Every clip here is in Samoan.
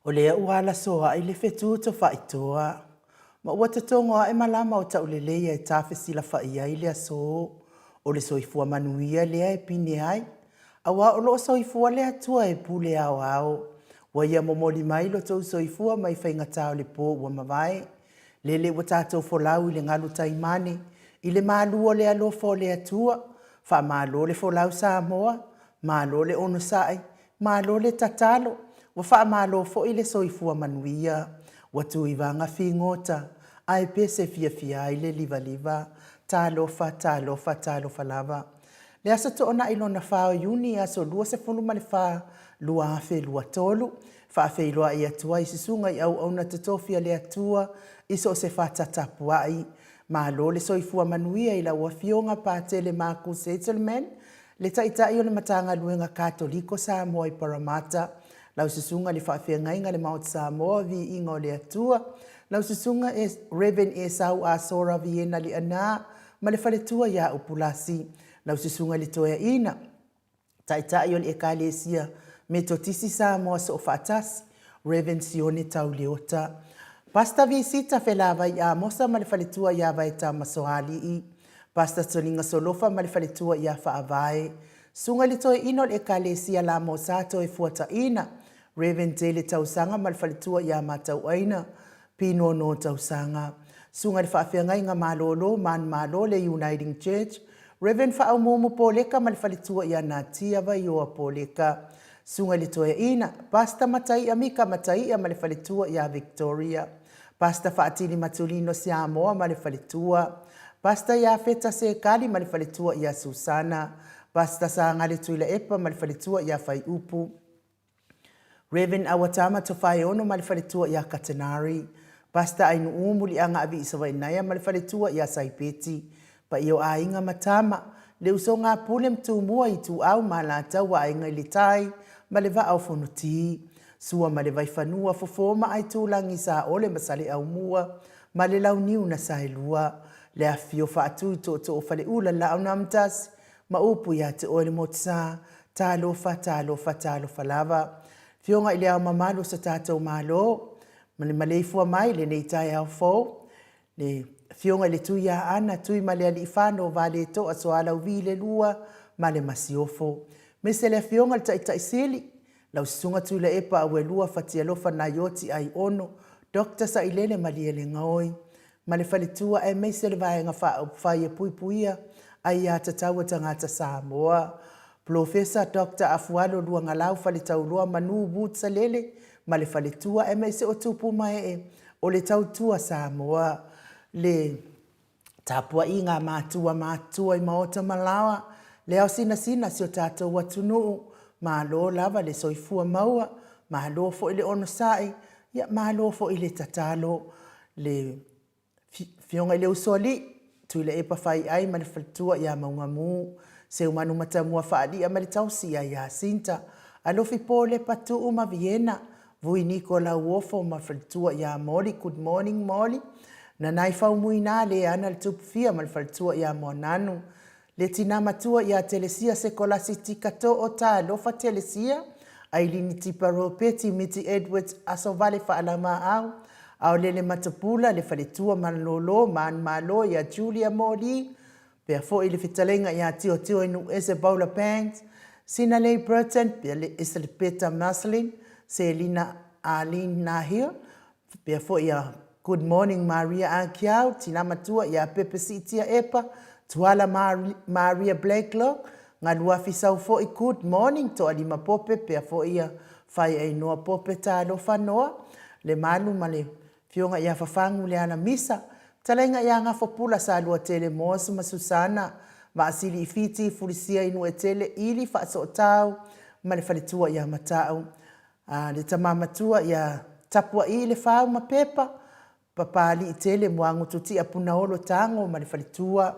O lea ua alasoaʻi le fetu tofaʻitoa, ma ua totogo aʻe malama o tauleleia e tafesilafaʻi ai le aso. O le soifua manuia lea e pine ai, aua o loo soifua le Atua e pule aoao. Ua ia momoli mai lo tou soifua mai faigata o le po ua mavae. Lele ua tatou folau i le galu taimane, i le malu o le alofa o le Atua. Faamalo le folau Samoa, malo le onosai, Malo le tatalo, ua faamalo foi le soifua manuia. Ua tuivaga figota, ae pese fiafia ai le livaliva. Talofa, talofa, talofa lava. Le aso Toonai lona fa o Iuni, aso 24, 2023, faafeiloai atu ai susuga i auauna totofi a le Atua i so o se fata tapuai. Malo le soifua manuia i lau Afioga Patele Marcus Hitzelman, Le Taitai o le Matagaluega Katoliko Samoa i Paramata, lau Susuga i le Faafeagaiga le Maota Samoa Viiga o le Atua, lau Susuga Rev. Esau Asora Viena Leaana ma le faletua ia Upulasi, lau Susuga i le Toeaina, Taitai o le Ekalesia Metotisi Samoa Soofaatasi, Rev. Sione Tau Leota, Pastor Visita Felavai Amosa ma le faletua ia Vaeta Masoalii, Pastor Toliga Solofa ma le faletua ia Faavae, Susuga i le Toeaina o le Ekalesia Lamosa Toefuataina, Rev. Dele Tausaga ma le faletua ia Matauaina Pinono Tausaga, Susuga i le Faafeagaiga Malolo Manumalo le Uniting Church, Rev. Faaumuumu Poleka ma le faletua ia Natia Vaioa Poleka, Susuga i le Toeaina, Pastor Mataia Mika Mataia ma le faletua ia Victoria, Pastor Faatili Matulino Siamoa ma le faletua, Pastor Iafeta Sekali ma le faletua ia Susana, Pastor Sagale Tuilaepa ma le faletua ia Faiupu, Rev. Auatama Tofaeono ma le faletua ia Katenari, Pastor Ainuu Muliaga Aviisavainaia ma le faletua ia Saipeti, Paia o aiga ma tama, le usoga a Pule ma Tumua, Ituau ma Alataua, Aiga i le Tai ma le Vaa o Fonoti, Sua ma le Vaifanua, Fofo ma Aitulagi, Saole ma Saleaaumua ma le Launiu na Saelua, le afifio Faatui, Tootoo o Faleula, Laaunaamatasi ma upu ia te oe le Motusa, talofa, talofa, talofa lava. Afioga i le Ao Mamalu o so tatou Malo, ma le maleifua mai i lenei taeao fou, Le Afioga i le Tuiaana, Tuimalealiifano Valetoa Sualauvi le Lua ma le Masiofo. Aemaise le Afioga i le Taitai Sili, lau Susuga Tuilaepa Auelua Fatialofa Naioti Aiono, Doctor Sailele Malielegaoi ma le faletua aemaise le Vaega Faaupufai e Puipuia Aiatatau a Tagata Samoa. Polofesa Doctor Afualo Luagalau Faletauloa Manu Wood Salele ma le faletua aemaise o tupu ma ee o le tautua Samoa, le tapuaiga a matua matutua i maota ma laoa, le ao sinasina si o tatou atunuu, malo lava le soifua maua, malo foi le onosai, ia malo foi le tatalo, le Afioga i le Usoalii, Tuilaepa Faiai ma le faletua ia Maugamu, Seumanu Matamua Faalia ma le tausi ia Iasinta, Alofi Polepa Tuu ma Viena, Vui Niko Lauofo ma faletua ia Moli, Good morning Moli, Nanai Faumuina Leana le Tupufia ma le faletua ia Moananu, Le tina matua ia Telesia Sekolasi Tika Too Talofa Telesia, Ailini Tipa Ropeti Miti Edwards Asovale Faalamaau, Aolele Matapula Le Faletua Malolo Manumalo ia Julia Moli, pea foi le fetalaiga ia Tiotio Inuuese Paula Banks, Sinalei Burton, pea le Eselipeta Maslin, Selina Arlene Nahil, Faapea foi ia Good Morning Maria Akiau, Tina Matua ia Pepe Siitia Epa, Tuala Maria Blacklock, Galuafi Sau foi Good Morning Toalima Pope, pea foi ia Faiainoa Pope Talofa Noa, Lemalu ma le Afioga ia Fafagu Leala Misa, Fetalaiga ia Gafopula Saluatele Moss ma Susana, Vaasili i Fiti, Fulisia i Nuetele, Ili Faasootau ma le Faletua ia Matau. A le tama matua ia Tapua'i le fau ma Pepa, Papali'i tele Muagutu tia Punaolo tago ma le faletua.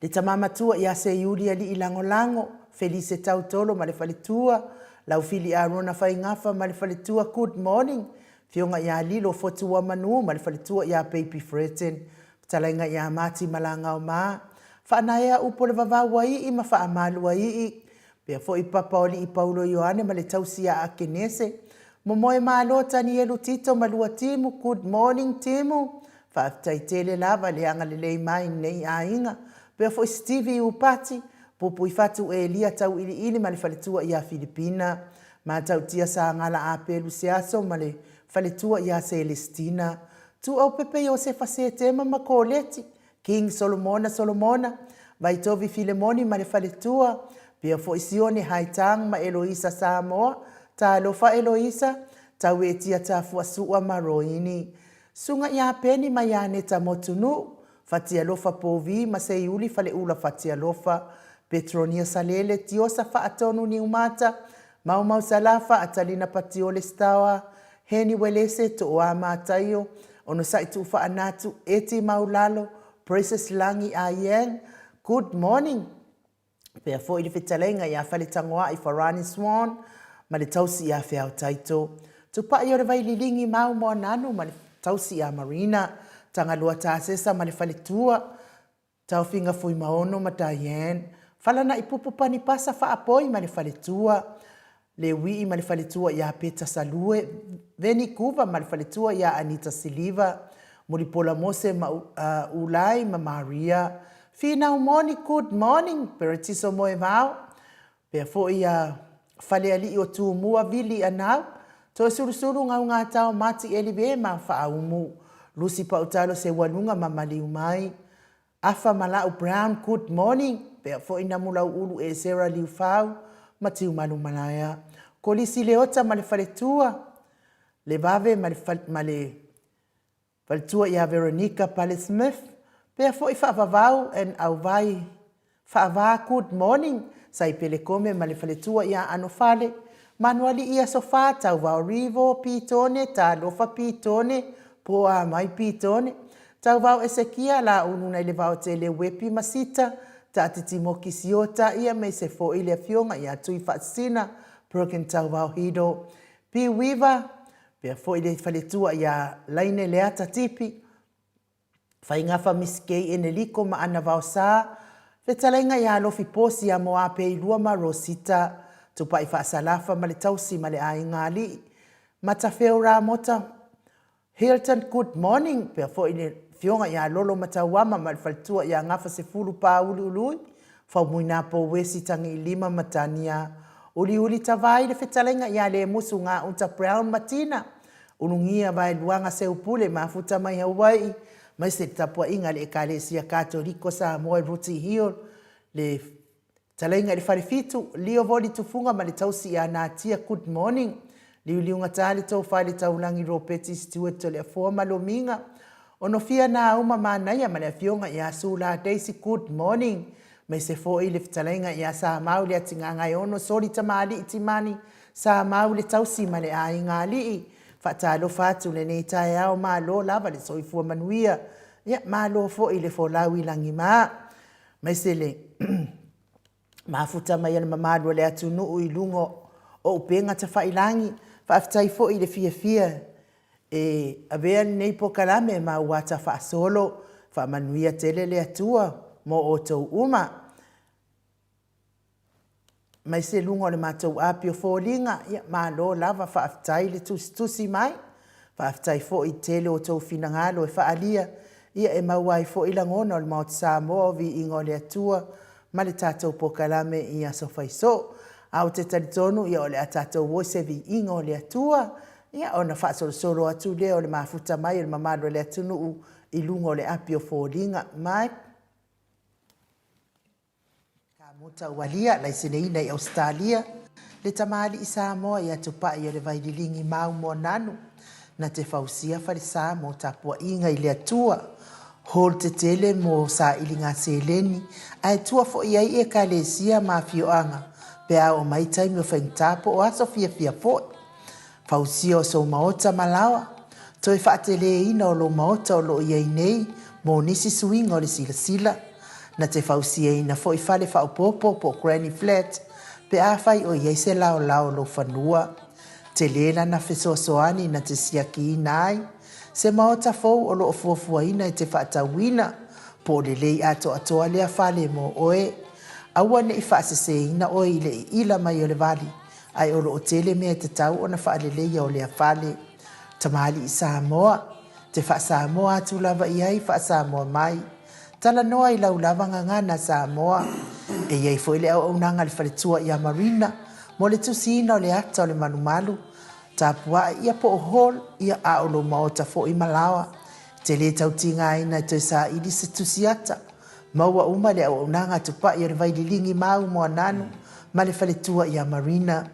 Le tama matua ia Seiuli ali'i lagolago, Felise Tautolo ma le faletua, Laufili Arona Faigafa ma le faletua Good morning, Afioga ia Lilo Fotuamanu ma le faletua ia Baby Freton, Fetalaiga ia Mati Malagaoma, Faanaea upu o le vavau ai'i ma faamalu ai'i, Pea foi Papa o Alii Paulo Ioane ma le tausi ia Akenese. Momoe malo Tanielu Tito ma lua Timu Good morning Timu Faafetai tele lava le agalelei mai nei aiga Pea foi Stevie Upati Pupui Fatu Elia Tauiliili ma le faletua ia Filipina Matautia Sagala Apelu Seaso ma le faletua ia Selestina Tuuaupepe Iosefa Setema ma Koleti King Solomona Solomona, Vaitovi Filemoni ma le faletua, pea foi Sione Haitang ma Eloisa Samoa, Talofa Eloisa, Tauetia Tafuasua ma Roini. Susuga ia Peni ma Ianeta Motunuu, Fatialofa Povi ma Seiuli Faleula Fatialofa, Petronia Salele, Tiosa Faatonu Niumata, Maumau Salafa, Atalina Patiole Stawa, Heni Welese, Tooa Mataio, Onosai Tuufaanatu, Eti Maulalo, Precious Lagi Ayeng, Good morning. Pea foi le fetalaiga ia Faletagoai Farani Swan ma le tausi ia Feao Taito. Tupai o le Vaililigi Mau Moananu ma le tausi ia Marina. Tagaloa Tasesa ma le faletua. Taofiga Fuimaono ma Diane, Falana'i Pupu Panipasa Faapoi ma le faletua, Leui'i ma le faletua ia Peta Salue, Veni Kuva ma le faletua ia Anita Siliva, Mulipola Mose ma Ulai ma Maria, Finau Moni Good morning, Peretiso Moevao, Pea foi ia Falealii o Tumua Vili Anau, Toesulusulu Gaugatao Mati Elive ma Faaumu, Lusi Pautalo Seualuga ma Maliumai, Afa Malau Brown Good morning, pea foi Namulauulu Esera Liufau ma Tiumalu Malaea, Kolisi Leota ma le Faletua, Levave ma le, ma le Faletua ia Veronica Pale Smith, pea foi Faavavau and Auvai Faava Good morning Saipele Kome ma le faletua ia Anofale, Manualii Aso Fa Tauvao Rivo Pitone Talofa Pitone Poa mai Pitone Tauvao Esekia Laulu nai le Vaotele Wepi ma Sita Taatitimoki Siota ia me se foi le afioga ia Tui Faasisina Perkin Tauvao Hido Pi Weaver Pea foi le faletua ia Laine Leata Tipi, Faigafa Miss Kay Eneliko ma Ana Vaosa, fetalaiga ia Alofi Posi ia Moapeilua ma Rosita, Tupai Faasalafa ma le tausi ma le aiga alii, Matafeo Ramota, Hilton Good morning, pea foi le afioga ia Lolo Matauama ma le faletua ia Gafa Sefulu Pāuliului, Faumuina Pouesi Tagiilima ma Tania Uliuli Tavai le fetalaiga ia Lemusu Gauta Brown ma Tina Ulugia Vaeluaga Seupule Mafuta mai Hawaii maise le tapuaiga a le Ekalesia Katoliko Samoa i Ruti Hill le Talaiga i le Falefitu, Lio Voli Tufuga ma le tausi ia Natia Good morning Liuliuga le tofa i le taulagi Ropeti Stewart Toleafoa ma Lomiga Onofia Nauma Manaia ma le afioga ia Sula Daisy Good morning Maise foi le fetalaiga ia Samau le Atigagaeono Soli Tamalii Timani Samau le tausi ma le aiga alii Faatalofa atu lenei taeao Malo lava le soifua manuia Ia malo foi le folau i lagima Maise le mafuta mai a le mamalu o le atunuu i luga o upega tafailagi. Faafetai foi i le fiafia e avea lenei polokalame ma ua ata faasolo. Faamanuia tele le Atua mo outou uma. Maise luga o le matou api o foliga, ia malo lava faafetai le tusitusi mai. Faafetai foi i tele o outou finagalo e faaalia, ia e maua ai foi lagona o le Maota Samoa o Viiga o le Atua ma le tatou polokalame i aso faisoo. A ou te talitonu ia o le a tatou o i se Viiga o le Atua, ia ona faasolosolo atu lea o le mafuta mai o le mamalu o le atunuu i luga o le api o foliga. Mai. Ka muta ualia laiseneina i Ausetalia le tamalii Samoa ia Tupai o le Vaililigi mau Moananu na te fausia falesa mo tapuaiga i le Atua hall tetele mo sailiga seleni ae tua foi ai Ekalesia ma afioaga pe a oo mai taimi o faigata po o aso fiafia foi. Fausia o sou maota ma laoa, toe faateleina o lou maota o lo o i ai nei mo nisi suiga o le silasila, na te fausiaina foi fale faaopoopo po o granny flat pe afai o i ai se laolao o lou fanua. Tele lana fesoasoani na te siakiina ai se maota fou o lo o fuafuaina e te faatauina, po o lelei atoatoa lea fale mo oe. Aua ne i faaseseina oe i le iila mai o le vali. Ae o lo o tele mea e tatau ona faaleleia o lea fale. Tamalii Samoa, te faa-Samoa atu lava i ai faa-Samoa mai. Talanoa i lau lava gagana Samoa. E i ai foi le auaunaga a le faletua ia Marina mo le tusiina o le ata o le malumalu, tapuai ia po o hall ia a o lou maota foi ma laoa. E te le tau tigaina e toe saili se tusi ata. Maua uma le auaunaga a Tupai o le Vaililigi ma au Moananu ma le faletua ia Marina.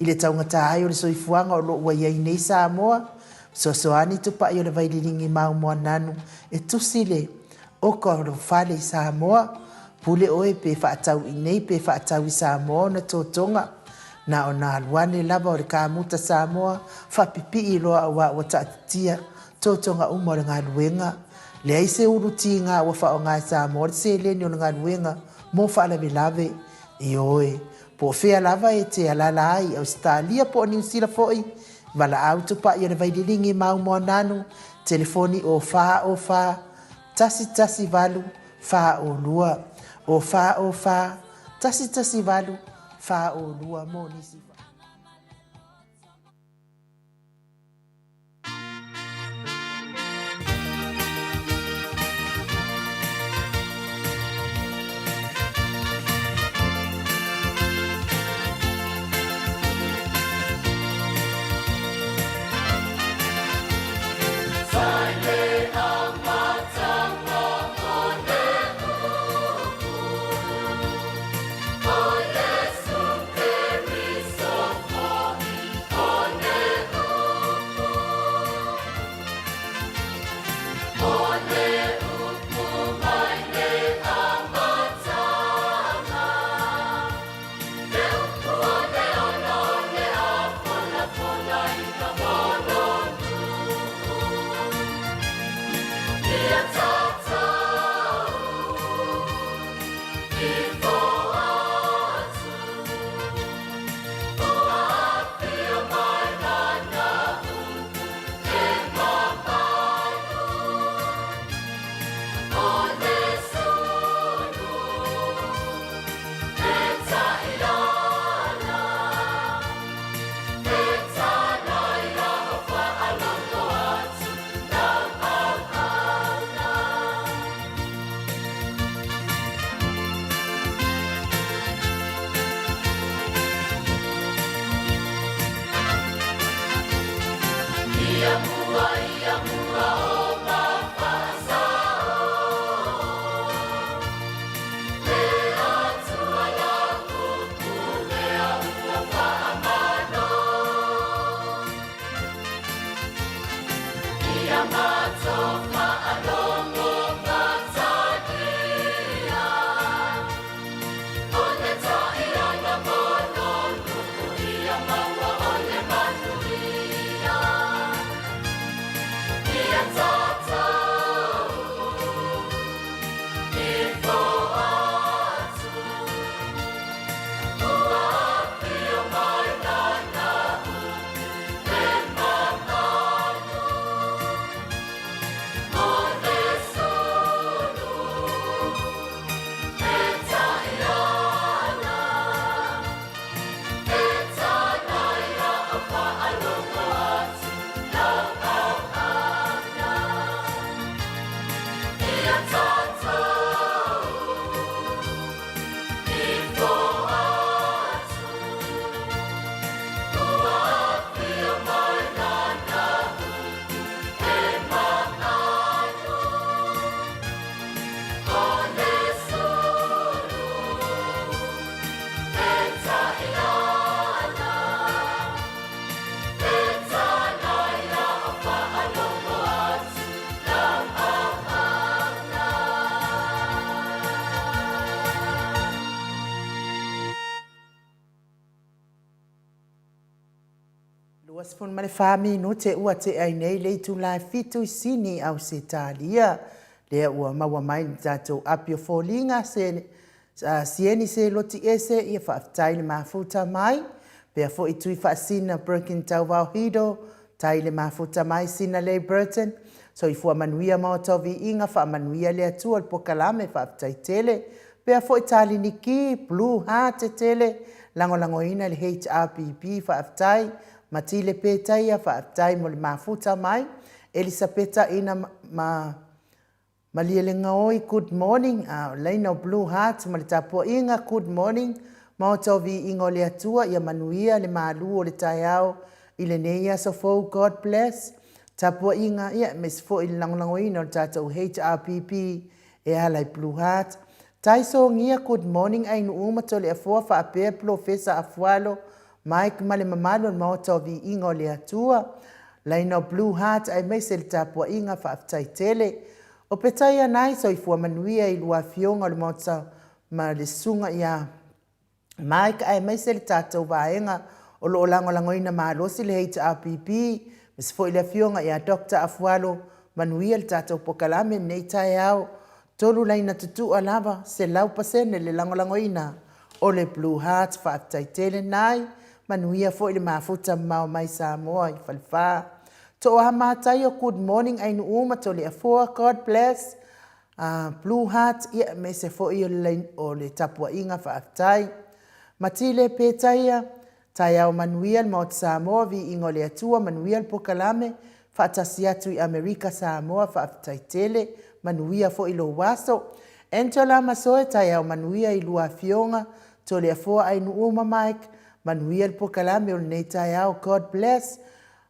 I le taugata ai o le soifuaga o lo o ua i ai nei Samoa, fesoasoani Tupai o le Vaililigi ma au Moananu e tusi le oka o lou fale i Samoa. Pule oe pe faatau i nei pe faatau i Samoa ona totoga. Na ona alu ane lava o le kamuta Samoa faapipii loa aua ua taatitia totoga uma o le galuega. Leai se ulu tiga ua faaaoga e Samoa le seleni o le galuega mo faalavelave. Ioe, po o fea lava e te alaala ai i Ausetalia po o Niu Sila foi, valaau tupai o le Vaililigi ma Aumoananu, telefoni o 4 o 4 118 4 o 2, o 4 o 4 118 4 o 2 mo nisi. 24 minute ua tea ai nei le itula e 7 i Sini, Ausetalia. Lea ua maua mai le tatou api o foliga se sieni se loti ese ia faafetai le mafuta mai. Pea foi tui faasina Birkin Tauvao Hido, tai le mafuta mai Sina Lei Burton. Soifua manuia ma o tauviiga faamanuia le Atua le pokalame faafetai tele. Pea foi Taliniki, Blue Heart tele. Lagolagoina le HRPP faafetai. Matile Petaia faafetai mo le mafuta mai. Elisapeta Ina ma Malielegaoi good morning. Laina o Blue Heart ma le tapuaiga good morning. Maota o Viiga o le Atua ia manuia le malu o le taeao i lenei aso fou God bless. Tapuaiga ia aemaise foi le lagolagoina o le tatou HRPP e ala i Blue Heart. Tai Sogia good morning Ainuu ma Toleafoa faapea Polofesa Afualo Mike ma le mamalu o le Maota o Viiga o le Atua. Laina o Blue Heart aemaise le tapuaiga faafetai tele. O Petaia Nai soifua manuia i lua afioga o le Maota ma le Susuga ia Mike aemaise le tatou vaega o lo o lagolagoina malosi le HRPP, aemaise foi le afioga ia Doctor Afualo, manuia le tatou pokalame lenei taeao. Tolu laina tutua lava, 100% le lagolagoina o le Blue Heart. Faafetai tele Nai, manuia foi le mafuta mamao mai Samoa i Falefa. Tooa Mataio, good morning Ainuu ma Toleafoa, God bless. Blue Heart, ia aemaise foi o le tapuaiga faafetai. Matile Petaia, taeao manuia le Maota Samoa, viiga o le Atua, manuia le pokalame, faatasi atu i Amerika Samoa, faafetai tele, manuia foi lou aso. Angela Masoe, taeao manuia i lua afioga, Toleafoa Ainuu ma Mike, manuia le pokalame o lenei taeao, God bless.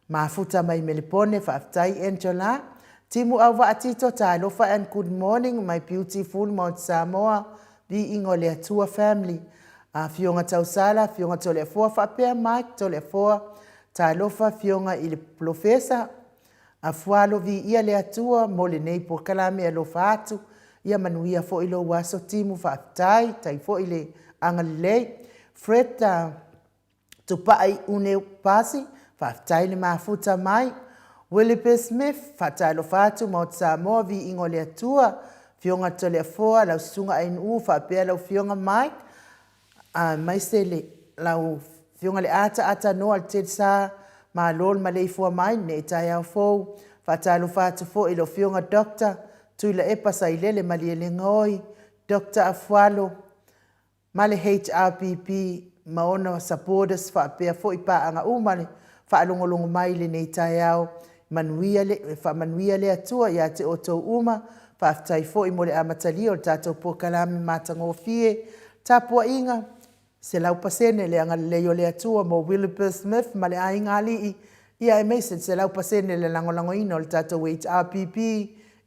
Mafuta mai Melepone, faafetai Angela. Timu Auvaa Tito, talofa and good morning my beautiful Maota Samoa, viiga o le Atua family. Afioga Tausala, Afioga Toleafoa faapea Mike Toleafoa, talofa Afioga i le Polofesa, Afualo viia le Atua mo lenei pokalame alofa atu, ia manuia foi lou aso Timu faafetai, tai foi le agalelei. Fred Tupai Une Pasi, faafetai le mafuta mai. Willipe Smith, faatalofa atu Maota Samoa, viiga o le Atua, Afioga Toleafoa, lau Susuga Ainuu faapea lau Afioga Mike, aemaise le lau Afioga le Ata Atanoa le Telsa, malo le maleifua mai lenei taeao fou. Faatalofa atu foi i lau Afioga Doctor Tuilaepa Sailele Malielegaoi, Doctor Afualo, ma le HRPP ma ona supporters faapea foi paaga uma le faalogologo mai i lenei taeao. Manuia le, faamanuia le Atua ia te outou uma. Faafetai foi mo le amatalia o le tatou polokalame matagofie. Tapuaiga, 100% le agalelei o le Atua mo Wilbur Smith ma le aiga alii, ia aemaise le 100% le lagolagoina o le tatou HRPP,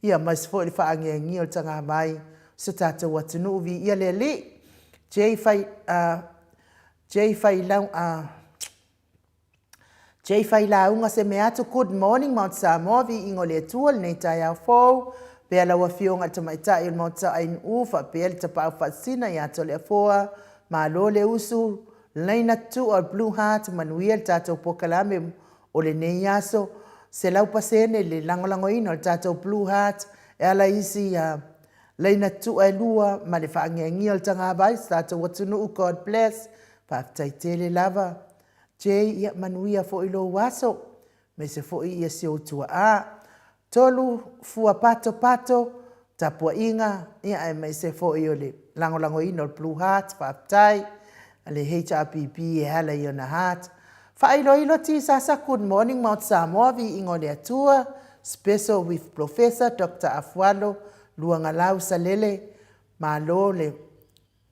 ia aemaise foi le faangiangia o le tagavai o so tatou atunuu. Viia le Alii. J Fai, uh, J Failau, uh, J Failauga Semeatu, good morning Mount Samoa, viiga o le Atua lenei taeao fou, pea lau afioga i le tamaitai o le Maota Ainuu, faapea le tapaau faasisina ia Toleafoa, malo le usu, laina tutua o le Blue Heart, manuia le tatou pokalame o lenei aso, 100% le lagolagoina o le tatou Blue Heart, e ala i isi laina tutua e lua ma le faangiangia o le tagavai o se tatou atunuu, God bless, faafetai tele lava. Jay, ia manuia foi lou aso, aemaise foi ia si ou tuaa. Tolu, fua pato pato, tapuaiga, ia aemaise foi o le lagolagoina o le Blue Heart, faafetai a le HRPP e ala i ona heart. Faailoilo Tisasa, good morning Maota Samoa, viiga o le Atua, special with Professor Doctor Afualo Luagalau Salele, malo le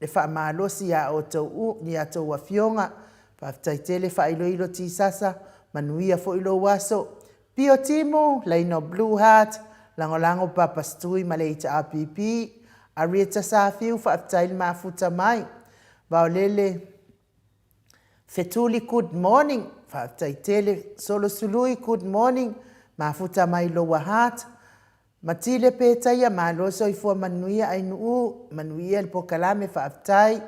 le faamalosi ia outou i a outou afioga. Faafetai tele faailoilo Tisasa, manuia foi lou aso. Pio Timu, Laina o Blue Heart, lagolago Papa Stui ma le HRPP, Arieta Safiu, faafetai le mafuta mai. Vaolele Fetuli good morning, faafetai tele Solo Sului good morning, mafuta mai Lower Heart. Matile Petaia, malo soifua manuia Ainuu, manuia le pokalame faafetai.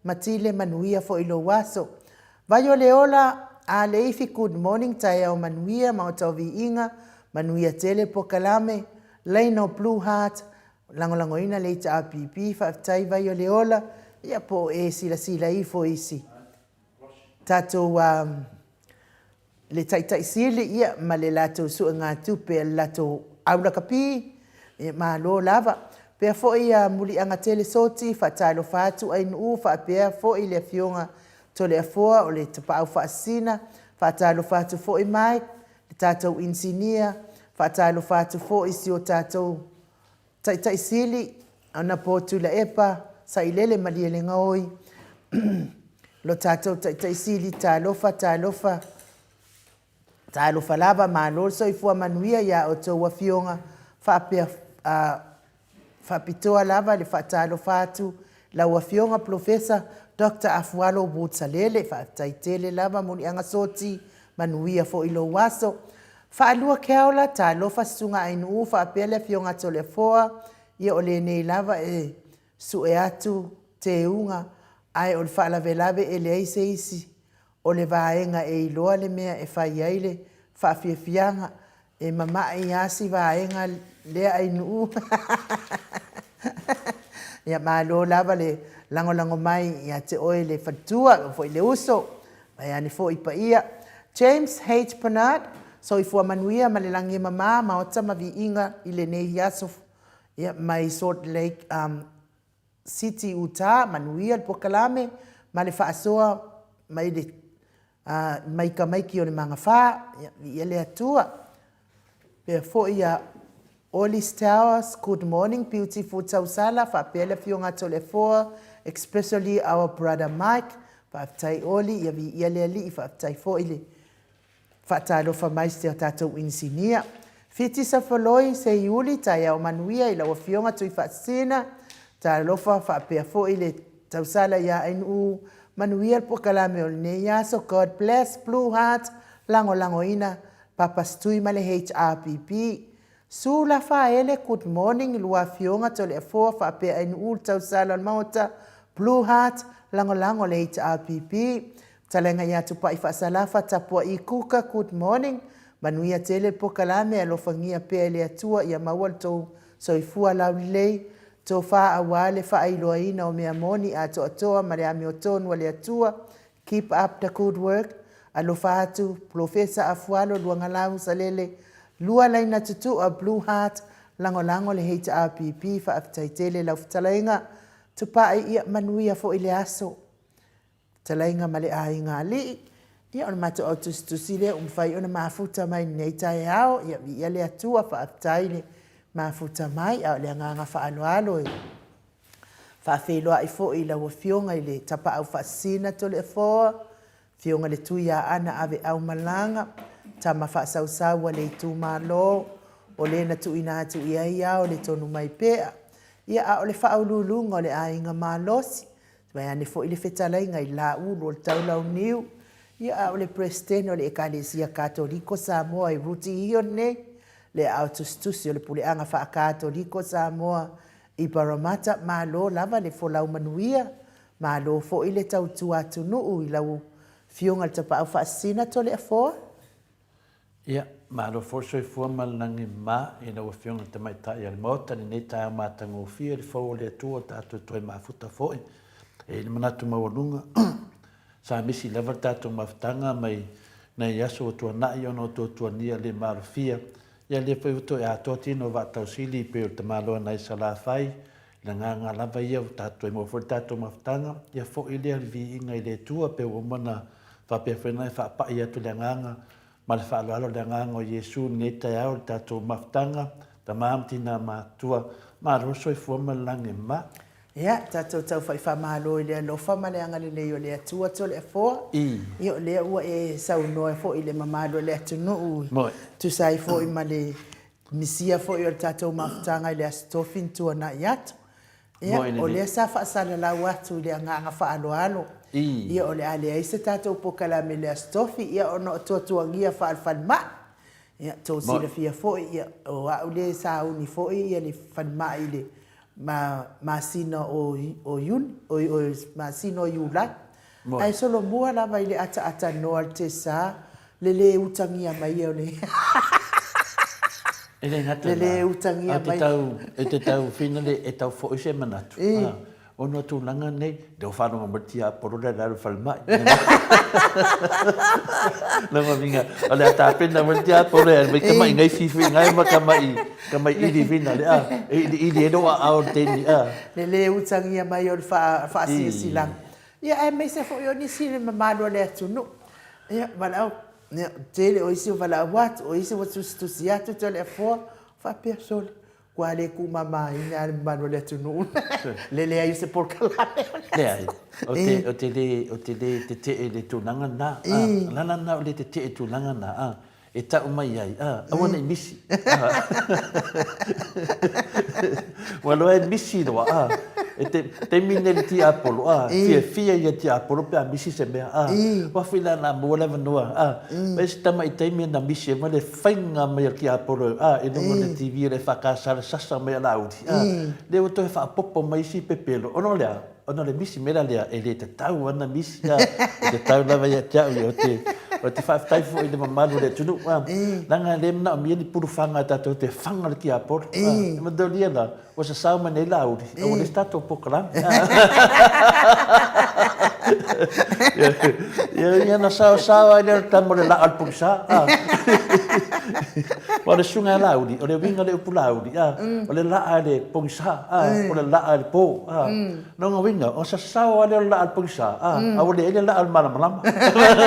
Matile, manuia foi lou aso. Vai o le ola, a Leifi good morning, taeao manuia, maota o viiga, manuia tele pokalame, laina o Blue Heart, lagolagoina le HRPP, faafetai Vai o le ola, ia po o e silasila ifo i si tatou le Taitai Sili ia ma le latou suegatupe a le latou aulakapi, ia malo lava. Pea foi ia Muliaga Tele Soti, faatalofa atu Ainuu faapea foi le Afioga Toleafoa o le Tapaau Faasisina, faatalofa atu foi Mike, le tatou Inisinia, faatalofa atu foi i si o tatou Taitai Sili, Honourable Tuilaepa Sailele Malielegaoi, lo tatou Taitai Sili, talofa, talofa, Talofa lava, malo le soifua manuia i a outou afioga, faapea faapitoa lava le faatalofa atu i lau Afioga Polofesa Doctor Afualo Ward Salele. Faafetai tele lava Muliaga Soti, manuia foi lou aso. Faalua Keaola, talofa Susuga Ainuu faapea le Afioga Toleafoa, ia o lenei lava e sue atu teuga ae o le faalavelave e leai se isi o le vaega e iloa le mea e fai ai le faafiafiaga, e mama'i a si vaega lea Ainuu. Ia malo lava le lagolago mai ia te oe le faletua, e oo foi i le uso, vaeane foi i paia. James H. Bernard, soifua manuia ma le lagi e mama, maota ma viiga i lenei aso mai Salt Lake City Utah, manuia le polokalame ma le faasoa mai le mai tamaiti o le magafa, ia viia le Atua. Faapea foi ia Oli's Towers, good morning beautiful Tausala faapea le Afioga Toleafoa, especially our brother Mike, faafetai Oli, ia viia le Alii, faafetai foi le Faatalofa mai si a tatou inisinia. Fiti Safoloi Seiuli, taeao manuia i lau Afioga Tuifaasisina. Talofa faapea foi le tausala ia Ainuu. Manuia le polokalame o lenei aso. God bless Blue Heart, lagolagoina Papa Stui ma le HRPP. Su Lafaele, good morning i lua Afioga Toleafoa faapea Ainuu le tausala o le Maota. Blue Heart, lagolago le HRPP. Fetalaiga ia Tupai Faasalafa Tapua'i Kuka, good morning. Manuia tele le polokalame, alofagia pea e le Atua ia maua le tou soifua laulelei, tofa aua le faailoaina o mea moni atoatoa ma le amiotonu a le Atua. Keep up the good work. Alofa atu Polofesa Afualo Luagalau Salele Lua laina tutua Blue Heart lagolago le HRPP faafetai tele lau fetalaiga Tupai ia manuia foi le aso. Fetalaiga ma le aiga alii, ia o le matou au tusitusi lea ua mafai ona mafuta mai i lenei taeao, ia viia le Atua, faafetai le mafuta mai, a o le agaga faaaloalo e faafeiloai foi i lau Afioga i le Tapaau Faasisina Toleafoa, Afioga i le Tuiaana Aveau Malaga, tama faasausau a le itumalo, o le na tuuina atu i ai ao le tonu mai pea, ia a o le faauluuluga o le aiga malosi, Vaeane foi le fetalaiga i Laulu o le Taulauniu, ia a o le Peresetene o le Ekalesia Katoliko Samoa i Rutihio nei, le aao tusitusi o le Puleaga Faa-Katoliko Samoa i Parramatta, malo lava le folau manuia, malo foi le tautua atunuu i lau Afioga i le Tapaau Faasisina Toleafoa. Ia, malo foi le soifua ma le lagi mama i lau Afioga i le Tamaitai o le Maota i lenei taeao matagofie i le fou o le Atua ua tatou toe mafuta foi. E i ai le manatu maualuga, sa misi lava le tatou mafutaga mai nai aso ua tuanai ona o tuatuania le malofia. Ia lea foi ua toe atoa tino o vaatausili pei o le tamaloa nai Salafai, i le agaga lava ia ua tatou toe maua foi le tatou mafutaga, ia foi lea le viiga i le Atua pei ua uma ona faapea foi ona e faapai atu le agaga Ma le faaaloalo le Agaga o Iesu i lenei taeao i le tatou mafutaga, tama ma tina matutua, malo le soifua ma le lagi e mama. Ia, tatou taufa'i faamalo i le alofa ma le agalelei o le Atua Toleafoa. Ia, o lea ua e saunoa foi i le mamalu o le atunuu e tusa ai foi ma le misia foi o le tatou mafutaga i le Aso Tofi na tuanai atu. Ia, o lea sa faasalalau atu i le agaga faaaloalo, ia o le a leai se tatou polokalame i le Aso Tofi, ia ona o tuatuagia faale-falemai. Ia, tou silafia foi, ia, o au lea e sauni foi ia le falemai i le masina o Iuni, oi, o le masina o Iulai. Ae solomua lava i le ataatanoa le tesa le le utagia mai o le E le gata i le utagia mai. E te tau finale e tau foi se manatu. Ona o tulaga nei, lea ua faalogo mai le tiapolo lea i lalo o le falemai. Lona uiga, o le a tapena mai le tiapolo e alu ai tamai gaifi foi ina ma tamai tamai ili finale a, e iliili ai lou aao i le taimi a. Le le utagia mai o le faasilasilaga. Ia aemaise foi o nisi i le mamalu o le atunuu. Ia valaau, ia tele o isi ua valaau atu, o isi ua tusitusi atu Toleafoa, faapea, sole, ua le tuumamaina lava le mamalu o le atunuu le leai o se polokalame o le aso. Leai, ou te, ou te le, ou te le tetee i le tulaga lena. O le ala lena o le tetee i le tulaga lena, e tau mai ai, aua ne i misi. Ua loa e misi loa, a. E te, taimi nei le tiapolo, a, fiafia ia tiapolo pe a misi se mea, a. Ua fai la na maua le avanoa, a. Ua se tamai taimi na misi ai ma le faiga mai o le tiapolo, a, i luga o le TV le EFKS le sasa mai a Laauli, a. Lea ua toe faaopoopo mai isi pepelo, ona o le a? Ona o le misi mea la lea, e le tatau lava ona misi, a, e tatau lava ia te au, ou te, ou te faafetai foi i le mamalu o le atunuu, a, leaga e le manaomia ni pulufaga tatou te faga le tiapolo, a, e manaomia la, ua sasao mai nei Laauli, a ua leai se tatou polokalame. Ia, ia na saosao ai lea o le tama o le laa o le pogisa, a. Aua o le susuga ia Laauli, o le uiga o le upu Laauli, a, o le laa i le pogisa, a, o le laa i le po, a. Lona uiga, o sasao lava lea o le laa o le pogisa, a, a ua leai le laa o le malamalama. O le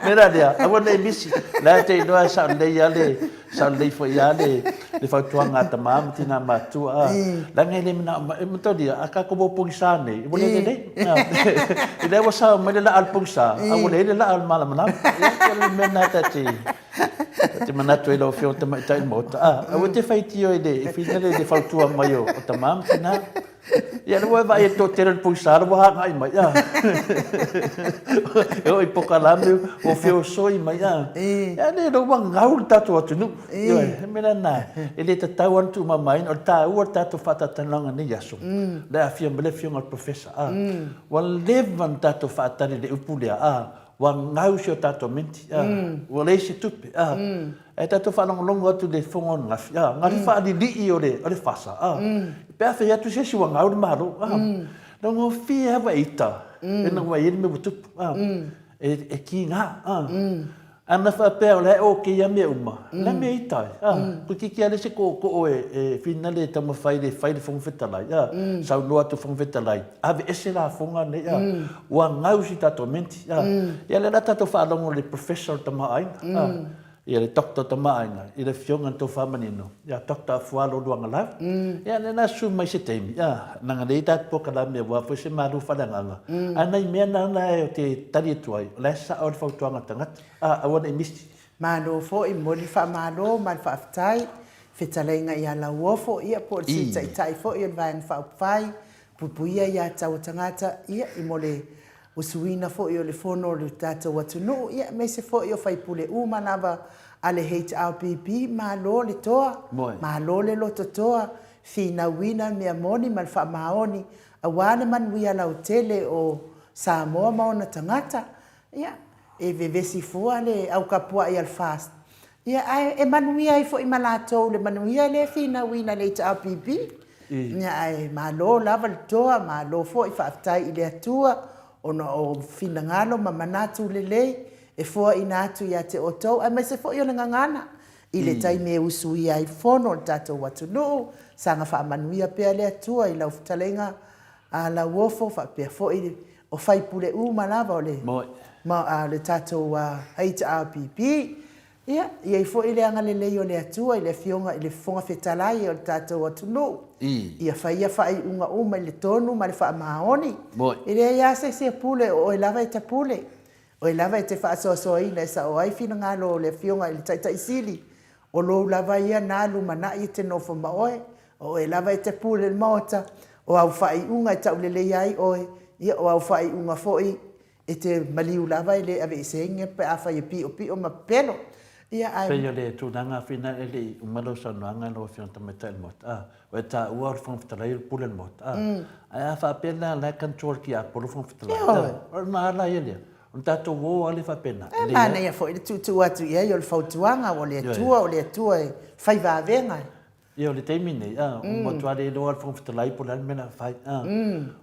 mea la lea, aua ne i misi, o la e te iloa e sao lelei lava le, sao lelei foi lava le, le fautuaga a tama ma tina matutua, a, leaga e le manao mai, e manatua, a tatou o pogisa nei, ua le lelei. O lea ua sao mai le laa o le pogisa, a ua leai le laa o le malamalama. Ia, o le mea lena ta te, Ta te manatu ai lau Afioga Tamaitai i le Maota, a, aua e te faitio i le finagalo i le fautua mai o tama ma tina. Ia, lea ua e vaai i le toatele o le pogisa lea ua agai mai, a. E oo i polokalame ua feosoi mai, a. Ia, lea ua gau le tatou atunuu. Ioe, o le mea la lena, e le tatau lava ona tuumamaina, o le taua o le tatou faatatalanoaga i lenei aso, o le aafia mai le Afioga i le Professor, a. Ua leva ona tatou faatali i le upu lea, a. Ua gau si o tatou menti, a, ua leai se tupe, a. Ae tatou faalogologo atu i le fofoga o ananafi, a, na o le faalilii o le, o le fasa, a. Pe a fai atu se isi ua gau le Malo, a. Laugofie lava e ita, ina ua i ai le mea ua tupu, a. E, e kiga, a. Ana faapea o la e okay ia mea uma, o le a mea e ita ai, a. Toeitiiti lava le isi tootoo e, e finagalo e taumafai e fai le Fofoga Fetalai, a. Saunoa atu le Fofoga Fetalai, aveese lafoga nei, a. Ua gau si tatou menti, a. Ia lea la tatou faalogo i le Professor o le Tamaoaiga, a. Ia le Doctor Tamaoaiga, i le Afioga i le Tofa Manino, ia Doctor Afualo Luagalau. Ia lea la susu mai se taimi, a, leaga lea e i ai tatou polokalame aua foi se malu faaleagaga. Ae nai mea na la ou te tali atu ai, o la e sao le fautuaga a le tagata, a, aua ne i misi. Malo foi, momoli le faamalo ma le faafetai, fetalaiga ia Lauofo, ia po o le Sui Taitai foi o le Vaega Faaupufai, Puipuia ia taua tagata, ia, i mo le usuina foi o le fono o le tatou atunuu, ia, aemaise foi o faipule uma lava a le HRPP, malo le toa, malo le loto toa, finauina mea moni ma le faamaoni, aua le manuia lautele o Samoa ma ona tagata, ia, e vevesi fua le au kapuaʻi a le FAST, ia, ae e manuia ai foi ma latou le manuia lea e finauina e le HRPP. Ia, ae malo lava le toa, malo foi, faafetai i le Atua ona o finagalo ma manatu lelei e foaina atu ia te outou, aemaise foi o le gagana i le taimi e usuia ai fono o le tatou atunuu. Saga faamanuia pea le Atua i lau fetalaiga a Lauofo faapea foi o faipule uma lava o le, ma, le tatou HRPP. Ia, i ai foi le agalelei o le Atua i le Afioga i le Fofoga Fetalai o le tatou atunuu, ia faia faaiuga uma i le tonu ma le faamaoni. E leai lava se isi e pule, o oe lava e te pule. Oe lava e te faasoasoaina e sao ai finagalo o le Afioga i le Taitai Sili, o lou lava ia na lumanai e te nofo ma oe, o oe lava e te pule i le Maota, o au faaiuga e tauleleia ai oe, ia o au faaiuga foi e te maliu lava e le aveeseina pe afai e piopio ma pepelo. Ia ae. Pei o le tulaga fina e le i uma lau saunoaga lau Afioga i le Tamaitai o le Maota, a, ua e taua o le Fofoga Fetalai o le pule o le Maota, a, ae a faapea la la e control tiapolo le Fofoga Fetalai, a, o lena la ia lea, ona tatou o lava lea faapena, e leai. E manaia foi le tuutuu atu i ai o le fautuaga, o le Atua, o le Atua e fai vavega. Ia, o le taimi nei, a, ua matua le iloa le Fofoga Fetalai po o le a le mea o le a fai, a.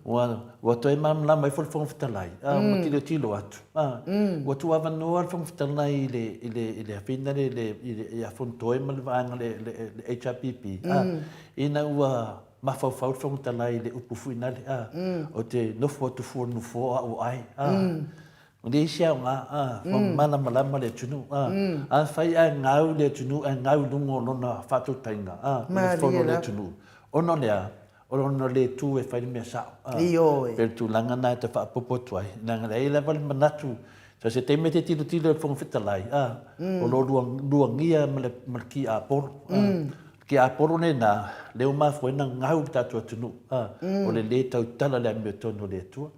Ua, ua toe malamalama ifo le Fofoga Fetalai, a, ma tilotilo atu, a. Ua tuuavanoa le Fofoga Fetalai i le, i le, i le afina lea i le, i le, ia Fonotoe ma le vaega le, le, le HRPP, a, ina ua. mafaufau le Fofoga Fetalai i le upu foi nale, a, ou te nofo atu fua i le nofoa o au o Ai, a. E leai se aoga, a, ua malamalama le atunuu, a. Afai ae gau le atunuu ae gau i luga o lona faatautaiga, a, i le fono a le atunuu, ona o le a? O lona le tu e fai le mea sao. A, Ioe. Pei o le tulaga lena e te faaopoopo atu ai, leaga e leai lava le manatu, so se taimi e te tilotilo i le Fofoga Fetalai, a, o lo o luagia ma le ki apolo. A, le ki apolo lena, lea ua mafua ai ona gau le tatou atunuu, a, o le le tautala i le amiotonu o le Atua.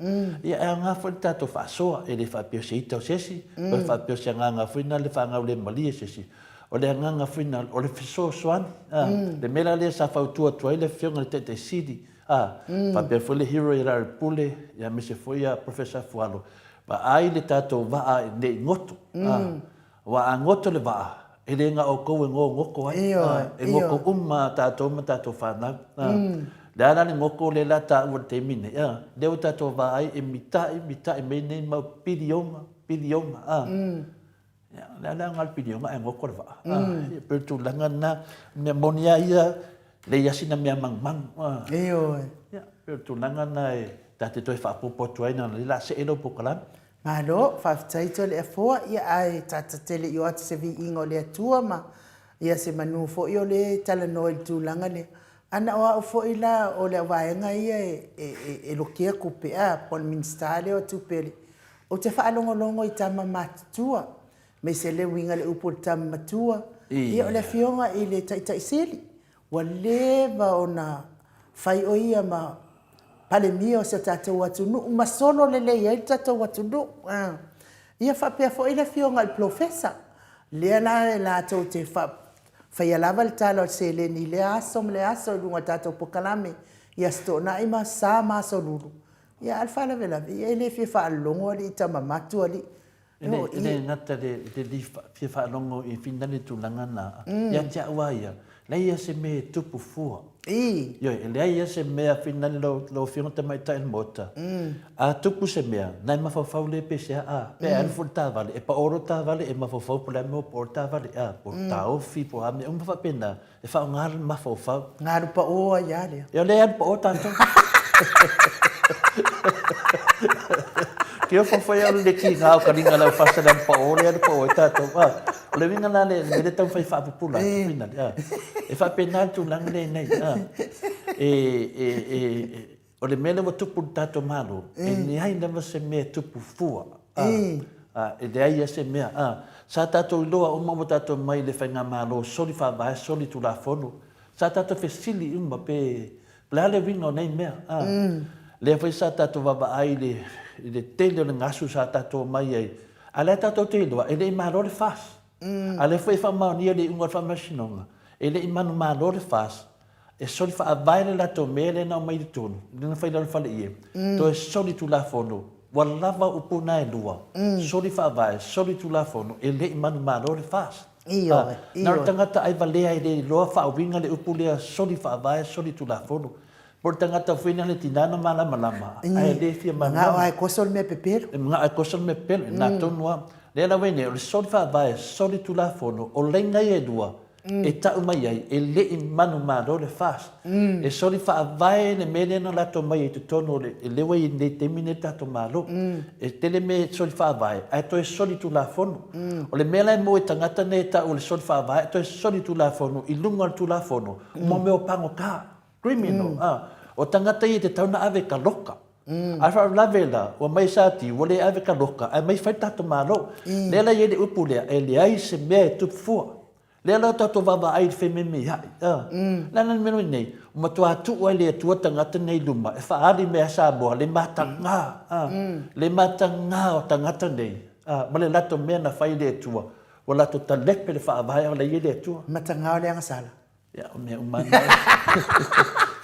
Ia, e aoga foi le tatou faasoa, e le faapea o se ita o se isi, pe faapea o se agaga foi lena le faagaulemalie e se isi. O le agaga foi lena, o le fesoasoani. A, le mea la lea sa fautua atu ai le Afioga i le Taitai Sili, a, faapea foi le hero ia Larry Pule, aemaise foi ia Professor Afualo, vaai le tatou vaa ne i goto. A, aua a goto le vaa, e le na o outou e gogoto ai, a, e goto uma lava tatou ma tatou fanau. A, le a la le goto lea o le a taua i le taimi lenei, a, lea ua tatou vaai e mitai mitai mai nei mau piliona, piliona, a. Ia, o le a le aoga o le piliona ae goto le vaa. Ia, pei o le tulaga lena, o le mea moni lava ia, leai lava sina mea manumanu. Ioe. Ia, pei o le tulaga lena e ta te toe faaopoopo atu ai, leaga o lea o le a see lau polokalame. Malo, faafetai Toleafoa, ia ae tata tele i o atu se viiga o le Atua ma ia se manu foi o le talanoa i le tulaga lea. Ana o au foi la o le au vaega ia e lokea tupe a, po o le Minisita lea o Tupe Ou te faalogologo i tama matutua, aemaise le uiga i le upu o le tama matua, ia o le afioga i le Taitai Sili, ua leva ona fai o ia ma Palemia o si o tatou atunuu ma solo lelei ai le tatou atunuu. Ia faapea foi le afioga i le Polofesa, lea la latou te faia lava le tala o le seleni i lea aso ma lea aso i luga o le tatou polokalame i Aso Toonai ma Aso Sa ma Aso Lulu. Ia, a o le faalavelave, ia e le fia faalogo alii tama matu alii. E le, e le gata le, le le fia faalogo i finali le tulaga na, ia te au a ia, leai a se mea e tupu fua. I. Ioe, e leai a se mea finali lau, lau Afioga Tamaitai i le Maota, a tupu se mea, na e mafaufau lea pe se a, pe alu foi le taavale, e pao loa le taavale, e mafaufau po o le a le mea ua pao le taavale, a, po o le taofi po o a mea uma faapena, E faaaoga le mafaufau. Na alu pao ai lava lea. Ia o lea e alu pao tatou. Ke ofo foi au le kiga o ka linga lau fasa le alu pao le alu pao ai tatou. Ah, o le uiga la le mea lea taumafai faapupula atu foi nale. Ah, e faapena le tulaga lea i inei. Ah, e, e, e, O le mea lea ua tupu i le tatou Malo, e leai lava se mea e tupu fua. A, e leai lava se mea. A, sa tatou iloa uma ua tatou mai i le faigamalo soli faavae, soli tulafono. Sa tatou fesili uma pe o le a le uiga o nei mea. A, lea foi sa tatou vaavaai i le, i le tele o le gasu sa tatou omai ai, a o lea tatou te iloa e le i malo le FAS. A o lea foi e faamaonia le iuga o le Faamasinoga, e le i manumalo le FAS. E soli faavae le latou mea lea na aumai i totonu, lea na fai i lalo o le faleie, toe soli tulafono, ua lava upu na e lua, soli faavae, soli tulafono, e le i manumalo le FAS. Ioe, ioe. Na o le tagata ai valea e le iloa faauiga le upu lea soli faavae, soli tulafono. Po o le tagata foi lea le tina na malamalama, ae le fia malamalama. Manao lava e koso le mea pepelo. E manao e koso le mea pepelo, e na tonu lava. Lea la ua i ai nei, o le soli faavae, soli tulafono, o laina ia e lua, e tau mai ai, e le i manumalo le FAST. E soli faavae le mea lea na latou mai ai i totonu o le, lea ua i ai nei taimi nei le tatou Malo. E tele mea e soli faavae, ae toe soli tulafono. O le mea la e maua i tagata nei e tau o le soli faavae ae toe soli tulafono i luga o le tulafono, mo mea o pagota, criminal, a. O tagata ia e tatau ona ave i ka loka. Ae faalavelave la, ua mai SRT, ua le ave ka loka, ae mai fai le tatou Malo. Lea la e i ai le upu lea, e leai se mea e tupu fua. Lea la tatou vaavaai i le fememeai, a. Le a la le mea lea nei? Ua matua tuu ai le Atua tagata nei i luma e faaali mai ia Samoa le mataga, a, le mataga o tagata nei, a, ma le latou mea na fai e le Atua. Ua latou talepe le faavae a o la e i ai le Atua. Mataga o le agasala. Ia, o mea uma lava na.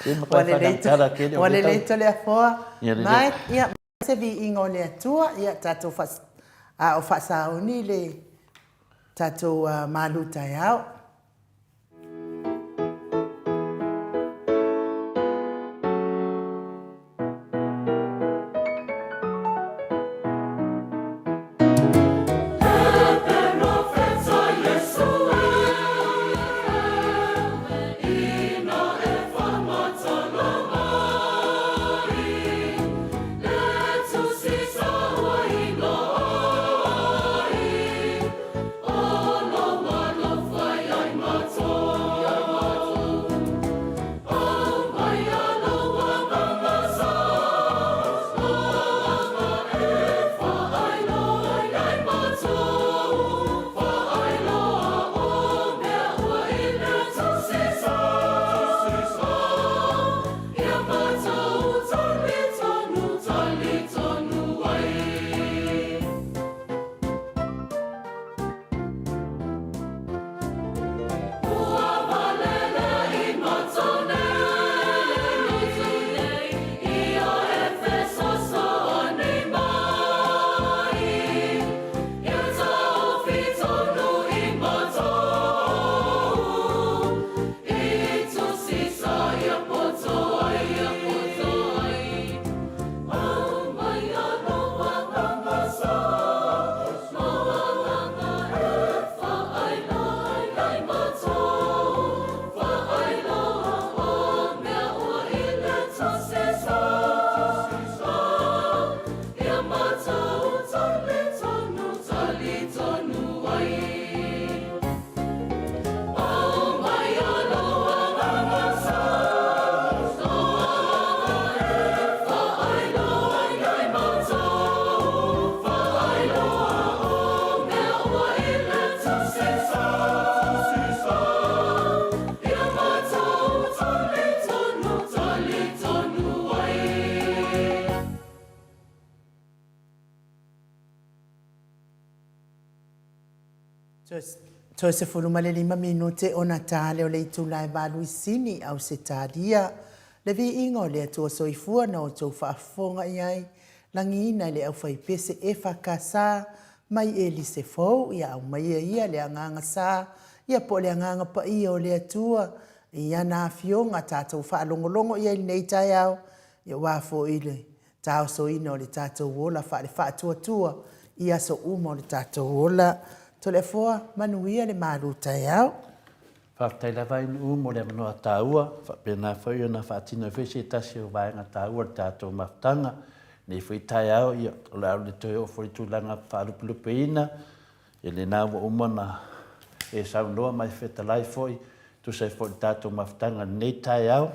Se matua faalautala tele o lea tau. Ua lelei Toleafoa. Mai, ia, se viiga o le Atua, ia tatou faa, a o faasauni le tatou malu taeao. Toe 15 minute ona ta lea o le itula e valu i Sini, Ausetalia. Le viiga o le Atua Soifua na outou faafofoga i ai, lagiina e le aufaipese EFKS mai Elise Fou, ia aumaia ia le Agaga Sa, ia po o le Agaga Paia o le Atua i ana Afioga tatou faalogologo i ai i lenei taeao, ia aua foi le taosoina o le tatou ola faale-faatuatua i aso uma o le tatou ola. Toleafoa, manuia le malu taeao. Faafetai lava Ainuu mo le avanoa taua, faapena foi ona faatino ai foi se tasi o vaega taua o le tatou mafutaga. Lenei foi taeao, ia, o le a ou le toe oo foi i tulaga faalupelupeina, ia lena ua uma ona e saunoa ma e fetalai foi e tusa ai foi o le tatou mafutaga i lenei taeao.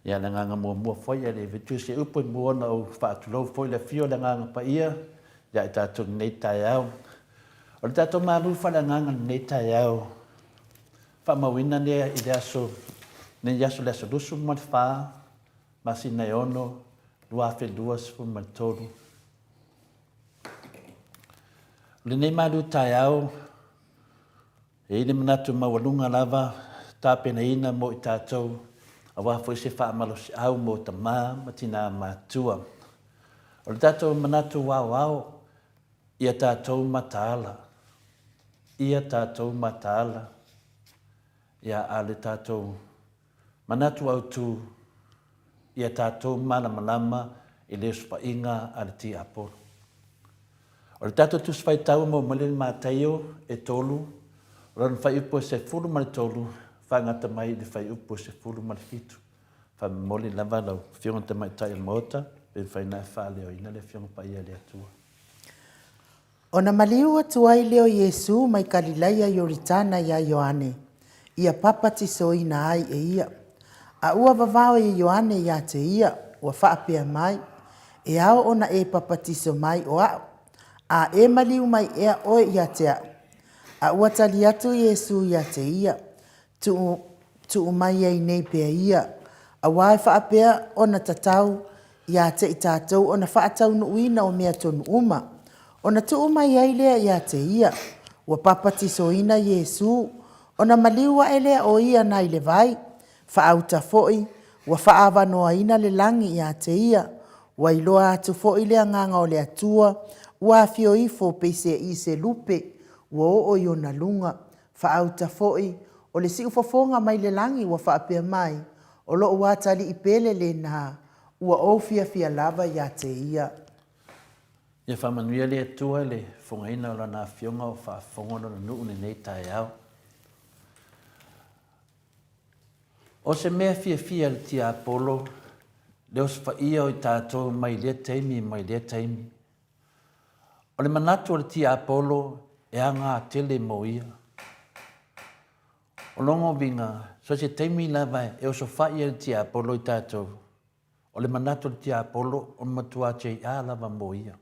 Ia, o le agaga muamua foi ae le i avatua se upu, e mua ona ou faatulou foi i le afio o le Agaga Paia ia i tatou i lenei taeao. O le tatou malu faaleagaga i lenei taeao, faamauina lea i le aso, lenei aso le aso 24 masina e 6, 2023. O lenei malu taeao, e i ai le manatu maualuga lava tapenaina mo i tatou aua foi se faamalosiau mo tama ma tina matutua. O le tatou manatu aoao, ia tatou mataala, ia tatou mataala, ia a o le tatou manatu autu, ia tatou malamalama i le osofaiga a le tiapolo. O le tatou Tusi Faitau e maua mai le Mataio e tolu, o lona fuaiupu e 13, faagata mai i le fuaiupu e 17. Faamomoli lava lau Afioga i le Tamaitai o le Maota, pe mafai ona e faaleoina le Afioga Paia a le Atua. Ona maliu atu ai lea o Iesu mai Kalilaia Ioritana iā Ioane, ia papatisoina ai e ia. A ua vavao e Ioane ia te ia, ua faapea mai, E ao ona e papatiso mai o a'u, a e maliu mai ea oe ia te a'u? A ua tali atu Iesu ia te ia, Tuu, tuu mai ai nei pea ia, auā e faapea ona tatau ia te i tatou ona faataunuuina o mea tonu uma. Ona tuu mai ai lea ia te ia, ua papatisoina Iesu, ona maliu ae lea o ia nai le vai, faauta foi, ua faaavanoaina le lagi ia te ia, ua iloa atu foi le Agaga o le Atua, ua afio ifo pei se i se lupe, ua oo i ona luga, Faauta foi, o le siufofoga mai le lagi ua faapea mai, O lou atalii pele lena, ua ou fiafia lava ia te ia. Ia faamanuia le Atua i le fofogaina o Lana Afioga o faafofoga Lona nuu i lenei taeao. O se mea fiafia i le tiapolo le osofaia o i tatou mai lea taimi mai lea taimi. O le manatu o le tiapolo e aoga tele mo ia. O lona uiga, so o se taimi lava e osofai ai le tiapolo i tatou, o le manatu o le tiapolo o le matua JR lava mo ia.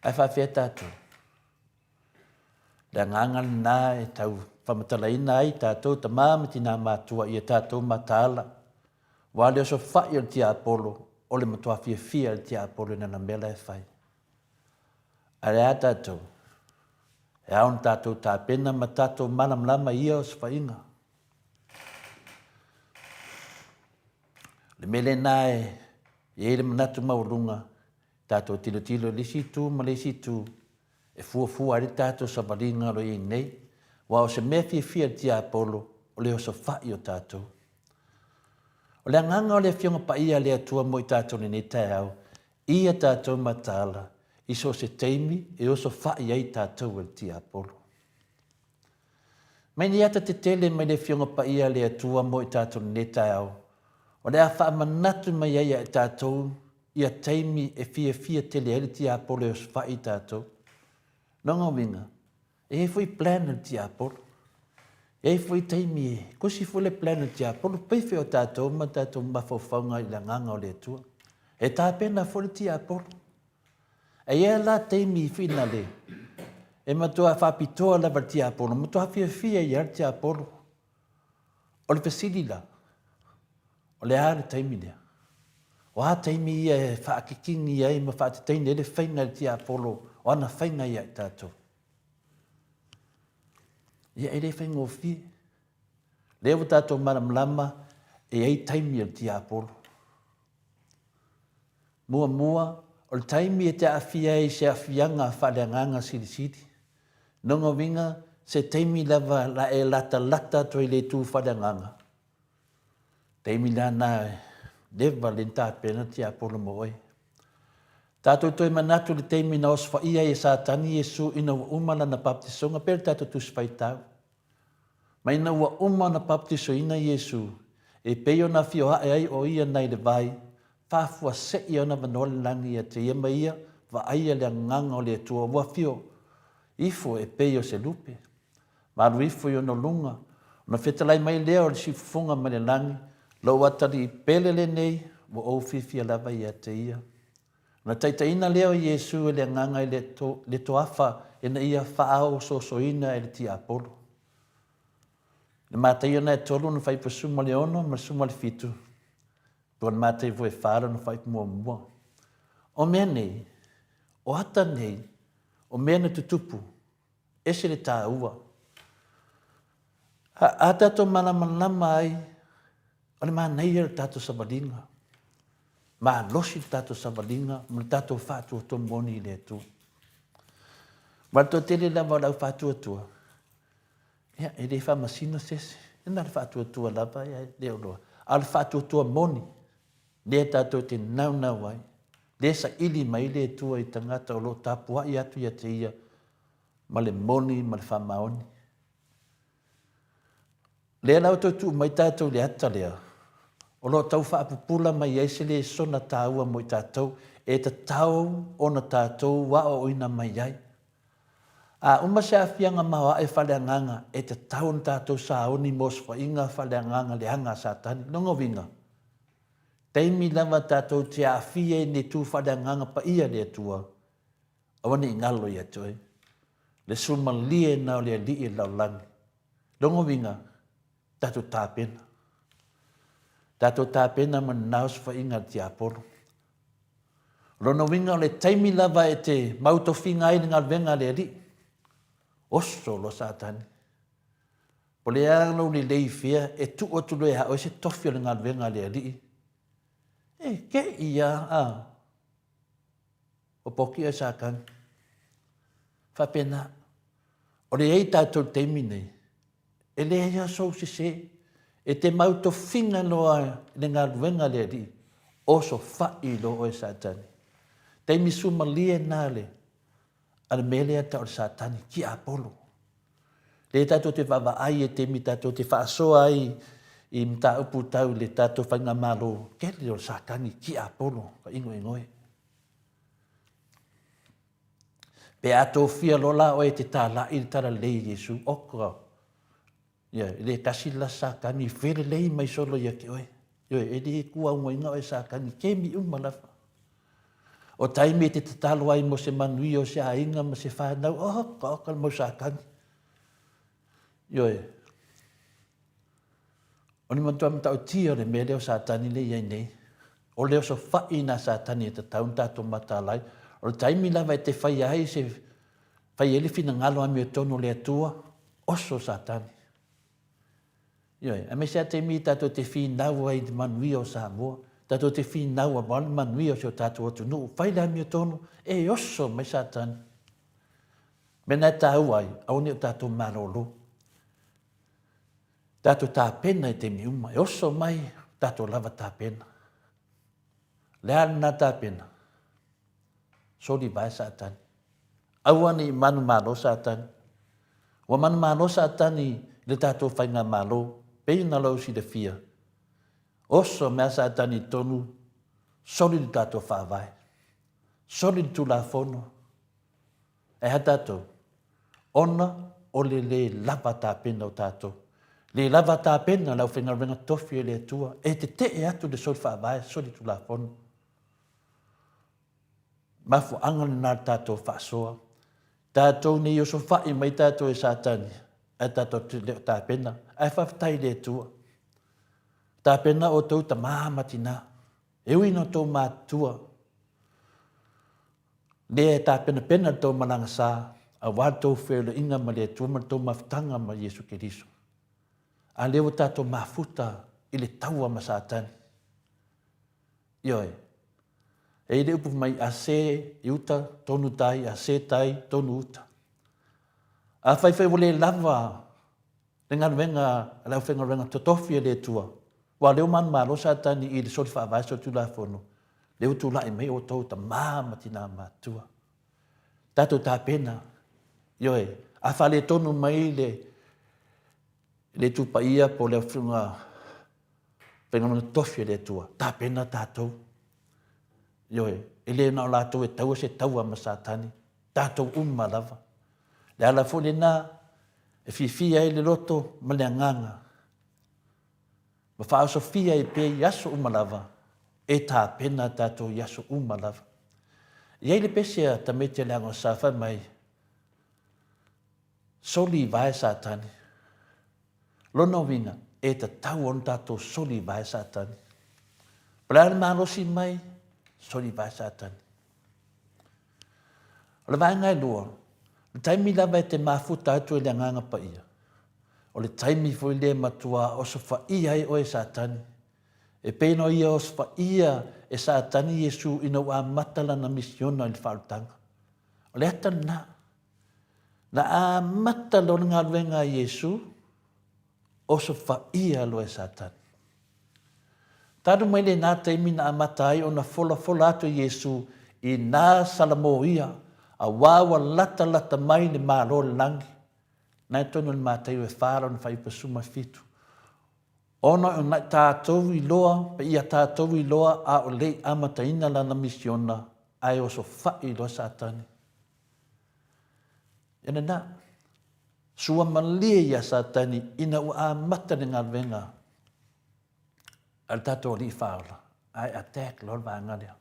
Ae faafefea tatou? Le agaga lena e tau faamatalaina ai tatou tama ma tina matua ia tatou mataala Aua le osofai o le tiapolo, o le matua fiafia le tiapolo i lana mea la e fai. Ae le a tatou? E ao ona tatou tapena ma tatou malamalama i ia osofaiga. O le mea lena e i ai le manatu maualuga, tatou tilotilo i le isi itu ma le isi itu, e fuafua ai le tatou savaliga o lo o i ai nei, aua o se mea fiafia i le tiapolo, o le osofai o tatou. O le agaga o le Afioga Paia a le Atua mo i tatou i lenei taeao, ia tatou mataala i so o se taimi e osofai ai tatou e le tiapolo. Mai ni ata tetele mai le Afioga Paia a le Atua mo i tatou i lenei taeao, o le a faamanatu mai ai ia i tatou ia taimi e fiafia tele ai le tiapolo e osofai i tatou. Lona uiga, e i ai foi plan a le tiapolo. E i ai foi taimi e tusi foi le plan a le tiapolo, pei foi o tatou ma tatou mafaufauga i le agaga o le Atua. E tapena foi le tiapolo. E i ai la taimi finale e matua faapitoa lava le tiapolo, matua fiafia ai lava le tiapolo. O le fesili la, o le a le taimi lea? O a taimi ia e faakikini ai ma faateteine ai le faiga e le tiapolo o ana faiga ia i tatou? Ia, e le faigofie. Lea ua tatou malamalama e i ai taimi o le tiapolo. Muamua, o le taimi e te aafia ai i se aafiaga faaleagaga silisili. Lona uiga, se taimi lava la e latalata atu ai i le itu faaleagaga, taimi la lena e leva le tapena le tiapolo mo oe. Tatou toe manatu i le taimi na osofaia ai e Satani Iesu ina ua uma lana papatisoga, pei o le tatou Tusi Faitau. Ma ina ua uma ona papatisoina Iesu, e pei ona afio ae ai o ia nai le vai, faafuasei ona avanoa le lagi ia te ia ma ia vaaia le agaga o le Atua ua afio ifo e pei o se lupe. Ma alu ifo i ona luga, ona fetalai mai lea o le siufofoga mai le lagi, Lou atalii pele lenei, ua ou fiafia lava ia te ia. Ona taitaiina lea o Iesu e le Agaga i le toafa ina ia faaosoosoina e le tiapolo. I le Mataio na e tolu ona faaipu e 16 ma le 17, po o le Mataio foi e fa lona faaipu muamua. O mea nei, o ata nei, o mea na tutupu, ese le taua. A tatou malamalama ai, o le manaia o le tatou savaliga. Malosi le tatou savaliga ma le tatou faatuatua moni i le Atua. Ma le toatele lava o le au faatuatua, ia, e le faamasino se isi. E na o le faatuatua lava, ia, e le o loa. A o le faatuatua moni, lea tatou te naunau ai, lea saili mai le Atua i tagata o lo o tapuai atu ia te ia ma le moni ma le faamaoni. Lea la ua toe tuu mai tatou i le ata lea, o lo o tau faapupula mai ai se lesona taua mo i tatou e tatau ona tatou aoaoina mai ai. A uma se aafiaga maoae faaleagaga, e tatau ona tatou sauni mo osofaiga faaleagaga leaga a Satani. Lona uiga, taimi lava tatou te aafia i ni itu faaleagaga paia i le Atua, aua ne i galo ia te oe le sumalie na o le Alii o le lalolagi. Lona uiga, tatou tapena. Tatou tapena ma lena osofaiga a le tiapolo. O lona uiga o le taimi lava e te mautofiga ai le galuega a le Alii, oso loa Satani. Po o le a lou lelei i fea, e tuu atu loa ia oe se tofi o le galuega a le Alii. E te i a, a. O poki oe Satani. Faapena. O le i ai tatou i le taimi nei, e leai lava sou sese. E te mautofiga loa i le galuega a le Alii, osofai loa oe Satani. Taimi sumalie na le, a le mea lea tau o le Satani, tiapolo. Lea tatou te vaavaai i taimi tatou te faasoa ai i mataupu tau i le tatou faigamalo, tele o le Satani, tiapolo, ka inoinoe. Pe a tofia loa la oe e te tālaʻi le talalelei i Iesu, oka, ia, e le tasi le la Satani, felelei mai solo ia te oe. Ioe, e le tuaugaina oe Satani, kemi uma lava. O taimi e te tatalo ai mo se manuia o se aiga ma se whanau, oka, oka le mau Satani. Ioe, O le matua matautia o le mea lea o Satani lea e i ai nei, o le osofai nā Satani e tatau ona tatou mataala ai. O le taimi lava e te faia ai se, fai ai le finagalo amiotonu o le Atua, oso Satani. Ioe, aemaise lava taimi tatou te finau ai i le manuia o Samoa, tatou te finau aua le manuia o si o tatou atunuu, fai le amiotonu, e oso mai Satani. Mea na e taua ai, aua ne i o tatou malolo. Tatou tapena i taimi uma, e oso mai, tatou lava tapena. O le a lena tapena? Soli vae Satani. Aua ne i manumalo Satani. Ua manumalo Satani i le tatou faigamalo, pei ona lau silafia. Oso mai a Satani i totonu, soli le tatou faavae. Soli le Tulafono. Ae a tatou? Ona o le lē lava tapena o tatou. Lē lava tapena le aufaigaluega tofi e le Atua e tete'e atu le soli faavae, soli tulafono. Mafuaaga lena o le tatou faasoa. Tatou ne i osofa'i mai tatou e Satani, ae tatou te le o tapena. Ae faafetai i le Atua. Tapena outou tamā ma tinā. E ui ina outou matutua, lea e tapenapena le tou malaga sa, Aua le tou feiloaiga ma le Atua ma le tou mafutaga ma Iesu Keriso. A lea ua tatou mafuta i le taua ma Satani. Ioe. E i ai le upu mai, a se i uta, tonu tai, a se tai, tonu uta. Afai foi ua le lava le galuega a le aufaigaluega totofi a le Atua, aua o lea ua manumalo Satani i le soli faavae solitulafono, lea ua tulai mai outou tama ma tina matutua. Tatou tapena, ioe, a faaletonu mai le le Itu Paia po o le Afioga Faigaluega Totofi a le Atua, tapena tatou. Ioe, e le na o latou e taua se taua ma Satani, tatou uma lava. Le ala foi lena e fiafia ai le loto ma le agaga ma faaosofia ai pea i aso uma lava, e tapena tatou i aso uma lava. E i ai le pese a tamaiti a le Ago Sa fai mai, Soli i vae Satani. Lona uiga, e tatau ona tatou soli i vae Satani. Po o le a le malosi mai, soli i vae Satani. O le vaega e lua, le taimi lava e te mafuta atu e le Agaga Paia, o le taimi foi lea e matua osofaia ai oe e Satani. E pei ona ia osofaia e Satani Iesu ina ua amata lana misiona i le faaolataga. O le ata lena. Na amata loa le galuega a Iesu, osofaia loa e Satani. Talu mai lena taimi na amata ai ona folafola atu e Iesu i nā salamoia, auā ua latalata mai le Malo o le lagi. Na e tonu i le Mataio e fa lona faaiupa 17. Ona o naʻi tatou iloa, pe ia tatou iloa a o le i amataina lana misiona, ae osofaʻi loa Satani. Ia lena. Sua malie iā Satani ina ua amata le galuega a le tatou Alii Faaola, ae attack loa le vaega lea.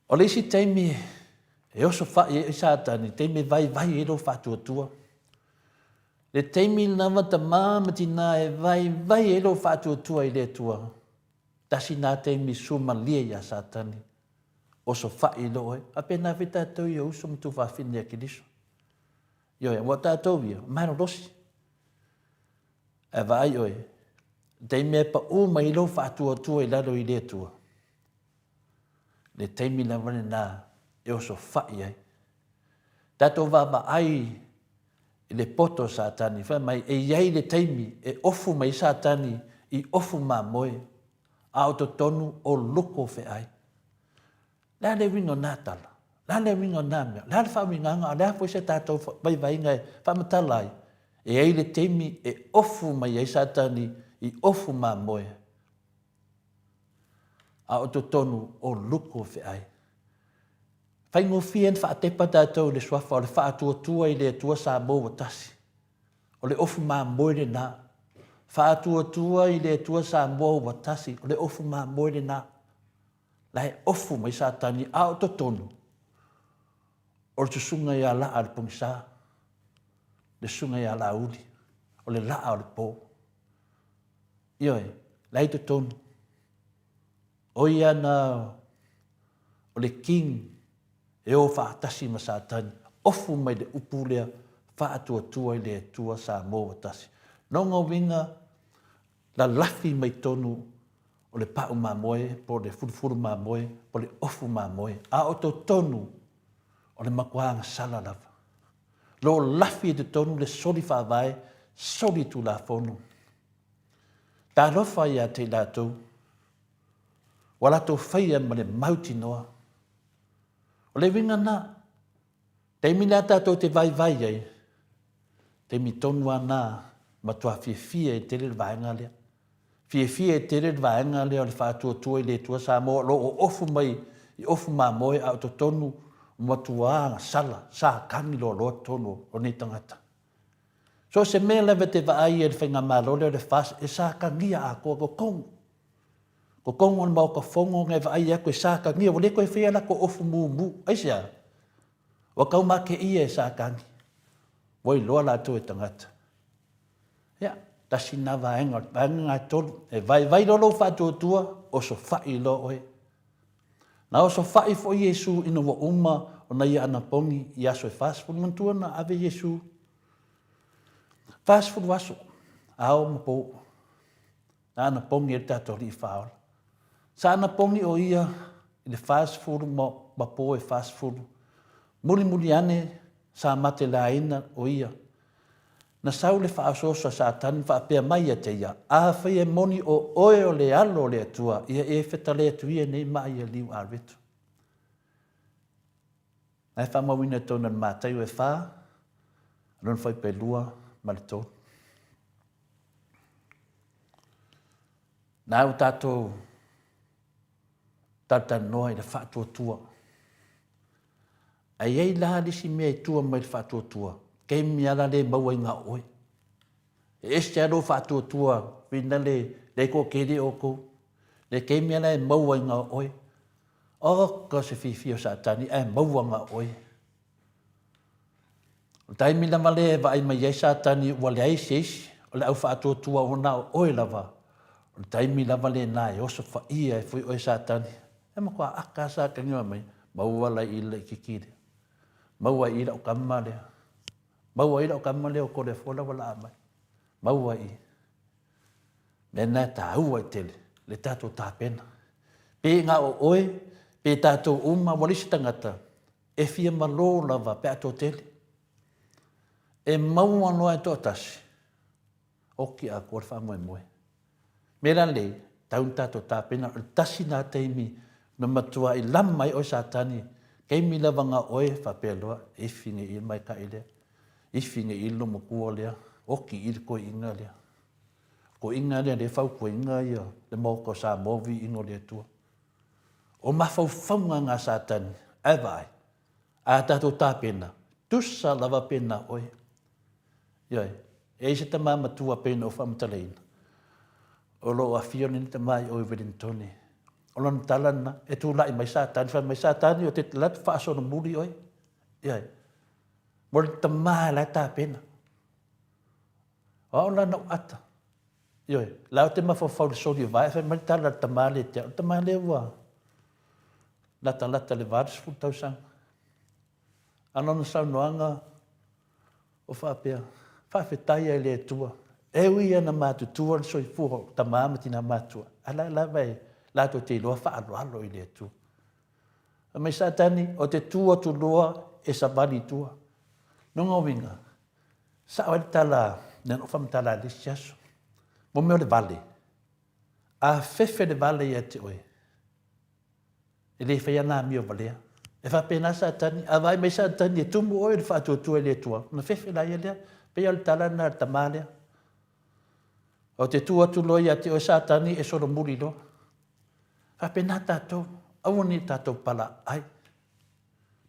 O le isi taimi e oso fa'i ai Satani, taimi e vaivai ai lou faatuatua. Le taimi lava tamā ma tinā e vaivai ai lou faatuatua i le Atua, tasi nā taimi sua malie iā Satani. Oso fa'i loa oe. Faapena foi tatou ia uso ma tuafafine ia Keriso. Ioe, aua o tatou ia, o malolosi. Ae vaai oe, le taimi e pau mai ai lou faatuatua i lalo i le Atua, le taimi lava lena e osofai ai. Tatou vaavaai i le poto o Satani, fai mai e i ai le taimi e ofu mai ai Satani i ofu mamoe, a o totonu o loko feai. Le a le uiga o na tala? Le a le uiga o na mea? Le a le faauigaga? A o le a foi se tatou vaivaiga e faamatala ai? E i ai le taimi e ofu mai ai Satani i ofu mamoe, a o totonu o luku o feai. Faigofie ona faatepa tatou i le suafa o le faatuatua i le Atua Samoa ua tasi. O le ofu mamoe lena. Faatuatua i le Atua Samoa ua tasi. O le ofu mamoe lena. La e ofu mai Satani, a o totonu, o le susuga ia Laa le pogisa, le susuga ia Laauli, o le laa o le po. Ioe, la e i totonu. O ia na o le king e o faatasi ma Satani, ofu mai le upu lea, faatuatua i le Atua Samoa ua tasi. Lona uiga, lalafi mai tonu o le pa'u mamoe po o le fulufulu mamoe po o le ofu mamoe, a o totonu o le matua agasala lava. Lo lafi i totonu le soli faavae, soli tulafono. Talofa ia te i latou, ua latou faia ma le mautinoa. O le uiga na, taimi lea tatou te vaivai ai, taimi tonu lava na matua fiafia ai tele le vaega lea. Fiafia ai tele le vaega lea o le faatuatua i le Atua Samoa o lo o ofu mai i ofu mamoe a o totonu matua agasala, sakani loaloa totonu o nei tagata. So o se mea lava e te vaai ai i le faigamalo lea o le FAST e sakania atoa totonu. Totonu o le Maota Fono na e vaai atu e sakania ua le toe faia latou ofu mumu. Aisea? Ua taumateia e Satani, ua iloa latou e tagata. Ia, tasi lena vaega, o le vaega lena e tolu. E vaivai loa lou faatuatua, osofai loa oe. Na osofai foi Iesu ina ua uma ona ia anapogi i aso e 40. Manatua na ave Iesu 40 aso, ao ma po, na anapogi ai le tatou Alii Faaola. Sa anapogi o ia i le 40 ma po e 40. Mulimuli ane sa matelaina o ia. Na sau le faaosooso a Satani faapea mai ia te ia, Afai e moni o oe o le Alo o le Atua, ia e fetale atu ia nei maa ia liu areto. Na e faamauina i totonu o le Mataio e fa, lona fuaipelua ma le tolu. Na ua tatou talatalanoa i le faatuatua. Ae i ai la le isi mea e tua mai le faatuatua, taimi lava la le maua ai na o oe. E ese lava lou faatuatua whina le le toatele outou. Le taimi lava la e maua ai na o oe. Oka se fiafia o Satani ae maua na o oe. O le taimi lava lea e vaai mai ai Satani ua leai se isi, o le au faatuatua ua na o oe lava. O le taimi lava lena e osofaia ai foi oe Satani. E matua aka lava Satani fai mai, maua la i le laitiiti lea. Maua i lau tama lea. Maua i lau tama lea o Toleafoa la ua laa mai. Maua i. Mea lena e taua ai tele le tatou tapena. Pe na o oe, pe tatou uma, ua leai se tagata e fia malo lava pe a toatele. E maua loa e toatasi, oki atoa le faamoemoe. Mea la lei, tau na tatou tapena, o le tasi lena taimi na matuai lama ai oe Satani, taimi lava na o oe faapea loa, ifi nei i le maita'i lea, ifi nei i le loomatua lea, oki i le toeaina lea. Toeaina lea lea e fautuaina ia le Maota o Samoa viiga o le Atua. O mafaufauga na a Satani, ae vaai, a tatou tapena, tusa lava pe na oe. Ioe, e i ai se tama matua pei ona ou faamatalaina, o lo o afio lenei tama i o i Wellingtone. O lona tala lena, e tulai mai Satani, fai mai Satani, ou te alu atu faasolomuli oe. Ioe, mo le tama la e tapena. O au la na ou ata. Ioe, la ou te mafaufau i le soli o vae, fai mai le tala a le tama lea ia te au, le tama lea ua latalata i le 80 tausaga. A o lona saunoaga o faapea, Faafetai lava i le Atua, e ui lava ina matutua le soifua o tama ma tina matutua, a o la e lava e latou te iloa faaaloalo i le Atua. Fai mai Satani, ou te tu atu loa e savali i tua. Lona uiga, sao ai le tala na ou faamatala i le isi aso, mo mea o le vale. A fefe le vale ia te oe, E le faia ana amio valea. E faapena Satani, a vaai mai Satani e tumu oe i le faatuatua i le Atua, ona fefe laia lea. Pei o le tala lena a le tama lea. Ou te tu atu loa ia te oe Satani e solomuli loa. Faapena tatou, aua ne i tatou palaaai.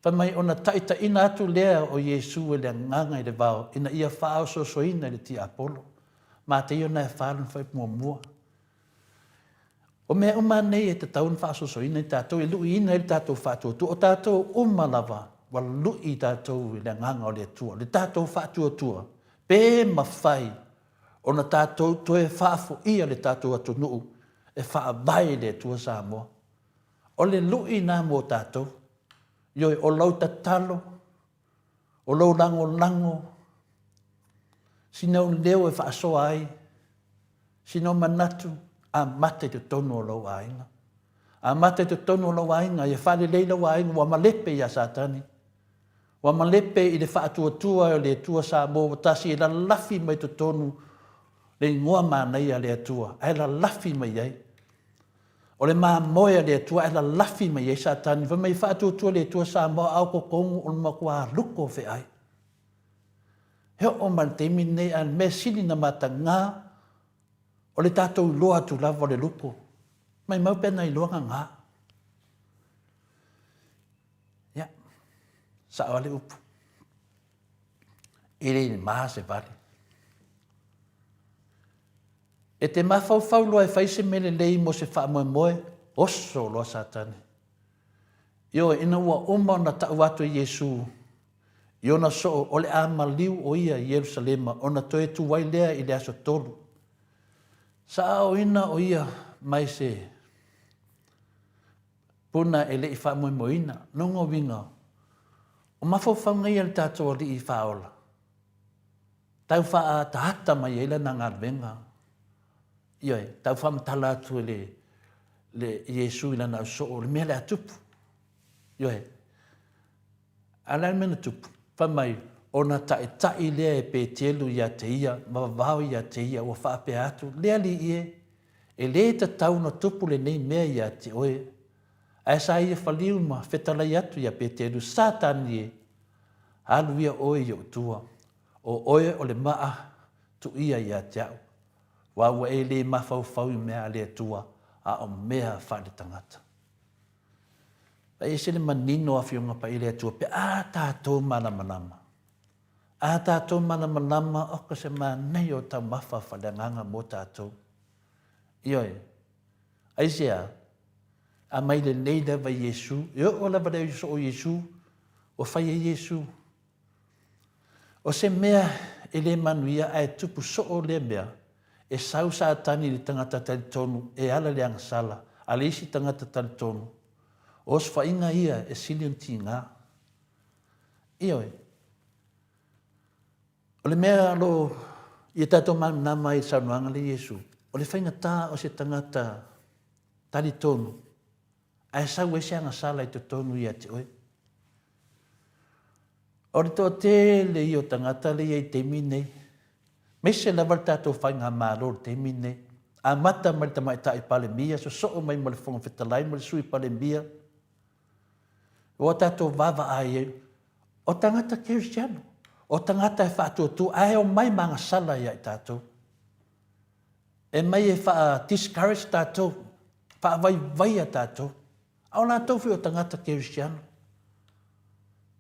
Fai mai ona taitaiina atu lea o Iesu e le Agaga i le vao ina ia faaosoosoina i le tiapolo. Mateio na e fa lona fuaiupu muamua. O mea uma nei e tatau ona faasoasoaina i tatou, e luiina ai le tatou faatuatua. O tatou uma lava ua lui tatou i le Agaga o le Atua, le tatou faatuatua, pe mafai ona tatou toe faafoia le tatou atunuu e faavae i le Atua Samoa. O le lui lena mo tatou. Ioe, o lau tatalo, o lou lagolago, sina ou leo e faasoa ai, Sina manatu, amata i totonu o lou aiga. Amata i totonu o lou aiga, ia faalelei lou aiga, ua malepe ia Satani. Ua malepe i le faatuatua o le Atua Samoa ua tasi e lalafi mai totonu le igoa manaia a le Atua, ae lalafi mai ai. O le mamoe a le Atua ae lalafi mai ai Satani. Fai mai faatuatua le Atua Samoa a o totonu o le matua luko feai. He oo mai le taimi lenei a le mea sili na mataga o le tatou iloa atu lava o le luko. Maimau pe ana iloa gaga. Ia, sao lava le upu. E le ma se vale. E te mafaufau loa e fai se mea lelei mo se faamoemoe, oso loa Satani. Ioe, ina ua uma ona tau atu e Iesu i ona soo o le a maliu o ia i Ierusalema ona toe tu ai lea i le aso tolu. Sa aoina o ia mai se puna e le i faamoemoeina. Lona uiga, O mafaufauga ia a le tatou Alii Faaola, tau faaataata mai ai lana galuega, ioe, tau faamatala atu e le, le Iesu i lana ausoo le mea le a tupu. Ioe. A o le a le mea na tupu? Fai mai, ona taitai lea e Petelu ia te ia ma vavao ia te ia, ua faapea atu, Le Alii e, e lē tatau ona tupu lenei mea ia te oe. Ae sa ia faliu ma fetalai atu ia Petelu, Satani e, alu ia oe i ou tua, o oe o le maa tuia ia te au, aua ua e lē mafaufau i mea a le Atua, a o mea faale-tagata. E ese le manino o Afioga Paia le Atua pe a tatou malamalama. A tatou malamalama oka se manaia o taumafa faaleagaga mo tatou. Ioe. Aisea? Aumai lelei lava Iesu, e oo lava le soo Iesu, ua fai ai Iesu. O se mea e le manuia ae tupu soo lea mea, e sau Satani i le tagata talitonu e ala i le agasala a le isi tagata talitonu, o osofaiga ia e sili ona tiga. Ioe. O le mea o lo o ia tatou malamalama ai i le saunoaga lea Iesu, o le faigata o se tagata talitonu ae sau ai se agasala i totonu ia te oe. O le toatele ia o tagata lea i ai i le taimi lenei, aemaise lava le tatou faigamalo i le taimi lenei, amata mai le Tamaitai Palemia, sosoo mai ma le Fofoga Fetalai ma le Sui Palemia, ua tatou vaavaai ai, o tagata kerisiano, o tagata e faatuatua ae omai ma agasala ia i tatou. E mai e faa-discourage tatou, faavaivaia tatou. A o latou foi o tagata kerisiano.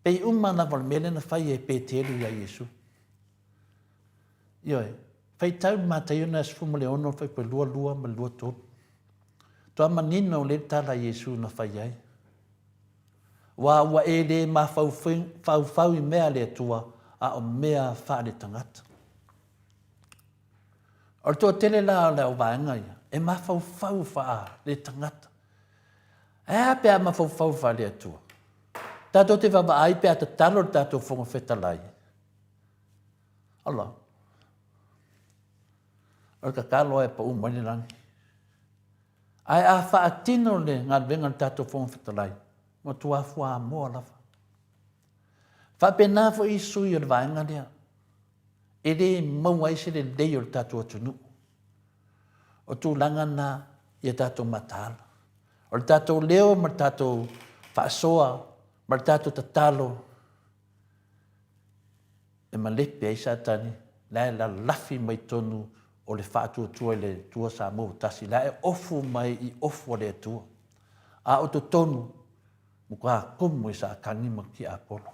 Pei uma lava o le mea lea na fai e Peteru ia Iesu. Ioe, faitau le Mataio na 16, fuaiupu e 22 ma le 23. Toa manino lea le tala a Iesu na fai ai. Aua ua e le mafaufau i mea a le Atua, a o mea faale-tagata. O le toatele la o le auvaega ia, e mafaufau faale-tagata. Ae a pe a mafaufau faale-Atua? Tatou te vaavaai pe a tatalo le tatou Fofoga Fetalai. Ala, o le tatalo lava e pau mai le lagi. Ae a faatino le galuega a le tatou Fofoga Fetalai, matua fuamoa lava. Faapena foi i sui o le vaega lea, e le maua ai se lelei o le tatou atunuu. O tulaga na ia tatou mataala. O le tatou leo ma le tatou faasoa ma le tatou tatalo e malepe ai Satani, la e lalafi mai totonu o le faatuatua i le Atua Samoa ua tasi, la e ofu mai i ofu a le Atua. A o totonu, matua komo i Satani ma tiapolo.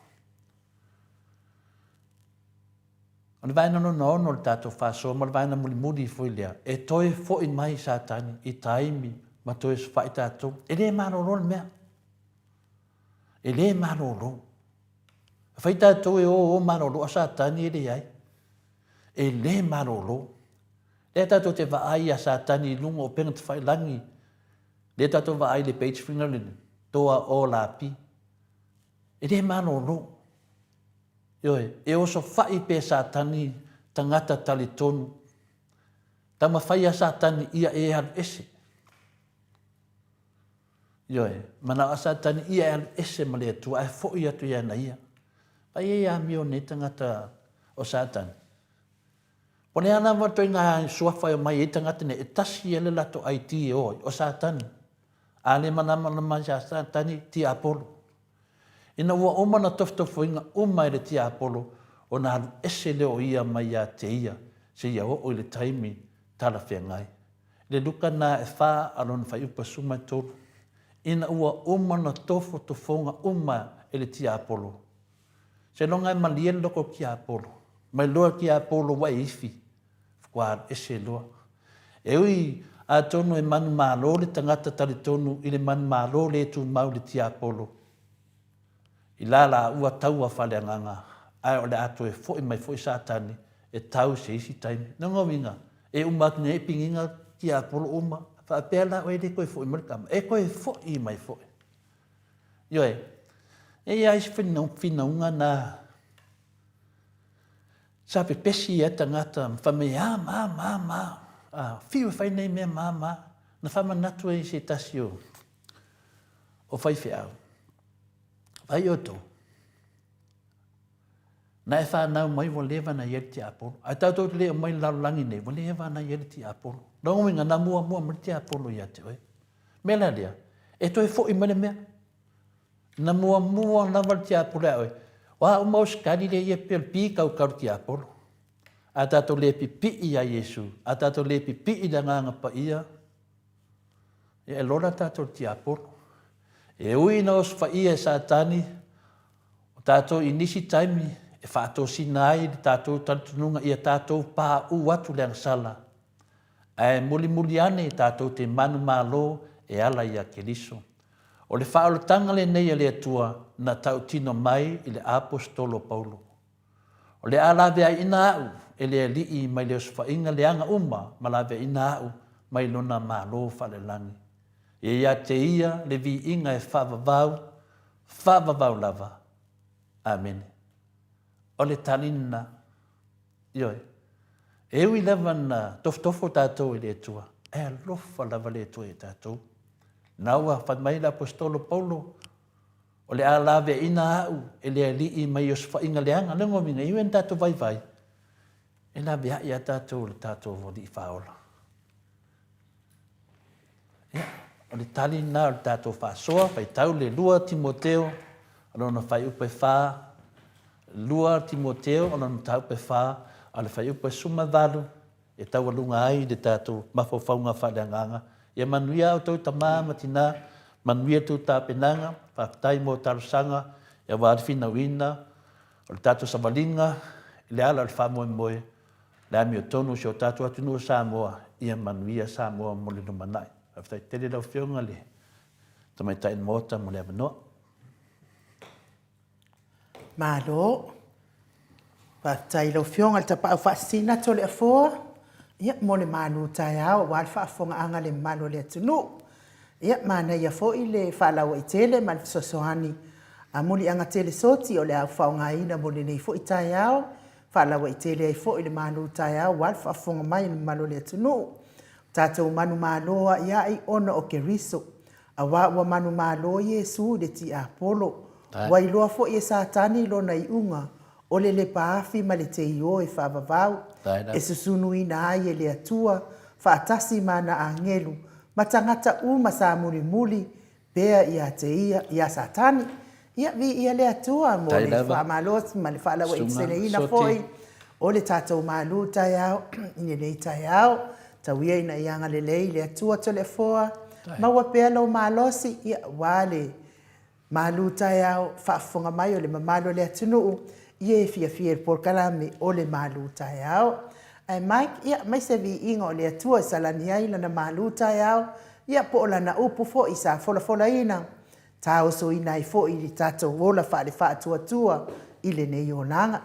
O le vaega lona ono o le tatou faasoa ma le vaega mulimuli foi lea, e toe foi mai Satani i taimi ma toe sofa'i tatou. E le malolo le mea. E le malolo. E fai tatou e o o malolo a Satani e leai. E le malolo. Lea tatou te vaai ia Satani i luga o upega tafailagi. Lea tatou vaai i le page foi lea toa o lapi. E le malolo. Ioe, e osofai pea Satani tagata talitonu. Taumafai ia Satani ia e alu ese. Ioe, manao a Satani ia e alu ese ma le Atua ae foi atu ia na ia. Pai e amio nei tagata o Satani. O le a lava ituaiga suafa e omai ai tagata nei, e tasi ia le latou ID e o ai, o Satani. A le malamalama ia Satani, tiapolo. Ina ua uma na tofotofoina uma e le tiapolo, ona alu ese lea o ia mai ia te ia seia oo i le taimi talafeagai. Le Luka na e fa a lona fuaiupu 13. Ina ua uma na tofotofoga uma e le tiapolo, seiloga e malie le loko o le tiapolo, mai loa le tiapolo ua e ifi, faatoa alu ese loa. E ui atonu e manumalo le tagata talitonu i le manumalo le tumau i le tiapolo, i la laua taua faaleagaga, ae o le a toe foi mai foi Satani e tau i se isi taimi. Lona uiga, e uma atu nei piniga tiapolo uma, faapea la oe e le toe foi mai le tama, e toe foi mai foi. Ioe. E i ai isi finauga na sa pepesi ai tagata ma fai mai, a ma, ma, ma, a, fiu e fai nei mea ma, ma. Na faamanatu ai se tasi o, o faifeau, Vai outou, na e fanau mai ua leva ona i ai le tiapolo. Ae tatou te le aumai i le lalolagi nei, ua leva ona i ai le tiapolo. Lona uiga, na muamua mai le tiapolo ia te oe. Mea la lea, e toe foi mai le mea. Na muamua lava le tiapolo ia oe. O a uma ositali lea ia pei o le pikaukau i le tiapolo. A tatou le pipii ia Iesu, a tatou le pipii i le Agaga Paia, ia e lola tatou i le tiapolo. E ui ina osofaia e Satani o tatou i nisi taimi e faatosina ai le tatou talitonuga ia tatou pauu atu le agasala, ae mulimuli ane tatou te manumalo e ala ia Keriso. O le faaolataga lenei a le Atua na tautino mai i le Aposetolo Paulo. O le a laveaiina a'u e le Alii mai le osofaiga leaga uma ma laveaiina a'u mai Lona Malo faalelagi. Ia ia te Ia le viiga e faavavau, faavavau lava. Amene. O le tali lena. Ioe. E ui lava na tofotofo tatou e le Atua, ae alofa lava le Atua ia tatou. Na ua fai mai le Aposetolo Paulo, O le a laveaiina a'u e le Alii mai osofaiga leaga. Lona uiga, e ui ina tatou vaivai, e laveai lava tatou e le tatou Alii Faaola. Ia, o le tali lena o le tatou faasoa, faitau le 2 Timoteo, o lona fuaiupu e 4, 2 Timoteo, o lona mataupu e 4, a o le fuaiupu e 18, e taualuga ai le tatou mafaufauga faaleagaga. Ia manuia a outou tama ma tina, manuia tou tapenaga, faafetai mo talosaga aua le finauina o le tatou savaliga i le ala o le faamoemoe, le amiotonu o si o tatou atunuu o Samoa, ia manuia Samoa mo le lumanai. Faafetai tele lau Afioga i le Tamaitai o le Maota mo le avanoa. Malo. Faafetai i lau Afioga i le Tapaau Faasisina Toleafoa, ia, mo le malu taeao aua le faafofogaaga a le mamalu o le atunuu. Ia, manaia foi le faalauaitele ma le fesoasoani a muliaga tele soti o le a ou faaaogaina mo lenei foi taeao, faalauaitele ai foi le malu taeao aua le faafofoga mai a le mamalu o le atunuu. Tatou manumalo a'ia'i ona o Keriso, Aua ua manumalo Iesu i le tiapolo, ua iloa foi e Satani lona iuga, o le lepaafi ma le teio e faavavau, e susunuina ai e le Atua faatasi ma ana agelu ma tagata uma sa mulimuli pea ia te ia, ia Satani. Ia, viia le Atua mo le faamalosi ma le faalauaiteleina foi o le tatou malu taeao i lenei taeao. Tau ia ina ia agalelei le Atua Toleafoa, maua pea lou malosi, ia, aua le malu taeao faafofoga mai o le mamalu o le atunuu, ia e fiafia i le polokalame o le malu taeao. Ae Mike, ia, aumai se viiga o le Atua e salani ai lana malu taeao, ia, po o lana upu foi sa folafolaina, taosoina ai foi le tatou ola faale-faatuatua i lenei olaga.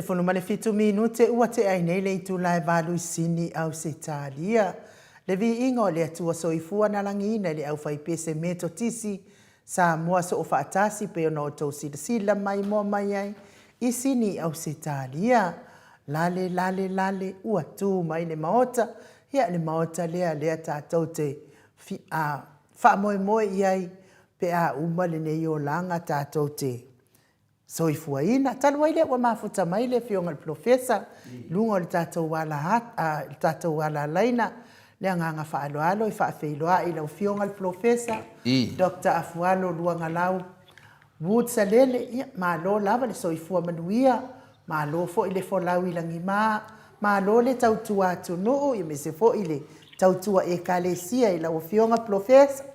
17 minute ua tea ai nei le itula e valu i Sini, Ausetalia. Le viiga o le Atua Soifua na lagiina i le aufaipese Metotisi Samoa Soofaatasi pei ona outou silasila maimoa mai ai i Sini, Ausetalia. Lale, lale, lale, ua tu mai le Maota, ia le Maota lea lea tatou te faamoemoe i ai pe a uma lenei olaga tatou te soifuaina. Talu ai lea ua mafuta mai le Afioga i le Polofesa i luga o le tatou ala, le tatou ala laina, le agaga faaaloalo e faafeiloai i lau Afioga i le Polofesa, Doctor Afualo Luagalau Wood Salele. Ia, malo lava le soifua manuia, malo foi le folau i lagima, malo le tautua atunuu, aemaise foi le tautua Ekalesia i lau Afioga Polofesa.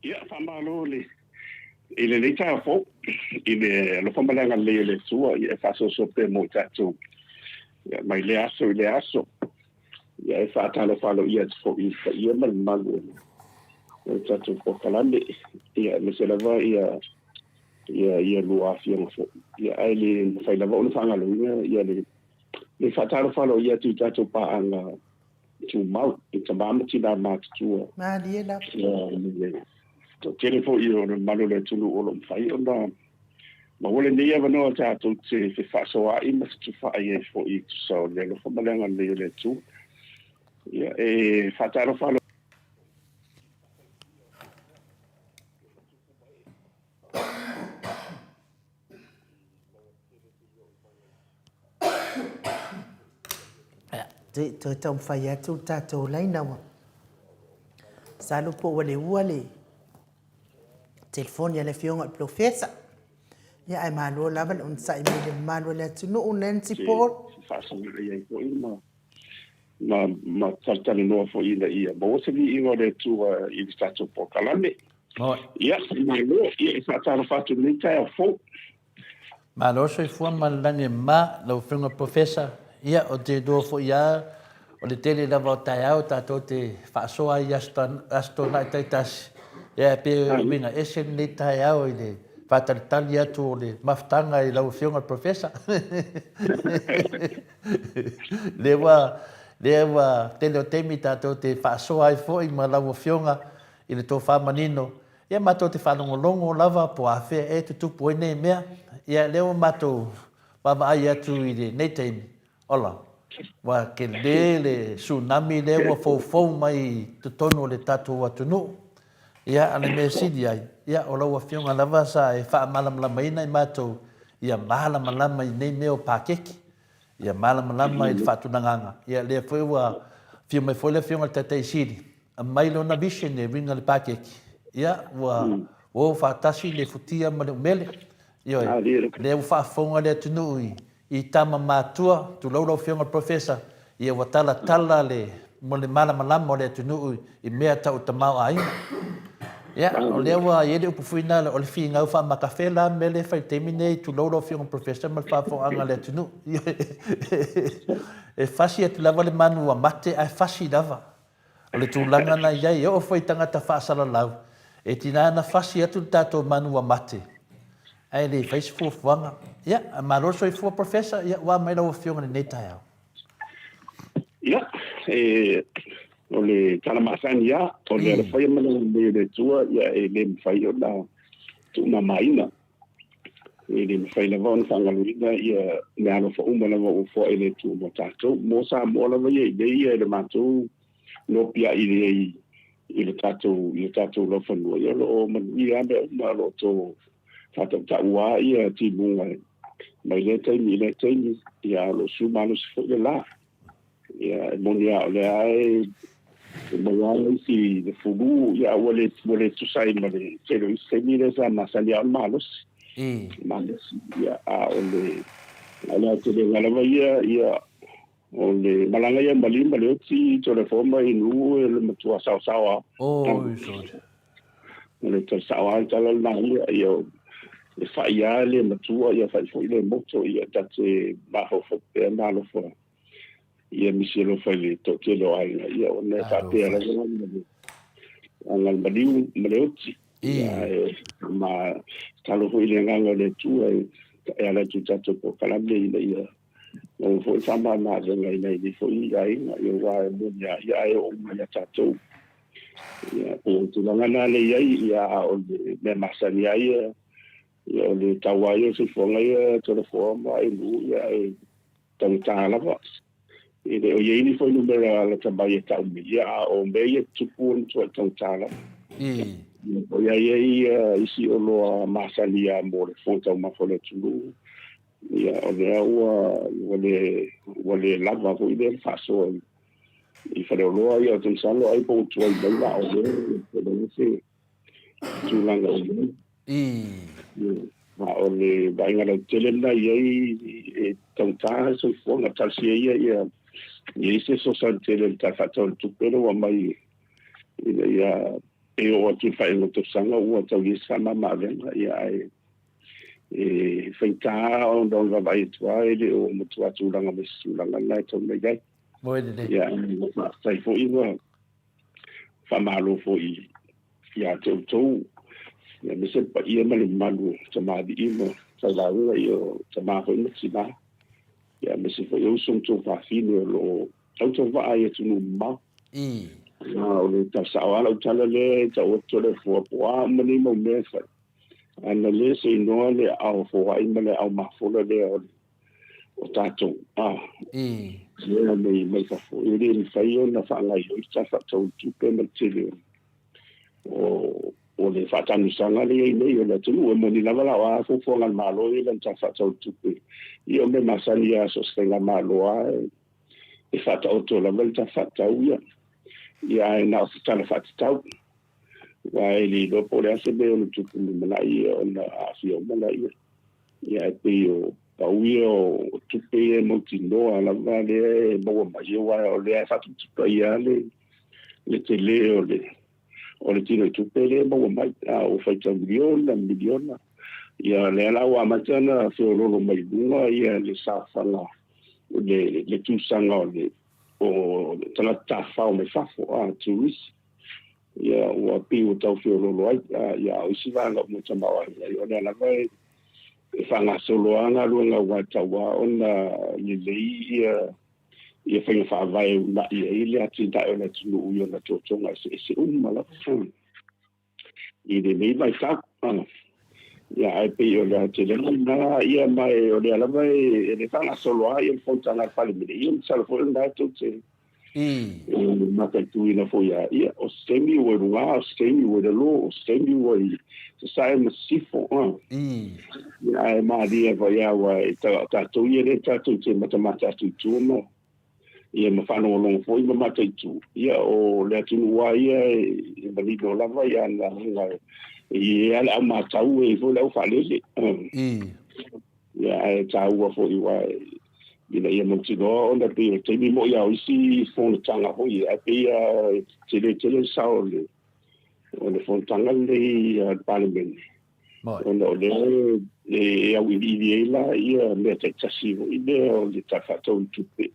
Ia, faamalo le i lenei taeao fou, i le alofa ma le agalelei o le Atua, ia e faasoasoa pea mo i tatou, ia, mai lea aso i lea aso. Ia, e faatalofa aloaia atu foi i le paia ma le mamalu o le tatou polokalame, ia, aemaise lava ia, ia, ia lua afioga foi. Ia, ae le mafai lava ona faagaloina ia le, le faatalofa aloaia atu i tatou paaga tumau i tama ma tina matutua. Malie lava. Ia, toatele foi o le mamalu o le atunuu o lo o mafai ona maua lenei avanoa tatou te fefaasoaai ma fetufaai ai foi e tusa o le alofa ma le agalelei o le Atua. Ia, e faatalofa aloaia Se i toe taumafai atu le tatou laina ua masalo po ua leua le telefoni a le Afioga i le Polofesa. Ia ae malo lava le onosai mai i le mamalu o le atunuu. Nancy Paul. Faasoa i ai foi ma ma ma talatalanoa foi ina ia maua se viiga o le Atua i le tatou polokalame. Ia, malo, ia e faatalofa atu i lenei taeao fou. Malo soifua ma le lagi e mama lau Afioga Professor. Ia, ou te iloa foi lava o le tele lava o taeao tatou te faasoa ai i Aso Toonai taitasi, ia e pei e uiga ese lenei taeao i le faatalitali atu o le mafutaga i lau Afioga i le Professor. Lea ua, lea ua tele o taimi tatou te faasoa ai foi ma lau Afioga i le tofa manino, ia matou te faalogologo lava po o afea ea e tutupu ai nei mea. Ia lea ua matou vaavaai atu i lenei taimi, ola, ua tele le tsunami lea ua foufou mai i totonu o le tatou atunuu. Ia, a o le mea e sili ai, ia, o lau Afioga lava sa e faamalamalamaina i matou ia malamalama i nei mea o pakeke, ia malamalama i le faatulagaga. Ia, lea foi ua afio mai foi le Afioga i le Taitai Sili, aumai lona vision e uiga i le pakeke, ia, ua o faatasi le futia ma le umele. Ioe, lea ua faafofoga le atunuu i i tama matua, tulou lau Afioga i le Professor, ia ua talatala le mo le malamalama o le atunuu i mea tau tamaoaiga. Ia, o lea ua i ai le upu fuina o le finau faamatafe la mea lea e fai i le taimi nei, tulou lau Afioga i le Professor ma le faafofogaaga a le atunuu. E fasi atu lava le manu ua mate ae fasi lava. O le tulaga na i ai, e oo foi i tagata faasalalau, e tiga ona fasi atu le tatou manu ua mate, ae le fai se fuafuaga. Ia, malo le soifua Professor, ia ua mai lau Afioga i lenei taeao. Ia, e, o le tala masani lava, o le alofaia ma le agalelei o le Atua, ia e le mafai ona tuumamaina. E le mafai lava ona faagaloina ia meaalofa uma lava ua foai e le Atua mo tatou. Mo Samoa lava ia i nei ia i le matou nopiai nei i le tatou i le tatou laufanua, ia o lo o manuia lava mea uma, o lo o to faatautaua ia timuga mai lea taimi i lea taimi, ia o lo o su malosi foi le la. Ia, e moni lava o lea e maua lava isi le fulu, ia ua le, ua le tusa ai ma le tele o isi taimi lea sa masani lava o le malosi. Malosi, ia, a o le, a o le aotelega lava ia, ia, o le malaga ia maliu ma le oti, telefona i nuu, e le matua saosao lava. Oi, sorry. O le tala sao lava le tala lena ia, ia, e fai lava le matua, ia fai foi le moto, ia, ta te mafaufau pea ma alofa ia misi alofa i le toatele o aiga, ia ona e faapea lava aga le maliu ma le oti. Ia, e ma talo foi le agaga o le Atua e e ala atu i tatou polokalame ina ia maua foi faamamaavega i nai nei foi aiga, ia aua e moni lava ia ae oo uma ia tatou. Ia pei o le tulaga lena lea e i ai, ia a o le mea masani lava ia, ia o le tau lava ia o le soifuaga ia Toleafoa ma Ailuu, ia e taugata lava. E le o i ai ni fuainumera lata mai e tau mai, ia a o mea ia e tutupu e matuai taugata lava. O i ai ai isi oloa masani lava mo le fofoga taumafa o le atunuu, ia o lea ua ua le ua le lava foi lea le faasoa i faleoloa, ia ou te masalo ai po ua tuai mai la o lea e leai se tulaga o i ai. Ma o le vaaiga lautele lena i ai e taugata le soifuaga, talosia ia ia i ai se fesoasoani tele i le Tala Faatatau o le Tupe lea ua aumai ina ia e oo atu i le faaiuga o le tausaga ua tau i ai se faamama-avega, ia ae e faigata ona o le vaavaai atu lava e le o matua tulaga mai se tulaga lena e tatau ona i ai. Moe lelei. Ia, faafetai foi ua faamalo foi ia te outou, aemaise le paia ma le mamalu o tamalii ma failauga, ia o tama foi ma tina, ia aemaise foi o uso ma tuafafine o lo o tautauva'a i atunuu mamao. O le tala sao lava lau tala lea e tau atu o le afua po o a uma nei mau mea e fai, ana le se inoa le aao foai ma le aao mafola lea o le o tatou a lea mai mai fafo, e le mafai ona faagaoioi le Tala Faatatau o le Tupe ma le tele o o le faatanusaga lea i ai nei o le atunuu. E moni lava la o a fuafuaga a le Malo i lana Tala Faatatau o le Tupe, ia o mea masani lava so o se faigamalo lava e faataoto lava le Tala Faatatau ia, ia ae na o se tala faatatau, aua e le iloa po o le a se mea e ono tupu i le lumanai ona aafia uma laia. Ia ae pei o pau ia o tupe ia e mautinoa lava lea e maua mai, aua o lea e faatupatupaia lava le tele o le o le tino i tupe lea e maua mai, a ua faitau miliona miliona. Ia lea la ua amata ona feoloolo mai luga ia le saofaga le le tusaga o le o tagata tafafao mai fafo, a tourist. Ia ua pei ua tau feoloolo ai, ia a o isi vaega uma o tamaoaiga, ia o lea lava e faagasolo lava galuega aua e tatau lava ona lelei ia ia faiga faavae e uunai ai le atinae o le atunuu i ona totoga eseese uma lava i lenei vaitau. Ia ae pei o le aotelega lena, ia ma o lea lava e le faagasolo lava ia le fonotaga a le Palemene, ia masalo foi o lena e tou te mataituina foi lava, ia o se taimi ua i luga, o se taimi ua i lalo, o se taimi ua i sasae ma sisifo. Ia ae malie foi lava aua e tatou ia lea tatou te matamata atu i tua ma ia ma faalogologo foi ma mataitu, ia o le atunuu lava ia e manino lava ia ana aga e i ai lava le au matau, e i ai foi le au faalele. Ia ae taua foi aua ina ia mautinoa ona pei o le taimi moi lava o isi fonotaga foi, ae pei lava e tele tele le sao o le fonotaga lenei a le Palemene, ona o lea e auiliili ai la ia mea taitasi foi lea o le Tala Faatatau o le Tupe.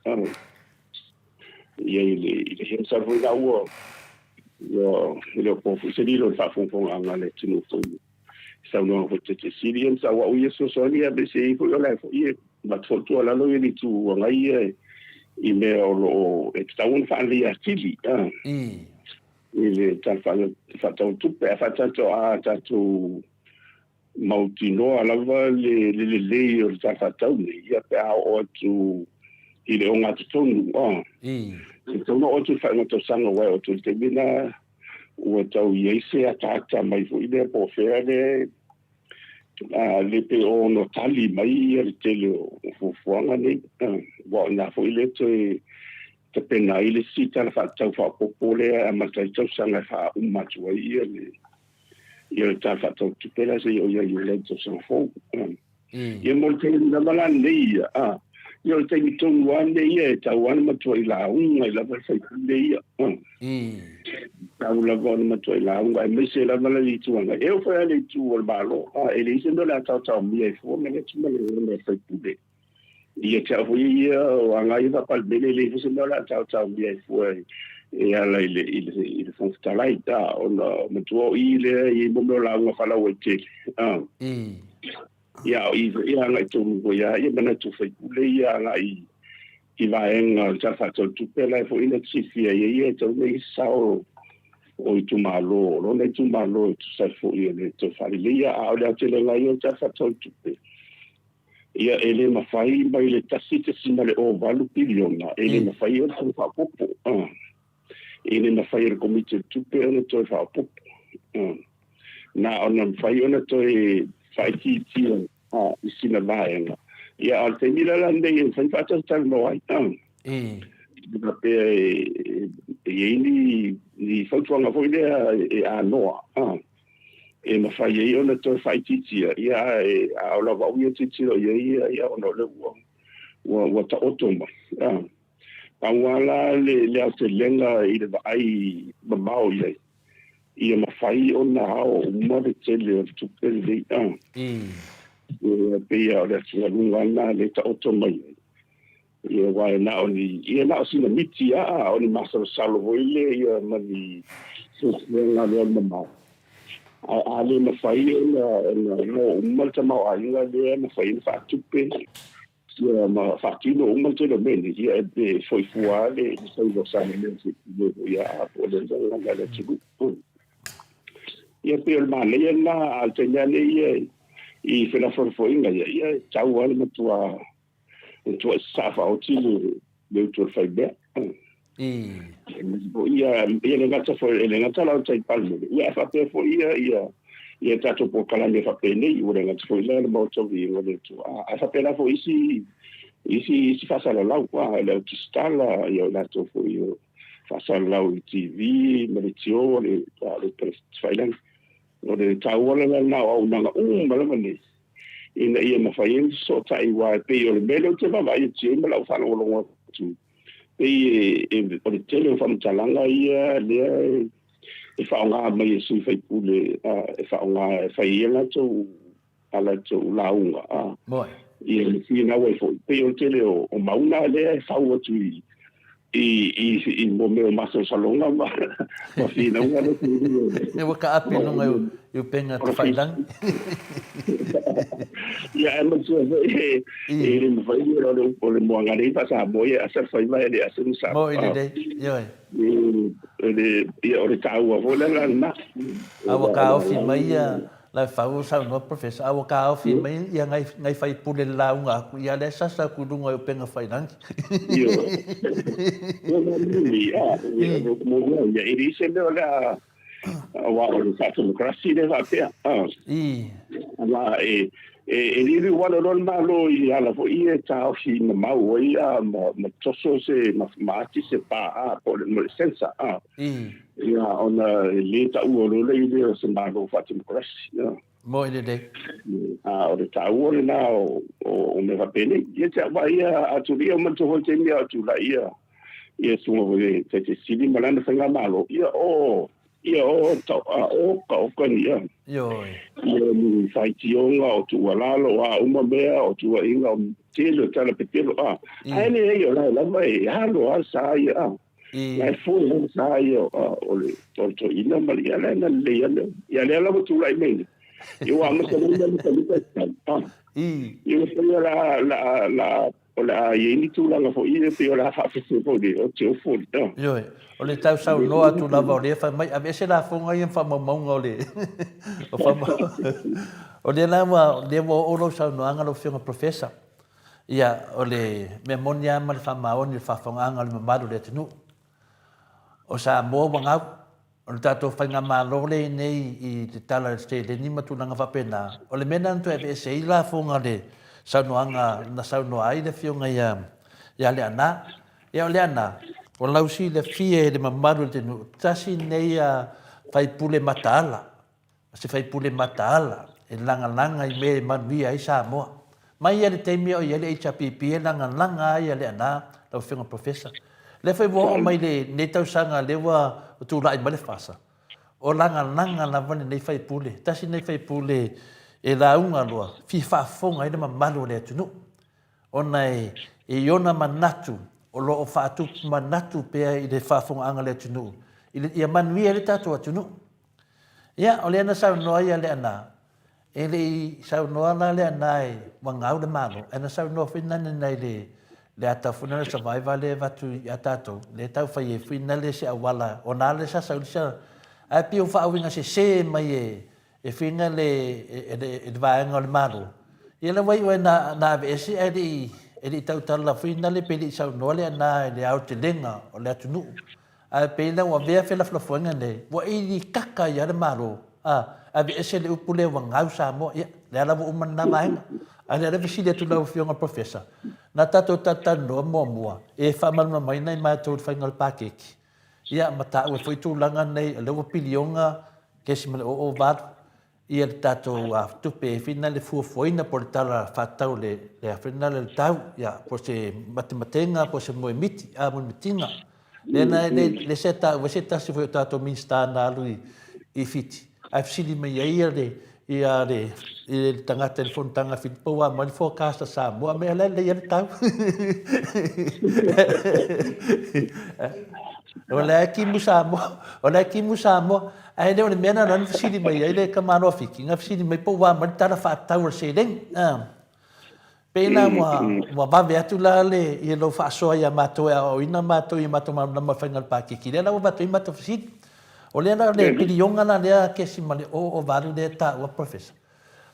Ia i le i le masalo foi la ua ua e le o po foi se lilo i le faafogafogaaga a le atunuu foi i saunoaga foi Taitaisili ia, masalo au ia fesoasoani ia aemaise ai foi o la e foi e avatu foi le tuualalo ia i le Itu Agai ia i mea o lo o e tatau ona faaleleia atili i le Tala Faatatau o le Tupe, ae faatatou a tatou mautinoa lava le lelei o le Tala Faatatau lenei, ia pe a oo atu i le ogatotonu, a. E tatau ona oo atu i le faaiuga o tausaga, aua e oo atu i le taimi lena ua tau i ai se ataata mai foi lea po o fea le le pe ono tali mai ia le tele o fuafuaga nei, aua o i ina foi lea toe tapena ai le isi Tala Faatatau Faaopoopo lea e amata ai le tausaga e faauma atu ai ia le ia le Tala Faatatau Tupe la seia o i ai i le tausaga fou. Ia mo le taimi lava la lenei ia, a, ia o le taimi tonu lava lenei ia e tatau lava ona matuai lauga ai lava le sui usufono ia. Tatau lava ona matuai lauga, aemaise lava la le Itu Agai. E oo foi lava i le Itu o le Malo, a, e leai se mea o le a taotaomia ai fua ma le atu ma le lagona o le sui usufono. Ia te au foi ia o aga ia faa-Palemene, e leai foi se mea o le a taotaomia ai fua e ala i le, i le, i le Fofoga Fetalai, a, ona matua o i lea e i ai mo mea o lauga faalauaitele, a. Ia, a o i foi ia agai tonu foi lava ia manatu o faipule ia agai i vaega o le Tala Faatatau o le Tupe, la e foi na te silafia ai ia e tatau ona i ai se sao o itumalo, o lona itumalo e tusa ai foi o le toe faaleleia. A o le aotelega ia o le Tala Faatatau o le Tupe, ia e le mafai mai le 1.08 piliona, e le mafai ona toe faaopoopo. E le mafai e le Komiti o le Tupe ona toe faaopoopo. Na ona mafai ona toe faaitiitia i sina vaega. Ia, a o le taimi la lenei e mafai ona faatalatalanoa ai. Faapea e i ai ni fautuaga foi lea e anoa e mafai ai ona toe faaitiitia, ia, ae a o lau au ia tilotilo i ai, ia, ona o lea ua taoto mai. Pau lava la le aotelega i le vaai mamao i ai, ia mafai ona ao uma le tele o le tupe lenei. E pei lava o le atugaluga lena lea e taoto mai ai. Ia, aua e na o ni, ia na o sina miti lava, a o ni masalosalo foi lea ia ma ni fuafuaga alualumamao. Ae a le mafai ona ao uma le tamaoaiga lea e mafai ona faatupe, Ia ma faatino uma le tele o mea nei, ia e foi fua lava le faiva o Samoa se i le foi a po o le lagona a le atunuu. Ia pei o le manaia lena, a o le taimi lava nei ia i felafolafoaiga ia, ia e tau lava le matua matuai sasaa faaoti le utu o le faimea. Ia, ia le gata foi, e le gata la o le tai Palemene, ia ae faapea foi ia, ia, ia tatou polokalame faapenei, ua le gata foi la le Maota o Viiga o le Atua, ae faapena foi isi, isi, isi faasalalau, a, le au tusitala, ia o i latou foi o faasalalau i TV ma leitio, le, le tafailagi. O le taua la lena o auaunaga uma lava nei, ina ia mafai ai ona fesootai, aua e pei o le mea lea ou te vaavaai atu i ai ma lau faalogologo atu, pei e, o le tele o faamatalaga ia lea e faaaoga mai e sui usufono e faaaoga e fai ai a latou a latou lauga a ia le finau ai foi, pei o le tele o mauna lea e fau atu i i i i mea o masalosaloga ma ma finauga lea. E ua kaape i luga i upega tafailagi. Ia ae manatua foi e e le mafai o le o le moaga lea i faa-Samoa ia e asa le faiva e le asa ni sa. Mo i lelei, ioe. E le ia o le taua foi la lena. A ua taofi mai ia la e fau o saunoa Professor, a ua taofi mai ia nai nai faipule le lauga atu, ia lea sasa atu i luga i upega failagi. Ioe. Ia e leai se mea o le a aua o le faatemokarasi lea faapea. Aua e e liuliu wale loa le Malo i ala foi ia e taofi mamau ai a ma, ma toso se ma, ma ati se pa a po o le, mo le censor a. Ia ona e le taua loa le lea o se Malo faatemokarasi. Ia. Mo i lelei. A o le taua lena o, o, o mea faapenei. Ia te au ia atulia o manatua foi le taimi a o tulai ia ia susuga foi le Taitaisili ma lana faigamalo, ia o ia o ta o ka o ka ni ia. Ioe. Ia ni faitioga o tuualalo o a uma mea o tuuaiga o tele o tala pepelo a. Ae leai o la e lava e alo lava sa ia a. La e foe lava sa ia o le o le toeaina ma le ia la e na lelei lava mea. Ia lea la ua tulai mai nei. Ia ua amata mai na lukaluka e tau a. Ia ua pei o le a la la o le a i ai ni tulaga foi ia pei o le a faafefe foi le o te ofo le a. Ioe, o le tausaunoa atu lava o lea fai mai, aveese lafoga ia ma faamaumauga o le o faama o lea la ua lea ua oo lau saunoaga lau Afioga Professor. Ia, o le mea moni lava ma le faamaoni o le faafofogaaga a le mamalu o le atunuu. O Samoa ua gau. O le tatou faigamalo lea i nei i le tala i le seleni ma tulaga faapena, o le mea lena na toe aveese ai lafoga o le saunoaga na saunoa ai le Afioga ia ia Leaana. Ia o Leaana, o lau silafia e le mamalu o le atunuu, tasi lenei faipule mataala O se faipule mataala e lagalaga i mea e manuia ai Samoa. Mai ia le taimi a o i ai le HRPP e lagalaga ai a Leaana, lau Afioga Professor. Lea foi ua oo mai lenei tausaga lea ua tulai mai le FASA, o lagalaga lava lenei faipule, tasi lenei faipule e lauga loa, fia faafofoga ai le mamalu o le atunuu. Ona e i ona manatu o lo o faatupu manatu pea i le faafofogaaga a le atunuu, ia manuia ai le tatou atunuu. Ia, o lea na saunoa ai Leaana, E le i saunoa la le ana e ua gau le Malo, ae na saunoa foi nane nai le le ata foi lea survivor lea e avatu ia tatou, lea e tau fai ai foi nale se auala ona le sa sau sa ae pei ua faauiga sese mai e e fina le e le e le vaega o le Malo. Ia la ua iu ai na na aveese ae le i e le i tautala foi nale pe le i saunoa le ana i le aotelega o le atunuu. Ae pei la ua avea felafolafoaiga nei, ua ilikaka ai lava le Malo, a, aveese le upu lea ua gau Samoa, ia, lea la ua uma lena vaega. A o lea la e fesili atu lau Afioga i le Professor, na tatou talatalanoa muamua e faamalamalamaina i matou i le faiga o le paketi, ia, ma taua ai foi tulaga nei, o lea ua piliona kesima le o o valu, ia le tatou tupe e fina le fuafuaina po o le tala faatatau le le fina le tau ia po se matematega po se moemiti a moemitiga le na le le se ta ua se tasi foi o tatou Minista na alu i i Fiti ae fesili mai ai ia le ia le i le tagata i le fonotaga a Filipo ua aumai le forecast a Samoa mea la e lelei ai le tau. O la e timu Samoa, o la e timu Samoa. Ae le o le mea lena na fesili mai ai le tamaloa Fiti, na fesili mai po ua aumai le tala faatatau o le seleni. Pei la ua, ua vave atu la le, ia lou faasoa ia matou e aoaoina matou ia matou malamalama i le faiga o le paketi. Lea la ua avatu ai matou fesili. O lea la o le piliona la lea kesima le o o valu lea e taua Professor.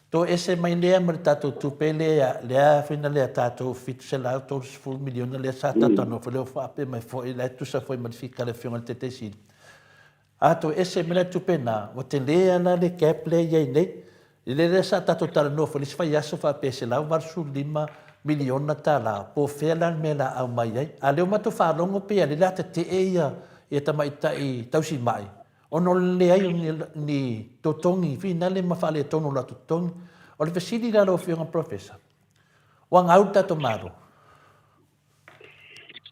Toese mai lea ma le tatou tupe lea, lea fina lea tatou 730 miliona lea sa talatalanoa foi lea ua faapea mai foi, la e tusa foi ma le fika a le Afioga i le Taitai Sili. A toese mai la le tupe lena, ua tele lava la le gap lea e i ai nei. I le lea sa tatou talanoa foi i le isi vaiaso faapea e $185 miliona tala, po o fea la le mea o le a aumai ai. A o lea ua matou faalogo pei lava o lea o le a tetee ia tamaitai tausimai, Ona o le leai o ni totogi finale ma faaletonu o latou totogi. O le fesili la lau Afioga Professor, ua gau le tatou Malo?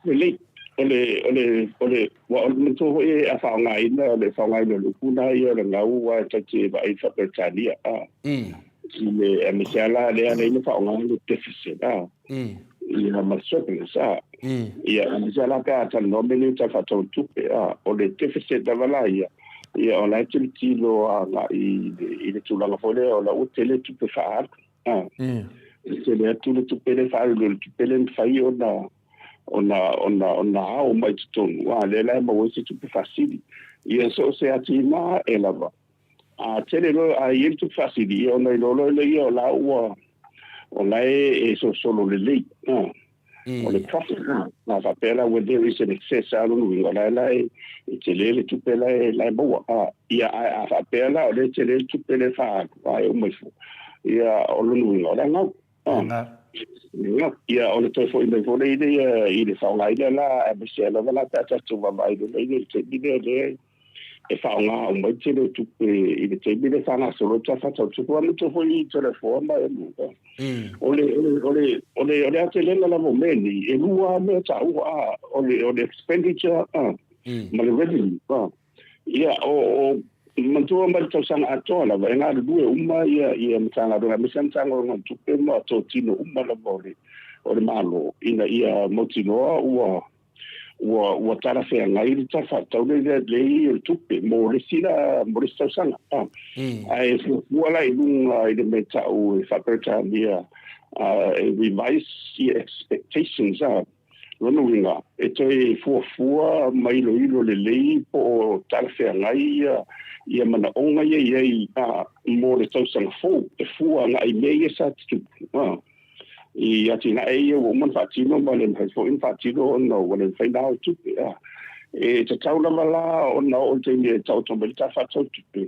Lelei. O le, o le, o le, ua o le manatua foi a faaaogaina, o le faaaogaina o le upu lena ia o le gau aua e tatou te vaai i le faa-Peretania, a. I le, aemaise lava la lea na faaaoga le deficit, a. Ia ma le surplus, a. Ia, aemaise la pe a talanoa mea nei o Tala Faatatau o Tupe, a, o le deficit lava la ia, ia o la e tilotilo agai i le tulaga foi lea o la ua tele tupe faaalu, a. E tele atu le tupe lea e faaalu i lo le tupe lea e mafai ona ona ona ona ao mai totonu, a, lea la e maua ai se tupe faasili. Ia so o se atinae lava, a tele loa, a i ai le tupe faasili, ia ona iloa loa lea o la ua o la e solosolo lelei. A. O le profit na, na faapea la when there is an excess a lona uiga o la e la e tele le tupe la e la e maua. A, ia ae a faapea la o lea e tele le tupe lea e faaalu a e uma ifo, ia o lona uiga o le a gau. A, ia o le toe foi mai foi lea i le faaaogaina la aemaise lava la pe a tatou vaavaai loa i le taimi lea lea e faaaoga uma ai le tele o tupe i le taimi lea e faagasolo ai le Tala Faatatau o Tupe. Aua manatua foi i Toleafoa ma o le, o le, o le, o le aotelega lava o mea nei, e lua lava mea taua, a, o le, o le expenditure a, ma le revenue. A. Ia, o, o, manatua mai le tausaga atoa lava, e galulue uma ia, ia Matagaluega, aemaise lava Matagaluega o Tupe ma totino uma lava o le, o le Malo, ina ia mautinoa ua, ua, ua talafeagai le Tala Faatatau lea lea o le Tupe mo le isi la, mo le isi tausaga. Ah. Ae fuafua la i luga i le mea tau e faa-Peretania e revise ia expectations ah. Lona uiga, e toe fuafua ma iloilo lelei po o talafeagai ia, ia manaoga ia i ai ah, mo le tausaga fou, e fua agai i mea ia sa tutupu. Ah. I atinae ia ua uma ona faatino ma le mafai foi ona faatino ona ua le mafai ona ao tupe. A. E tatau lava la ona oo i le taimi e taoto mai le Tala Faatatau o Tupe,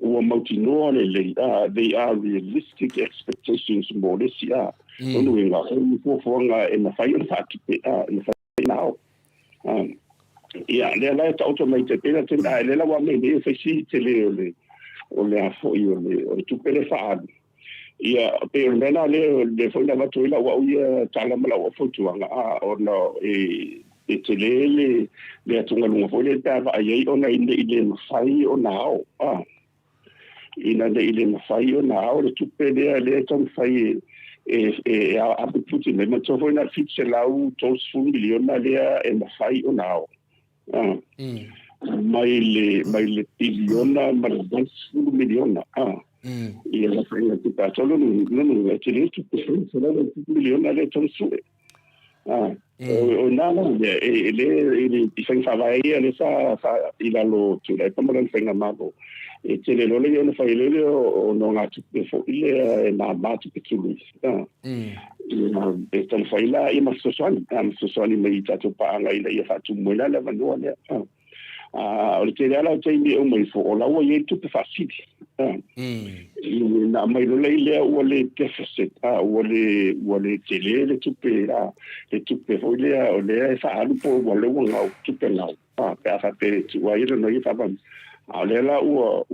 ua mautinoa lelei, a, they are realistic expectations mo le isi, a. Lona uiga, o ni fuafuaga e mafai ona faatupe, a, e mafai ona ao. A. Ia, lea la e taoto mai te pei la taimi, a lea la ua aumai nei e fai si tele o le, o le a foi o le, o le tupe lea e faaalu. Ia, pei o le mea lena lea, lea foi na avatu ai lau au ia tala ma lau au fautuaga, a, ona e, e tele le, le atugaluga foi lea pe a vaai ai ona ina i le mafai ona ao, a, ina ne i le mafai ona ao le tupe lea, lea e taumafai e, e, e, e aputiputi mai. Manatua foi na o le $730 miliona lea e mafai ona ao. A, mai le, mai le piliona ma le $80 miliona, a. Ia le faiga tupe atoa lona lona e tele tupe 170 miliona lea e tatau ona sue. O ina la lea e le i faiga faavae ia lea sa i lalo o Tuilaepa ma lana faigamalo, e tele loa lea ona fai lea o nogatupe foi lea e mama tupe tului. Ia e taumafai la ia ma fesoasoani, ma fesoasoani mai i tatou paaga ina ia faatumu ai la le avanoa lea. O le tele lava la o taimi e uma ifo, o la ua i ai le tupe faasili. Na aumai loa lea ua le deficit, ua le tele le tupe, le tupe foi lea o lea e faaalu po ua lea ua gau, tupe gau, pe a faapea e tuu ai lona ia faavae. A o lea la ua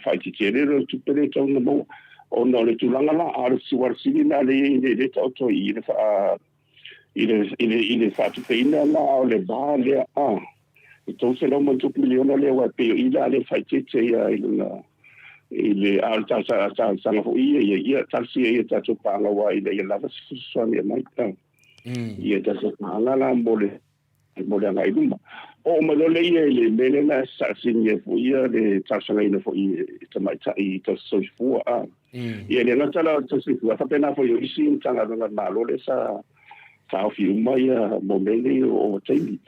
faaitiitia ai le tupe lea e tatau ona maua ona o le tulaga la, a o le fesili lena lea e le taoto i le faa i le faatupeina la o le va lea, e 300+ miliona lea, aua e pei o i la lea e faaitiitia ia i lona i le a o le talosaga foi ia ia talosia ia tatou paaga, aua ina ia lava se fesoasoani e aumai ia tatou paaga la mo le agai i luma. Oo mai loa lea i le mea lea na saasini ai foi ia le talosagaina foi e tamaitai tausisoifua. Ia le gata la o le tausisoifua, faapena foi o isi Matagaluega a le Malo lea sa taofi uma ia mo mea nei o taimi.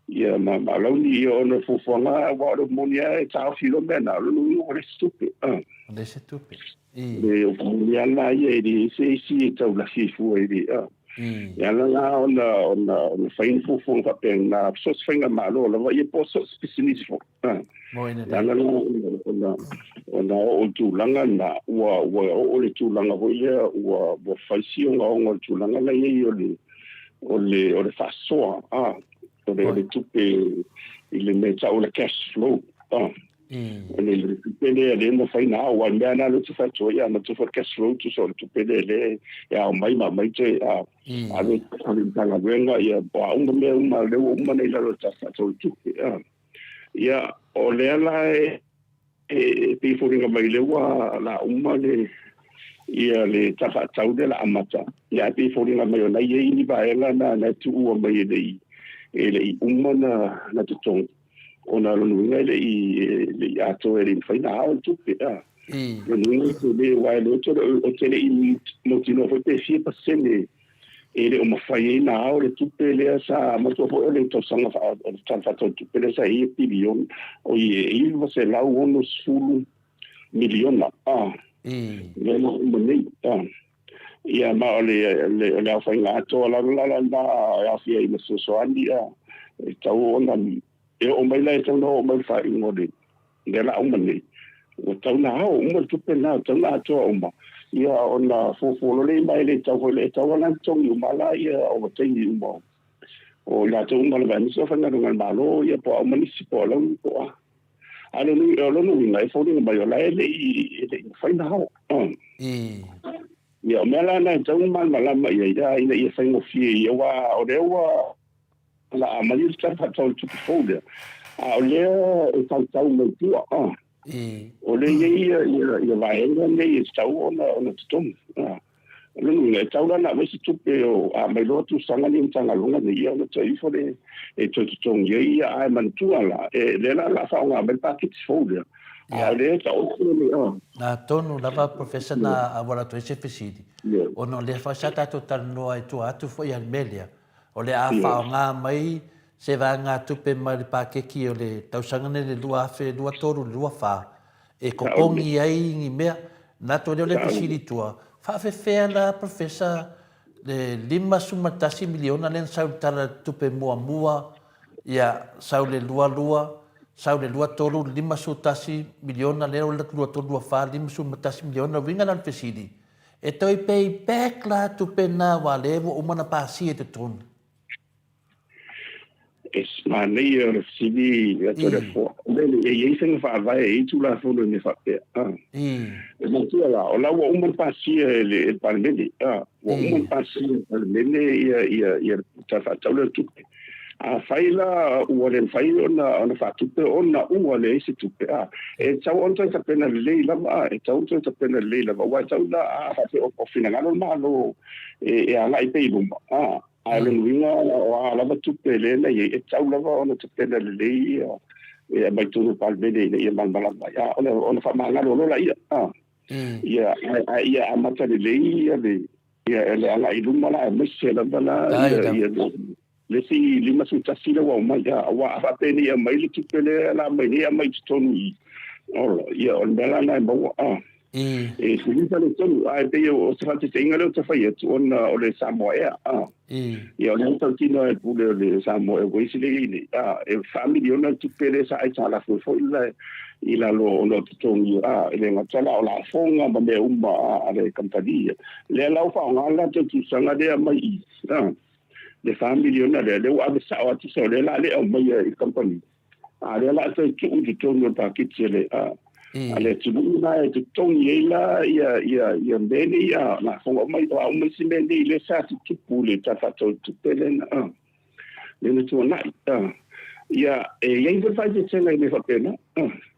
Ia ma alauni ia ona fuafuaga, aua o le moni lava e taofi loa mea na, o lona uiga ua leai se tupe. Leai se tupe. Le o moni lava la ia e leai se isi e tau lafi ai fua i le E ala la ona fai ni fuafuaga faapena, so o se faigamalo lava ia po o so o se pisinisi foi. E ala la ona oo i tulaga na, ua oo le tulaga foi lea ua fai si ogaoga o le tulaga la i ai o le faasoa, o le tupe i le mea e tau o le cash flow. O le tupe lea lea na fai na ao, aua le mea lena lea ou te fai atu ai, a matou foi le cash flow, tusa o le tupe lea lea e ao mai ma aumai toe ave i le Matagaluega, ia po o a uma mea uma lea ua uma nei i lalo o le Tala Faatatau o le Tupe. Ia, o lea la e pei e foliga mai lea ua la uma le ia le Tala Faatatau lea la amata, ia ae pei e foliga mai o na i ai ni vaega na e tuua mai e le i uma na totogi, ona lona uiga e le i atoa, e le i mafai ona ao le tupe. Lona uiga e tele, aua e le o te le i mautinoa foi pe fia pasene e le o mafai ai na ao le tupe lea sa matua foi o le tausaga o le Tala Faatatau o le Tupe lea sa i ai piliona o i e 960 miliona lea na uma nei. Ia ma o le aofaiga atoa lava la lena e aofia ai ma fesoasoani e tau ona e oo mai la e tau na oo mai le faaiuga o le lea la uma nei ua tau na ao uma le tupe lena, tau na atoa uma ia ona fuafua loa lea ma e le tau foi e tau ona totogi uma la ia o taimi uma o i latou uma lava, aemaise o faigaluega a le Malo ia po o a uma nisi po o alauni po o a. A o lona uiga e foliga mai o la e le i mafai na ao. Ia o mea la na e tau malamalama i ai ina ia faigofie ia, aua o lea ua la aumai le Tala Faatatau o le Tupe fou lea, a o lea e tautau mai tua. O lea e i ai ia vaega nei e tatau ona totogi. O lona uiga e tau la ona aumai se tupe o a aumai loa tausaga nei Matagaluega nei ia ona toe ifo le e toe totogi ai ia, ae manatua la e lea la la faaaoga mai le paketi fou lea, a o lea e taoto le Atonu lava, Professor, na auala atu ai se fesili, ona o lea foi sa tatou talanoa i tua atu foi i le mea lea, o le a faaaoga mai se vaegatupe mai le paketi o le tausaga nei le 2023 i le 24 e totogi ai ni mea. Na atu ai lea o le fesili i tua, faafefea la, Professor, le $51 miliona lea na sau i le Tala o le Tupe muamua, ia, sau le 22, sau le 23, le 51 miliona lea ua alu atu 23, 24, $51 miliona. O le uiga la o le fesili, e toe pay back la tupe na aua lea ua uma ona pasia i totonu? E manaia o le fesili a Toleafoa. O le e i ai faiga faavae, e i ai Tulafono i mea faapea. E manatua la, o la ua uma ona pasia e le Palemene. Ua uma ona pasia e le Palemene ia le Tala Faatatau lea o le Tupe. Afai la ua le mafai ona faatupe ona ua leai se tupe, e tatau ona toe tapena lelei lava, e tatau ona toe tapena lelei lava, aua e tatau la a faapea o finagalo le Malo e agai pea i luma. A o lona uiga o a lava tupe lea na i ai, e tatau lava ona tapena lelei ia e aumai i totonu o le Palemene ina ia malamalama ai, a, ona faamagalo loa laia, a. Ia, ae ia amata lelei ia le ia le agai i luma la, aemaise lava la ia le isi 51 lea ua aumai, a, aua a faapea nei e aumai le tupe lea la aumai nei aumai i totonu i i, ola, ia o le mea la lena e maua, a. E sili le tonu, ae pei o se faataitaiga lea ou te fai atu ona o le Samoa Air, a. Ia o lea e tautino lava e le pule o le Samoa Airways lea e i ai nei, a, e $4 miliona le tupe lea sa aitalafu ai foi la i lalo ona o totogi, a, e le gata la o lafoga ma mea uma a le kamupani ia. Lea la ua faaaoga le latou tusaga lea mai i, a, le $4 miliona lea, lea ua ave sao atu sao lea la a le aumaia i le kamupani. A lea la a toe tuu i totonu o le paketi a le a le atunuu la e totogi ai la ia ia ia mea nei a lafoga uma o a uma isi mea nei lea sa tutupu i le Tala Faatatau o le Tupe lea na lea na tuanai. Ia e i ai foi le faaeteetega i mea faapena.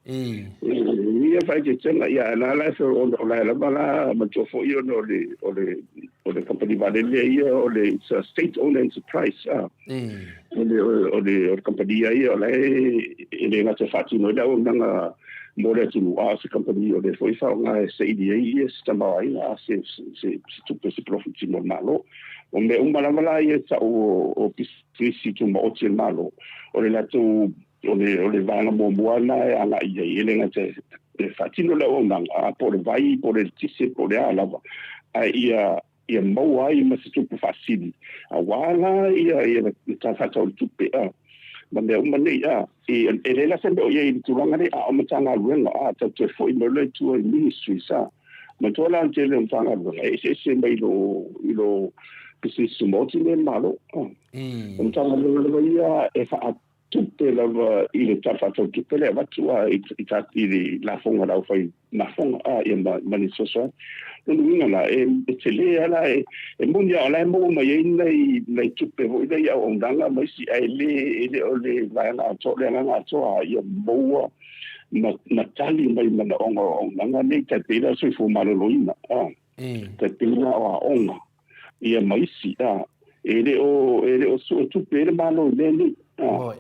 Ia faaeteetega ia la la e ona o la e lava la manatua foi ona o le o le o le kamupani vaalele ia o le it's a state owned enterprise o le o le o le kamupani ia o la e e le gata e faatino ai le auaunaga mo le atunuu, a o se kamupani o lea foi e faaaoga e saili ai ia se tamaoaiga a se se se tupe se profit mo le Malo. O mea uma lava la ia e tau o pisinisi tumaoti a le Malo, o le latou o le o le vaega muamua lena e agai i ai, e le gata e faatino le auaunaga, a po o le vai, po o le eletise, po o le a lava, ae ia ia maua ai ma se tupe faasili, aua la ia ia le Tala Faatatau o le Tupe a ma mea uma nei a. E leai la se mea o i ai i le tulaga nei, a o Matagaluega a tatou toe foi mai loa i tua i ministries a. Manatua la le tele o Matagaluega e eseese mai i lo i lo pisinisi tumaoti nei a le Malo. O Matagaluega lava ia e faa tupe lava i le Tala Faatatau Tupe lea e avatu a i i le lafoga a le aufai lafoga a ia ma ma le fesoasoani. Lona uiga la e e tele lava la e e moni lava o la e maua mai ai nai nai tupe foi lea i auaunaga ma isi ae le e le o le vaega atoa o le agaga atoa ia maua ma ma tali mai manaoga o auaunaga nei tai pei la o le soifua maloloina a tai pei la o aoga ia ma isi, a, e le o, e le o suetupe ai le Malo i mea nei. A,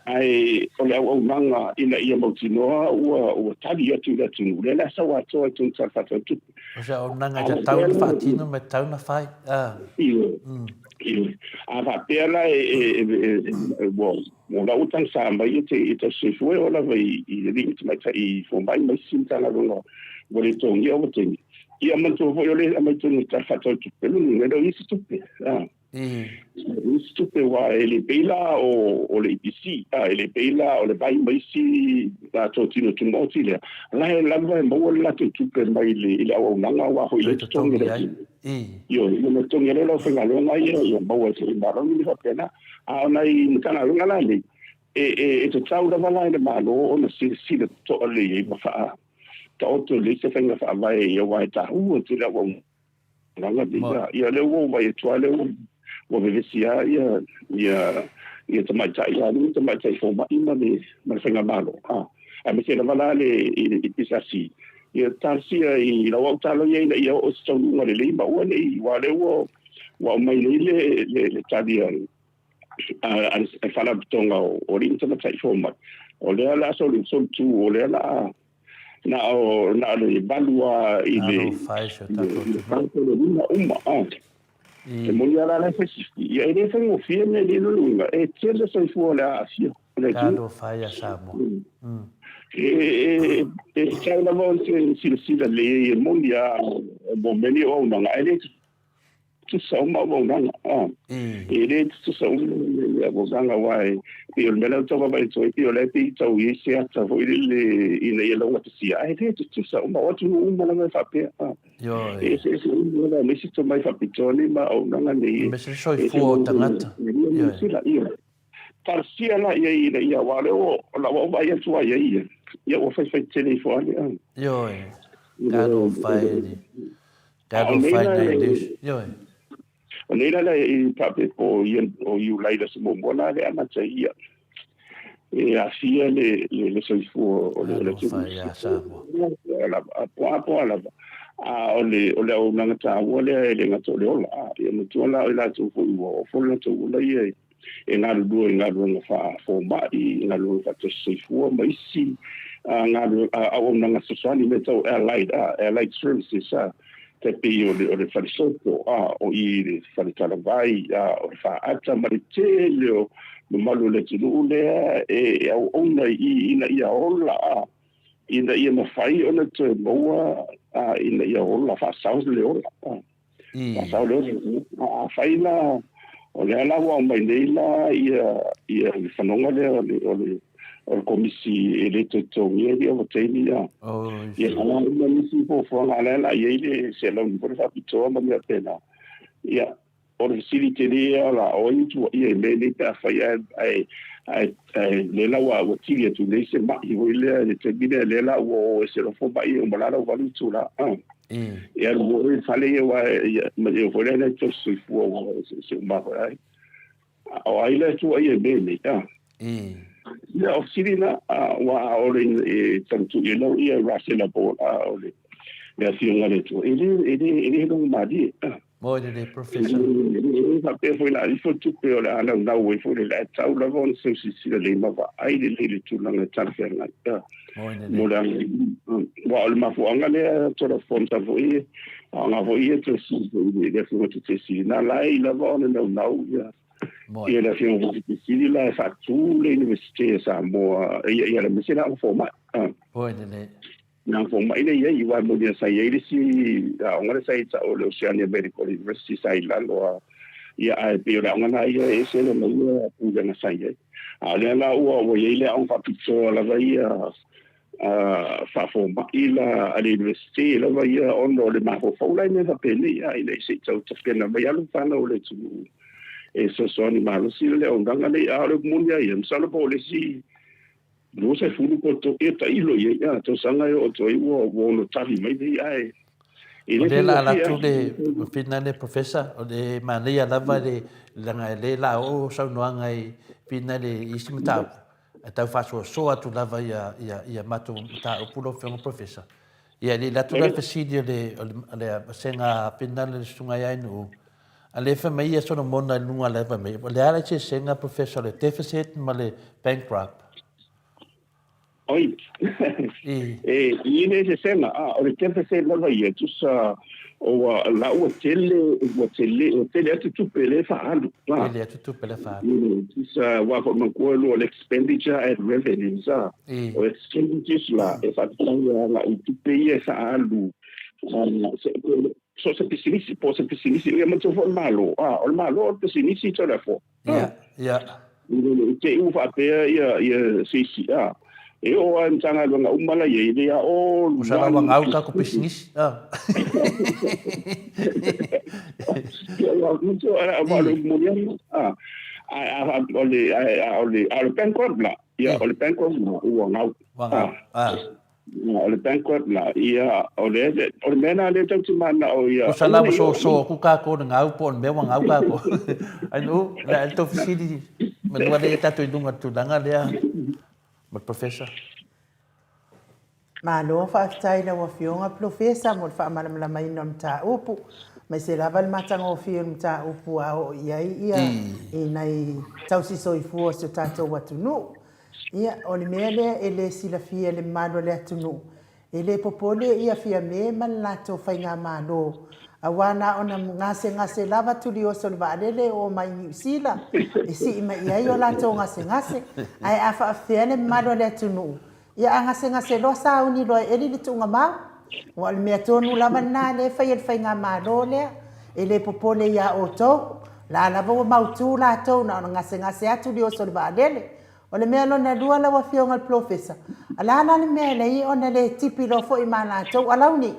ae o le auaunaga ina ia mautinoa ua, ua tali atu i le atunuu, lea o le a sau atoa i totonu o Tala Faatatau Tupe. O se auaunaga e tatau ona faatino ma e tatau ona fai. A. Ioe, ioe. A faapea la e, e, e, e, ua, ua la ua tagisa mai e te, e tausisoifua e oo lava i, i alii ma tamaitai fomai ma isi Matagaluega ua le totogia ovataimi. Ia manatua foi o lea e aumai totonu o le Tala Faatatau Tupe, lona uiga e le o i ai se tupe. E leai se tupe aua e le pei la o le EPC, e le pei la o le vai ma isi totino tumaoti lea, la e lava e maua le latou tupe mai i le auaunaga aua foi lea e totogi e le atunuu. Ioe, ia ma totogi ai loa le aufaigaluega ia, ia maua ai foi ma mea faapena. A o nai Matagaluega la nei, e tatau lava la i le Malo ona silasila totoa lelei i ai ma faa taoto lelei se faiga faavae ia aua e taua tele auaunaga nei. Ia lea ua ou vaai atu lava lea ua ua vevesi lava ia ia ia tamaitai alii ma tamaitai fomai ma le ma le faigamalo a aemaise lava la le i PSC ia talosia i lau au talo ia ina ia oo i se taunuuga lelei ma aua ne i aua lea ua ua aumai nei le le le tali a a le Faalapotopotoga o Alii ma Tamaitai Fomai, o lea o le a solitu, o lea o le a na o na o le valu lava i le lima uma. E moni lava la la e fai sifi, ia e le faigofie mea nei lona uiga, e tele soifua o le a aafia o le atunuu. Talofa e ia Samoa. E tatau lava ona silasila lelei e moni lava mo mea nei o auaunaga, ae le tutusa uma auaunaga. E le tutusa uma le auaunaga aua e pei o le mea lea ou te tau vaavaai atu ai, pei o la e pei tau i ai se ata foi lele ina ia laugatasia, ae le tutusa uma. O atunuu uma lava e faapea. E eseese uma lava ma isi tomai faapitoa nei ma auaunaga nei. Aemaise le soifua o tagata. Ioe. Talosia la ia ina ia aua o lea ua o lau au vaai atu lava i ai ia, ia ua faifai tele ifo lava le. Ioe. Talofa e. Talofa e nai Lucy. Ioe. O nei la i faapea po o o Iulai le aso muamua la le amata ia e aafia le le le soifua o le o le atunuu. Talofa ia Samoa. Po a po a lava. A o le o le auaunaga taua lea e le gata o le ola. Ia matua la o i latou foi ua ofo le latou ola ia. e galulue i galuega faafomai, i galuega faatausisoifua ma isi galuega auaunaga fesoasoani mea tau allied, allied services, tai pei o le o le falesopo, o i i le faletalavai, o le faata ma le tele o mamalu o le atunuu lea e auauna i i ina ia ola, ina ia mafai ona toe maua, ina ia ola faasao le ola. Faasao le ola. Afai la o lea la ua aumai nei la ia ia le fanoga lea o le o le o le komisi e le toe totogia ni ovataimi ia. Ia a uma nisi fuafuaga a lea la i ai le se alauni foi le faapitoa ma mea faapena. Ia o le fesili tele lava la o ai e tuuaia i mea nei pe afai ae ae ae ae lea la ua ua tili atu nei se ma'i foi lea i le taimi lea lea la ua o ese loa fomai e uma la lau 8 itula. Ia alu foi i le fale ia aua ia ma le foi lea na tausisoifua ua se uma foi ai. O ai la e tuuaia i mea nei? Ia o fesili na, aua ʻaʻole e tautuʻi ai lau ia Rasela po o le le afioga a le Atua. E le e le e le logomalie. Mo le le Professor. E le faapea foi la ifo tupe o le a naunau ai foi le la e tau lava ona seu silasila lelei ma vaai lelei le tulaga e talafeagai. Mo le agai i luma. Aua o le mafuaaga lea Tolafono foi aoga foi ia toe sui foi i le afioga Tetesili na la e i lava ona naunau ia ia le afioga foi Tetesili la e faatu le Iunivesite a Samoa ia ia le aemaise le aoga fomai. Le aoga fomai lea e i ai aua e moni sa i ai le isi aoga lea sa i tau o le Oceania Medical University sa i lalo a ia ae pei o le aoga lena ia e ese lona ia pulega sa i ai. A o lea la ua ua i ai le aoga faapitoa lava ia faafomai la a le Iunivesite lava ia ona o le mafaufau la i mea faapenei a ina se i tau tapena mai alo ma fanau a le atunuu e fesoasoani malosi le auaunaga nei. A o le upu moni lava ia, masalo po o le isi 20 po o ia tailo i ai a tausaga e oo atu ai ua ua ono tali mai nei ae e le O lea la faigofie atu le fina le Professor, o le manaia lava le leaga e le la oo saunoaga i fina le isi mataupu, ae tau faasoasoa atu lava ia ia ia matou mataupu lau Afioga Professor. Ia e le i alu atu la le fesili a le o le vasega fina le Susuga ia Ainuu, a lea fai mai ia Solomona i luga lea fai mai, o le a le eseesega Professor o le deficit ma le bankrupt? Oi, e i le eseesega, a o le deficit lava ia, tusa ua la ua tele, ua tele, ua tele atu tupe lea e faaalu. Tele atu tupe lea e faaalu. Tusa aua foi manatua lua o le expenditure and revenues, a. O expenditures la, e faatatau agai i tupe ia e faaalu so o se pisinisi, po o se pisinisi, ia manatua foi o le Malo, a, o le Malo o le pisinisi tau le afoa. Ia, ia. I te i ua faapea ia, ia se isi, a, e oo lava i Matagaluega uma la i ai, they are all one. Ua sala ua gau tatou pisinisi, a. Ia, manatua, aua o le upu moni lava, a, ae a, o le, a o le, a o le bankrupt la, ia, o le bankrupt la, ua gau. Ua gau, a. O le bankrupt la, ia, o le, o le mea lena lea tatou te mananao ia. Tusa la ua soso atu tatou i le gau po o le mea ua gau tatou. Ainuu, o le a tou fesili manu lea i tatou i luga o le tulaga lea ma le Professor. Malo faafetai i lau Afioga Polofesa mo le faamalamalamaina o le mataupu, aemaise lava le matagofie o le mataupu a oo i ai ia i nai tausisoifua o si o tatou atunuu. Ia, o le mea lea e le silafia e le mamalu o le atunuu, e le popole ia Fiame ma le latou faigamalo, aua na ona gasegase lava tulioso o le vaalele e oo mai i Niu Sila e sii mai i ai o latou gasegase. Ae a faafefea le mamalu o le atunuu, ia a gasegase loa sauni loa e eli le tuugamau. Aua o le mea tonu lava lena lea e fai e le faigamalo lea, e le popole ia outou, la lava ua mautu latou na ona gasegase atu lioso o le vaalele. O le mea lona lua lau Afioga i le Polofesa, o le a la le mea e leai ona le tipi loa foi ma latou alauni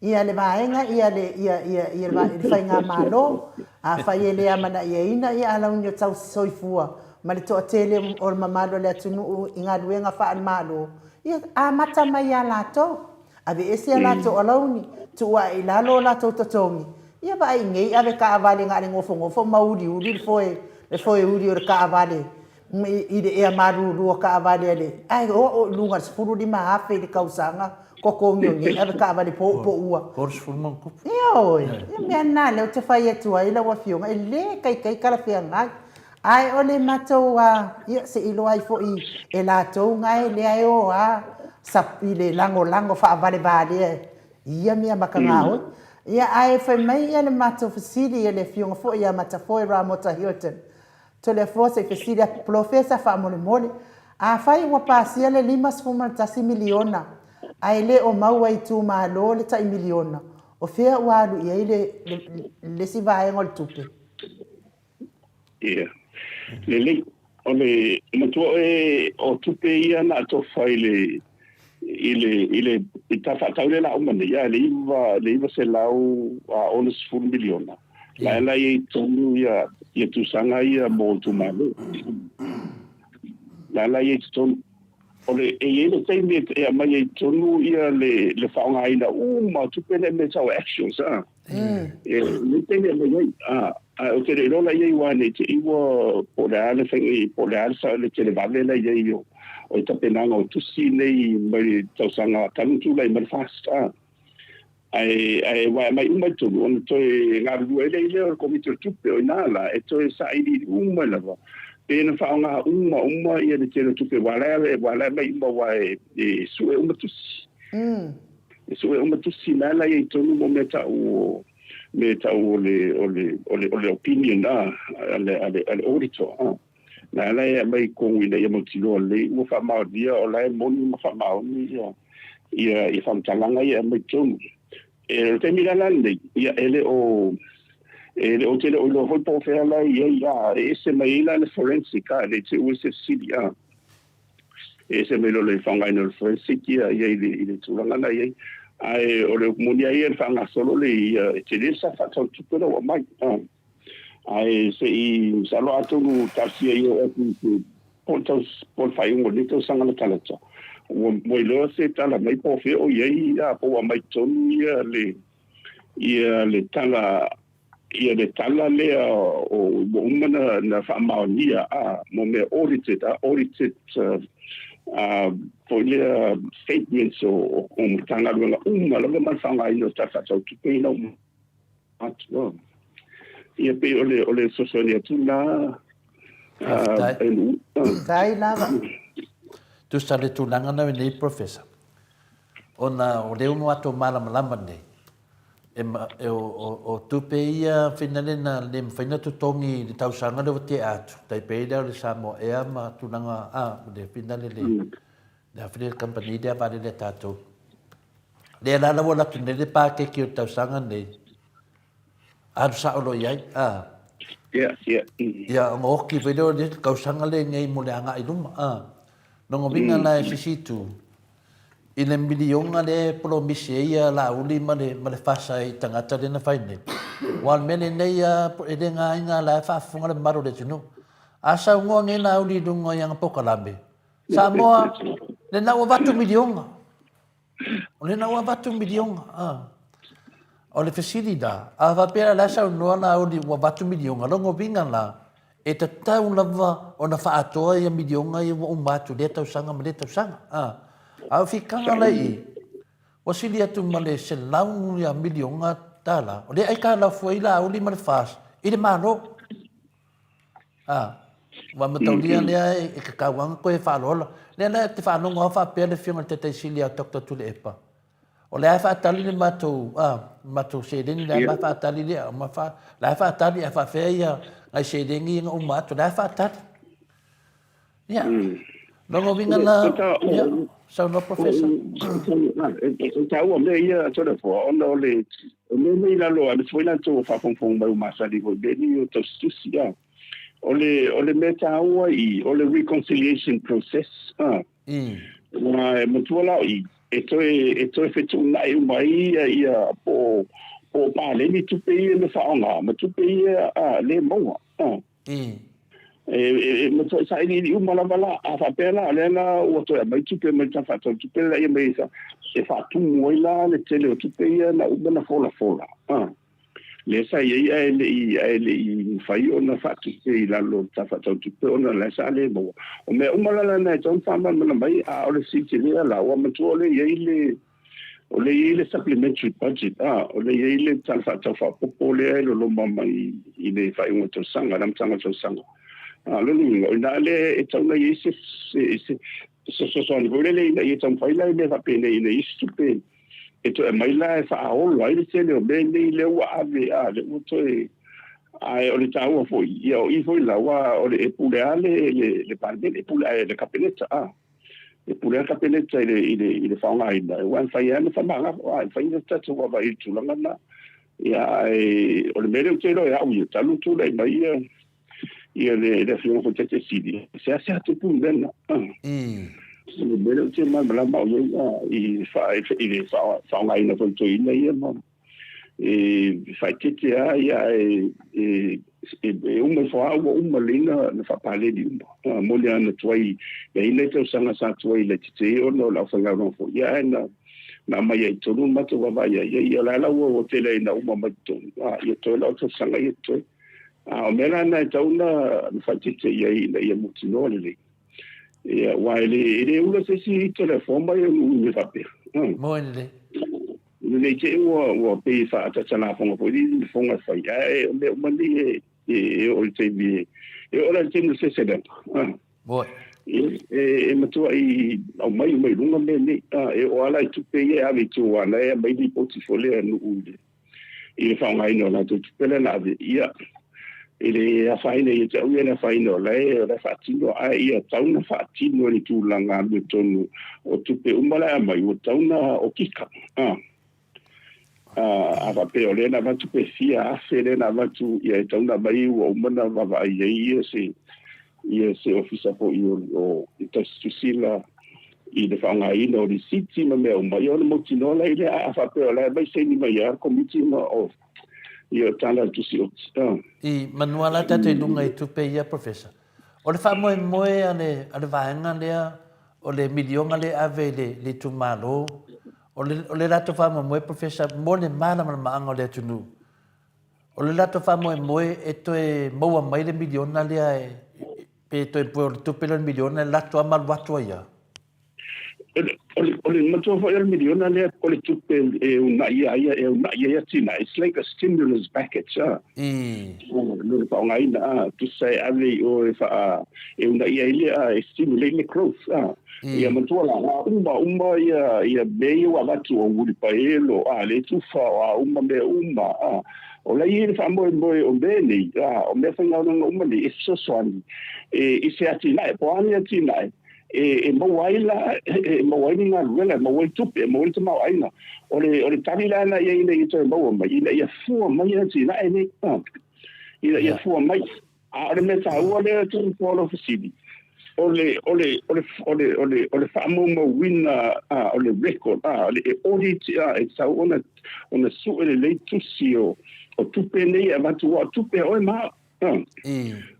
ia le vaega ia le ia ia ia le faigamalo, afai e le amanaiaina ia alauni o tausisoifua ma le toatele o le mamalu o le atunuu i galuega faale-Malo, ia amata mai ia latou. Aveese a latou alauni, tuu ae i lalo o latou totogi, ia vaai nei ave taavale na o le nofonofo ma uliuli le foe, le foe uli o le taavale i le ea malulu o taavale a le, ae oo i luga i le 15,000 i le tausaga totogi o nei ave taavale poupoua. 30 ma Ioe, ia mea na lea ou te fai atu ai lau Afioga, e le taitai talafeagai. Ae o le matou a, ia se i iloa ai foi e latou gae lea e o a i le lagolago faavalevalea i ia mea makagaoi. Ia ae fai mai ia le matou fesili e le afioga foi ia Matafoe Ramota Hilton, Toleafoa se i fesili atu, Polofesa faamolemole, afai ua pasia le $51 miliona ae le o maua e itumalo le tai miliona, o fea ua alu i ai le le isi vaega o le tupe? Ia. Lelei. O le matua oe o tupe ia na atofa i le i le i le i ta faatau le la uma nei a le iva le 960 miliona. La la i tonu ia ia tusaga ia mo itumalo. La la i tonu o le e i ai le taimi e aumai ai tonu ia le le faaaogaina uma o tupe lea me tau actions a. E le taimi e aumai ai a ae ou te le iloa la i ai aua ne i te i ua po o le a le faiga po o le a le televave la i ai o o tapenaga o tusi nei mai le tausaga talu tulai mai le FAST a. Ae, ae ua aumai uma i totonu, ona toe galulue ai lea i lea o le Komiti o le Tupe, o i ina la e toe sailiili uma ai lava, pe na faaaoga uma uma ia le tele o tupe, aua la e, aua la e aumai uma aua e, e sue uma tusi. E sue uma tusi, la la e i ai i totonu mo mea tau o, mea tau o le, o le, o le, o le opinion a, a le, a le, a le auditor a. La la e aumai i totonu ina ia mautinoa lelei ua faamaonia, o la e moni ma faamaoni ia, ia, ia faamatalaga ia e aumai i totonu. E, o le taimi la la lenei, ia e le o, e le o te le o iloa foi po o fea la e i ai, a, e ese mai ai la le forensic, a, le te ua se fesili, a. E ese mai loa le faaaogaina o le forensic ia, ia i le, i le tulaga la i ai. Ae o le upu moni lava ia, le faagasolo le ia, e tele sa faatau tupe la ua aumai, a. Ae se i masalo atonu talosia ia oo atu i se po o le tau po o le faaiuga o lenei tausaga latalata ua ua iloa se tala mai po o fea o i ai a po ua aumai totonu ia le ia le tala ia le tala lea o ua uma na na faamaonia a mo mea audited a audited a foi lea statements o o Matagaluega uma lava ma le faaaogaina o tala faatatau tupe ina ua atu. Ia pei o le o le fesoasoani atu lena. Faafetai. Faafetai lava. Tusa le tulaga na nei Professor, ona o lea ua matou malamalama nei, e, e o, o, o tupe ia finale na le mafai na totogi i le tausaga lea ua tea atu, tai pei lea o le Samoa Air ma tulaga, a, le finale le, le a le kamupani lea vaalele a tatou. Lea la la ua alu atu nei le paketi o le tausaga nei, alu sao loa i ai, a. Ia, ia. Ia, ona oti foi lea o le tausaga lenei mo le agai i luma, a. Lona uiga la e sisi itu, i le miliona lea e polomisi ai ia Laauli ma le, ma le fasa i tagata lea na fai nei, aua o le mea lenei a, e le gaiga la e faafofoga le mamalu o le atunuu. A saunoa nei Laauli i luga i ana polokalame, Samoa, lena ua avatu miliona. O lena ua avatu miliona. Ah. O le fesili la, a faapea la saunoa Laauli ua avatu miliona, lona uiga la, e tatau lava ona faaatoa ia miliona ia ua uma atu lea tausaga ma lea tausaga. Ah. A o fikaga la i i, ua sili atu ma le 100 ia miliona tala, o lea aitalafu ai Laauli ma le FAST i le Malo. A, ua mataulia lea e tatau lava ona toe faaaloalo. Lea la e te faalogo lava faapea le Afioga i le Taitai Sili ia Doctor Tuilaepa, o lea e faatali le matou, a, le matou seleni lea e faatali lea, ma fa, la e faatali ae faafefea ia nai seleni ia na uma atu, la e faatali. Ia, lona uiga la, ia, saunoa Professor. E taua mea ia Toleafoa, ona o le, o mea nei i lalo, aemaise foi latou o faafogafoga mai ua masani foi i mea nei o tausitusi, a. O le, o le mea taua i i, o le reconciliation process, a. Aua e matua la o i, e toe, e toe fetuunai uma ai ia, ia po o, po o paleni tupe ia na faaaoga, ma tupe ia, a, le maua, a. E matuai sailiili uma lava la, a faapea la, o lea la ua toe aumai tupe mai le Tala Faatatau Tupe lea ia mai e faatumu ai la le tele o tupe ia na uma na folafola, a. Lea sa i ai ae le i, ae le i mafai ona faatupe i lalo o le Tala Faatatau Tupe ona la sa le maua. O mea uma la na e tatau ona faamalamalama mai, a o le siitilia la, ua matua o lea e i ai le, O lea e i ai le supplementary budget, a, o lea e i ai le Tala Faatatau Faaopoopo lea e loloma mai i le faaiuga o le tausaga, le amataga o le tausaga. A o lona uiga, o i ina lea e tatau ona i ai se se fesoasoani foi lele ina ia taumafai la i mea faapenei ina ia i ai se tupe e toe aumai la e faaola ai le tele o mea nei lea ua ave, a, lea ua toe. Ae o le taua foi, ia o i foi la, aua o le e pule lava le le Palemene, e pule le Kapeneta, a. E pule lava le Kapeneta i le i le i le faaaogaina, aua e mafai lava ona faamagalo, a, e mafai ona tatou vaavaai i le tulaga lena. Ia, ae o le mea lea ou te iloa e au ia, talu ona tulai mai ia ia le le Afioga foi Taitai Sili, e seasea tupu le mea lena. O le mea lea ou te malamalama au i ai, i le faaaogaina foi o toeaiina ia ma e faaeteete lava ia, ae e uma ifo lava ua uma lelei na faapaleni uma. Moni lava na tuai, e i ai nai tausaga sa tuai laitiiti ai ona o le aufaigaluega foi, ia ae na aumai ai i totonu le matou vaavaai ai. Ia o la la ua tele ai ina uma mai totonu, ia toe la o tausaga ia totoe. A o mea la na e tatau ona faaeteete i ai ina ia mautinoa lelei. Ia, aua e le, e le ula se isi toleafoa mai o nuu i mea faapea. Moe lelei. Lelei te i ua, ua pei e faatatalafoga foi le fofoga e fai, ae o mea uma nei e, e, e oo i le taimi e, e oo la i le taimi o le seleselega. Moe. E, e, e matuai aumai uma i luga mea nei. E oo lava la i tupe ia e ave i tua, na e aumai lipoti foi lea a nuu i le i le faaaogaina o latou tupe lea na ave, ia, e le afaina ia te au ia le afaina o la e, o la e faatino, ae ia tatau ona faatino i le tulaga amiotonu o tupe uma la e aumai, ua tatau ona okika. A, a faapea o lea na avatu pe fia afe lea na avatu, ia e tatau ona aumai ua uma ona vaavaai i ai ia se, ia se ofisa foi o, o tausitusila i le faaaogaina o lisiti ma mea uma, ia ona mautinoa la i lea, a faapea o la e aumai saini mai lava le Komiti ma o, ia o tala a le Tusi Oti. I manua la tatou i luga i tupe ia, Professor. O le faamoemoe a le, a le vaega lea, o le miliona lea e ave i le, le itumalo, o le, o le latou faamoemoe, Professor, mo le malamalamaaga o le atunuu, o le latou faamoemoe e toe maua mai le miliona lea e, Pe toe pue o le tupe lea o le miliona e lato lava ma alu atu ai lava. O le matua foi o le miliona lea o le tupe e uunai ai e uunai ai atinae, it's like a stimulus package a. Mo le faaaogaina a, tusa e ave i o e faa e uunai ai le a e stimulate le growth a. Ia matua la a uma uma ia ia mea ia ua avatu o uilipaelo a le tufa o a uma mea uma a. O la e i ai le faamoemoe o mea nei, a, o mea faigaluega uma nei e fesoasoani e, i se atinae, po o a ni atinae e, e maua ai la, e maua ai ni galuega, e maua ai tupe, e maua ai le tamaoaiga. O le, o le tali la lena i ai ina ia toe maua mai, ina ia fua mai atinae nei, a, ina ia fua mai. A o le mea taua lea e tupu lau fesili, o le, o le, o le, o le, o le, o le faamaumauina, a, o le record, a, o le audit, a, e tatau ona, ona sue lelei tusi o, o tupe nei e avatu, aua o tupe a oe ma au, a.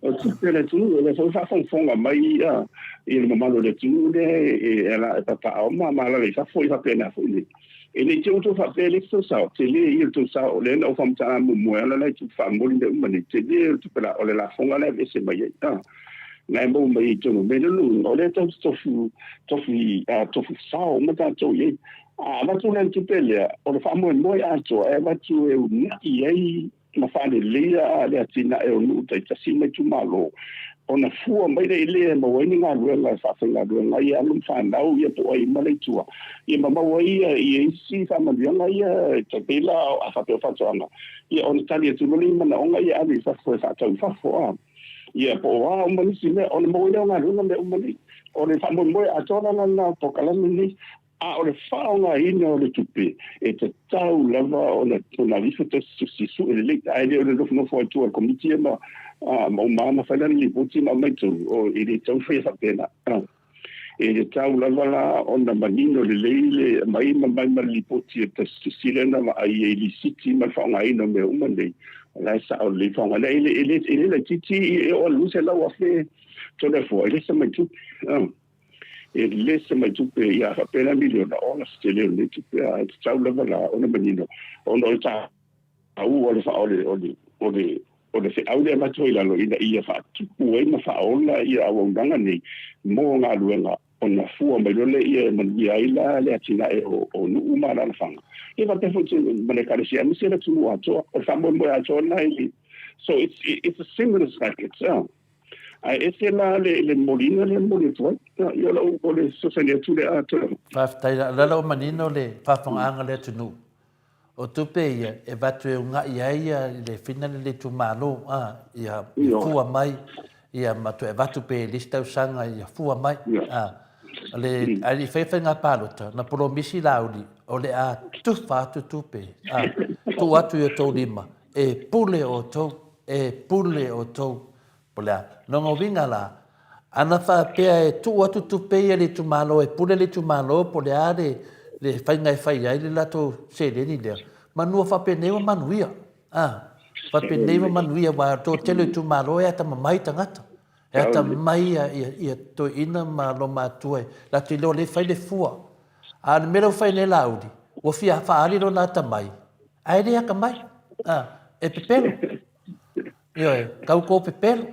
O tupe a le atunuu, o lea foi e faafogafoga mai, a, i le mamalu o le atunuu lea e, e, e papaaao ma alaala i fafo, e faapena foi nei. E le i te i ua outou faapea e leai se tou sao, tele ia le tou sao, o lea na ou faamatala muamua e ala la i tupe faamomoli mea uma nei, tele o le tupe la, o le lafoga la e aveese mai ai, a, na e maua mai ai i totonu o mea nei. O lona uiga, o lea tatou te tofu, tofu, a, tofu sao uma tatou i ai. A avatu la le tupe lea, o le faamoemoe atoa e avatu e uunai ai ma faaleleia le atinae o nuu taitasi ma itumalo, ona fua mai lea i lea e maua ai ni galuega e faafaigaluega ai alo ma fanau ia po o ai uma la i tua, ia ma maua ai ia isi faamanuiaga ia e tai pei la a faapea o faatoaga, ia ona tali atu loa lea i manaoga ia e ave i fafo e faatau i fafo a. Ia po o a uma nisi mea, ona maua ai lea o galuega mea uma nei. O le faamoemoe atoa la lena o polokalame nei. A o le faaaogaina o le tupe, e tatau lava ona ona ifo tasi sue lelei, ae le o le nofonofo ai tua o le komiti ia ma ma uma ma fai lana lipoti ma aumai tonu, o e le tatau ona faia faapena. E tatau lava la ona manino lelei le aumai ma mai ma le lipoti e tasi lea na vaai ai i lisiti ma le faaaogaina o mea uma nei, o la e sao lelei faaaoga. E le e le e le laitiiti e oo i le $200,000 Toleafoa, e le se mai tupe. E le se mai tupe ia faapea la miliona ola se tele o lenei tupe a e tatau lava la ona manino ona o le taua o le o le o le o le o le feau lea e avatu ai i lalo ina ia faatupu ai ma faaola ia auaunaga nei mo galuega ona fua mai loa lea e manuia ai la le atinae o, o nuu ma alaalafaga ia faapea foi ma le ekalesia aemaise le atunuu atoa. O le faamoemoe atoa lena i so it's, it's a stimulus package. Ae ese la le le momoliga lea e momoli atu ai. Ia o lau o le fesoasoani atu lea atoa. Faafetai la, o lea la ua manino le faafofogaaga a le atunuu. O tupe ia e avatu e uga'i ai ia le fina le le itumalo a, ia fua mai ia ma toe avatu pe i le isi tausaga ia fua mai a. O le, ae le i faia faiga palota, na polomisi Laauli o le a tufa atu tupe a, tuu atu i outou lima e pule outou, e pule outou. Po o le a? Lona uiga la, ana faapea e tuu atu tupe ia i le itumalo e pule le itumalo po o le a le, le faiga e fai ai le latou seleni lea, manua faapenei ua manuia. A, faapenei ua manuia aua o le toatele o itumalo e atamamai tagata. E atamamai ia, ia, ia toeaiina ma lomatua latou te iloa lelei fai le fua. A o le mea lea ua fai nei Laauli, ua fia faaali lona atamai, ae le atamai. A, e pepelo. Ioe, tau tou pepelo.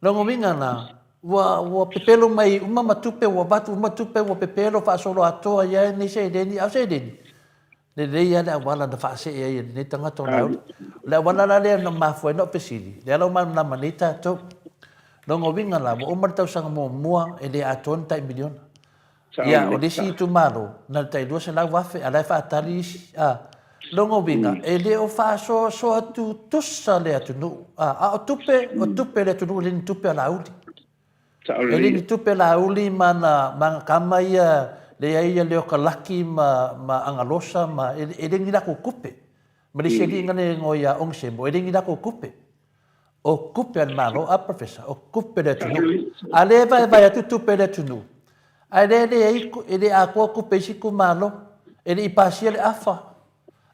Lona uiga la, ua, ua pepelo mai uma ma tupe, ua avatu uma tupe, ua pepelo faasoloatoa i ai nei seleni, a o seleni, lelei lava le auala na faasee ai e lenei tagata o Laauli. O le auala la lea na mafua ai na ou fesili, lea la ua malamalama nei tatou. Lona uiga la, ua uma le tausaga muamua e le atoa ni tai miliona. Ia, o le isi itumalo, na o le tai 200,000, a o la e faatali isi, a. Lona uiga, e le o faasoasoa tutusa le atunuu, a, a o tupe, o tupe a le atunuu, e le ni tupe a Laauli. E le ni tupe a Laauli ma ana, ma ana tama ia, leai ia Leokalaki ma, ma Agalosa ma, e le ni latou tupe. Ma le isi alii na le igoa ia Onesemo, e le ni latou tupe. O tupe a le Malo, a Professor, o tupe a le atunuu. A lea e vaevae atu tupe a le atunuu, ae lea e leai, e le atoa tupe a isi itumalo, e le i pasia le afa.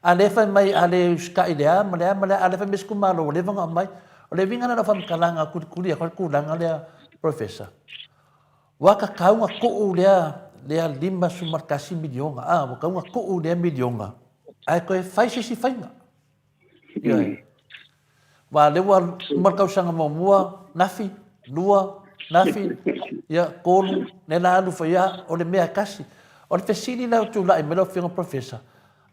A lea e fai mai a le usitai i le a ma le a ma le a, a lea e fai mai isi itumalo ua leva ona aumai. O le uiga lena o lau faamatalaga kulikuli atu ai le tulaga lea Professor, ua tatau ona tuu lea lea $51 miliona, a, ua tatau ona tuu lea miliona ae toe fai se isi faiga. Ioe. Aua o lea ua uma le tausaga muamua, nafi, lua, nafi, ia, tolu, lea la alu foi lava, o le mea e tasi. O le fesili la ua tulai mai lau Afioga Professor,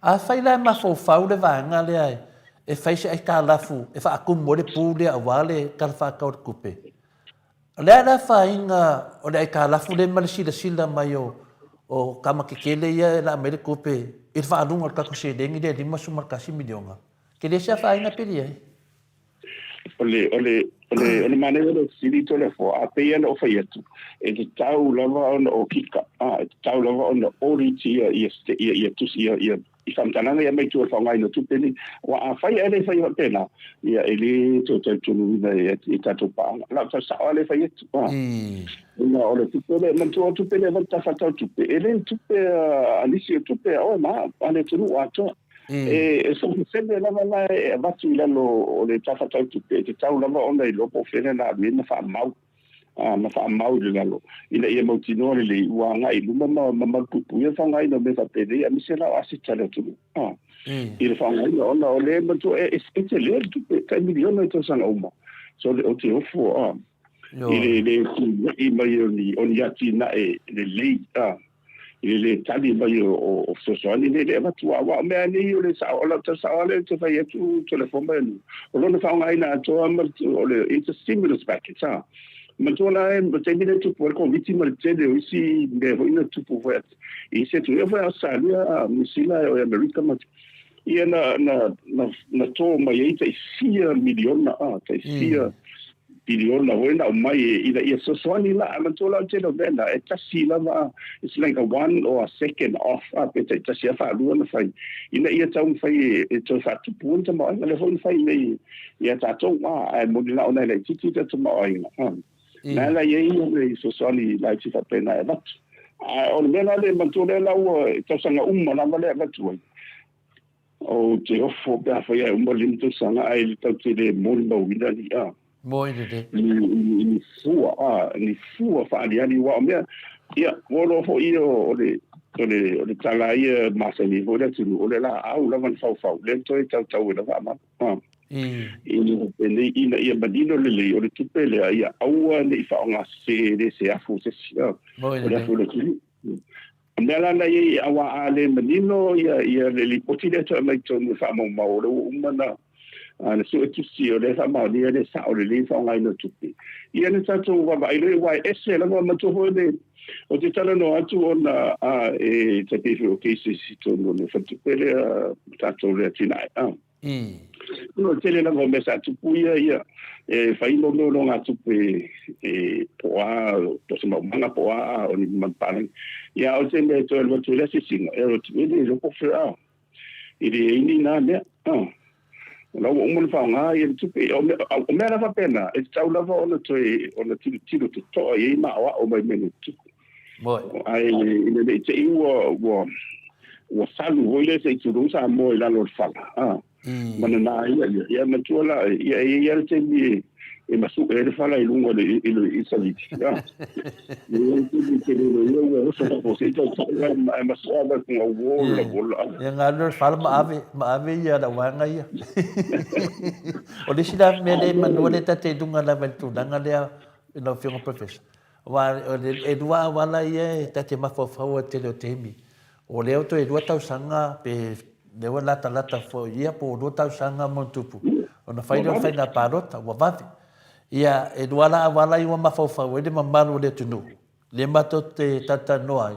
afai la e mafaufau le vaega lea e fai se aitalafu e faatumu ai le pu lea aua le Tala Faatatau o le Tupe, o le a le afaina o le aitalafu lea ma le silasila mai o tama tetele ia e laa mai le tupe i le faaaluga o le tatou seleni lea e $51 miliona? Ke le se afaina pe leai? O le, o le, o le, o le manaia o le fesili Toleafoa, a pei ona ou fai atu, e tatau lava ona okika, a, e tatau lava ona audit ia, ia, ia, ia tusi, ia, ia, i faamatalaga ia mai tua o le faaaogaina o tupe nei. Aua afai ae le faia faapena, ia e le toe talitonuina e, e tatou paaga. O lau tala sao lava lea e fai atu. A. Ona o le tupe lea, manatua o tupe lea e avatu tafatau tupe, e le ni tupe a nisi, o tupe a oe ma au, a le atunuu atoa. E faamasele lava la e avatu i lalo o le tafatau tupe, e tatau lava ona iloa po o fea le alu i ai ma faamau, ma faamau i le lalo, ina ia mautinoa lelei ua agai i luma ma malupuipuia le faaaogaina o mea faapenei, aemaise la o aseta a le atunuu i le faaaogaina, ona o lea e manatua e tele le tupe, tai miliona i tausaga uma. So, ou te ofo i le le tulai mai o ni atinae lelei i le lē tali mai o fesoasoani nei le avatu. Aua o mea nei o le sao, o lau tala sao lava lea ou te fai atu Toleafoa ma Elu, o lona faaaogaina atoa ma o le it's a stimulus package a. Manatua la e taimi lea e tupu ai le Koviti ma le tele o isi mea foi na tupu foi i isi atunuu, e oo foi i Ausetalia, Niu Sila, e oo i Amerika ma ia na na na na to mai ai tai fia miliona a, tai fia piliona foi na aumai ina ia fesoasoani la. Ae manatua la o le tele o mea na, e tasi lava, it's like a one or a second off, a pe taitasi lava faalua na fai, ina ia taumafai e toe faatupu ai le tamaoaiga. Lea foi na fai nei ia tatou, a, ae moni la ona e laitiiti le tamaoaiga, a. Na la i ai le fesoasoani laiti faapena e avatu. Ae o le mea la lea, manatua lea la ua tausaga uma lava lea e avatu ai, Ou te ofo pe afai ae uma le 5 tausaga ae le tau te le molimauina ni a. Moi lelei. Ni, ni fua, a, ni fua faaliali aua o mea, ia, ua iloa foi ia o le, o le, o le tala lava ia masani ai foi le atunuu, o le laau lava na faufau, lea na toe tautau ai lava amalu. A. Ina, penei, ina ia manino lelei, o le tupe lea, ia aua ne i faaaogasese e le se afu o se isi, a. Moi O le afu o le atunuu. O le mea la na i ai, aua a le manino ia, ia le lipoti lea e toe aumai i totonu e faamaumau, o lea ua uma ona, A le suetusi o lea e faamaonia e le sao lelei le faaaogaina o tupe. Ia na tatou vaavaai loa aua e ese lava manatua foi le ou te talanoa atu ona a e tai pei foi o cases i totonu o le faletupe lea tatou le atinae a. Ona o le tele lava o mea sa tupu ia ia e fai mo mea o nogatupe e po o a po o se maumaga po o a o ni manupapalagi. Ia a o se mea e toe alu atu ai le asiasiga e alu atu e le iloa po o fea a. E leai ni na mea. O la ua uma ona faaaoga ia le tupe. O mea, o mea la faapena, e tatau lava ona toe ona tilotilo totoa i ai ma aoao mai mea nei tupu. Ae ina ne i te i ua, ua, ua salu foi lea se i tulou Samoa i lalo o le fala, a, ma nana ia, ia, ia matua la, ia e i ai le taimi e, e masuʻe ai le fala i luga i le i saliti. A, e i ai le taimi te lelo ia ua oso fafo se i tautai ae masuʻe lava i fuga uo la uo la. Ia galue le fala ma ave, ma ave ia lau vaega ia. O le isi la mea lea e manua lea ta te i luga lava i le tulaga lea i lau Afioga Professor. Aua e lua auala ia e ta te mafaufau ai i le tele o taimi. O lea ua toe lua tausaga pe lea ua latalata foi ia po o lua tausaga ma ona tupu ona fai lea o le faiga palota ua vave. Ia e lua la auala ia ua mafaufau ai le mamalu o le atunuu lea matou te talatalanoa ai,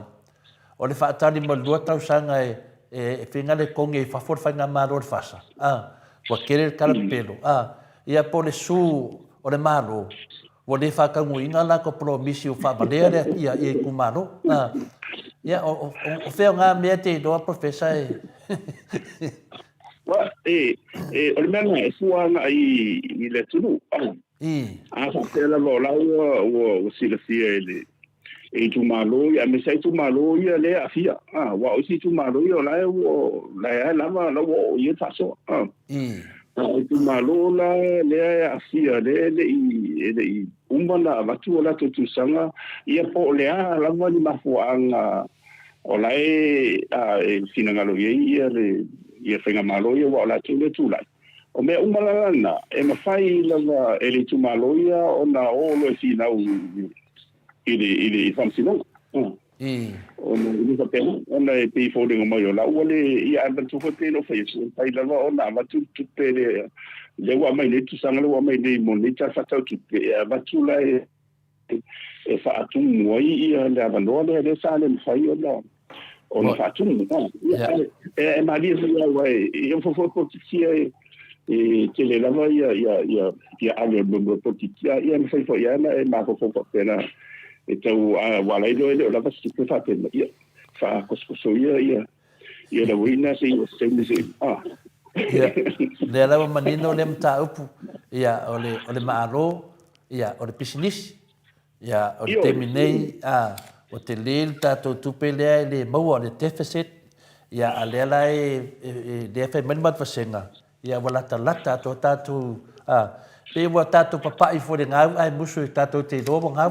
o le faatali mo le lua tausaga e e faiga le togi ai i fafo le faigamalo a le FASA, a, ua tele le talapelo, a, ia po o le su o le Malo Ua le faataunuuina latou polomisi ua faavalea le ia ia itumalo. A, ia, o, o, o fea o na mea te iloa, Professor, e... Well, e, e, o le mea lena, e fua agai i, i le atunuu. A, I. a faapea lava o la ua, ua, ua silafia e le, e itumalo ia, aemaise lava itumalo ia lea e aafia. A, aua o isi itumalo ia o la e ua, la e lava, la ua oo i ai le faasoa. A. A o itumalo la lea e aafia, lea e le i, e le i uma ona avatu o latou tusaga, ia po o le a lava ni mafuaaga o la e, a, e finagalo i ai ia le, ia faigamalo ia, aua o latou lea e tulai. O mea uma la lena, e mafai lava e le itumalo ia ona o loa e finau i le, i le faamasinoga. Ona e le faapena, ona e pei e foliga mai o la ua le, ia ae manatua foi pei ona ou fai atu, e mafai lava ona avatu le tupe lea, lea ua aumai nei le tusaga lea ua aumai nei mo nei tala faatatau tupe, e avatu la e, e faatumu ai ia le avanoa lea, lea sa le mafai ona, ona faatumu. Ia, e, e malie foi lava, aua e, e ofo foi polokiki e, e tele lava ia ia ia ia ave o le mea polokiki a ia e mafai foi lava ona e mafaufau faapena e tau a ua ala ai loa e le o lava se tupe faapena ia faakosokoso ia ia ia lauina se i o se taimi se a Ia, lea lava manino lea mataupu, ia, o le, o le Malo, ia, o le pisinisi. Ia, o le taimi nei, a, ua tele le tatou tupe lea e le maua, o le deficit, ia, a lea la e, e, e lea e fai mai le matou vasega, ia, ua latalata atu a tatou, a, pei ua tatou papai foi i le gau ae musu e tatou te iloa ua gau.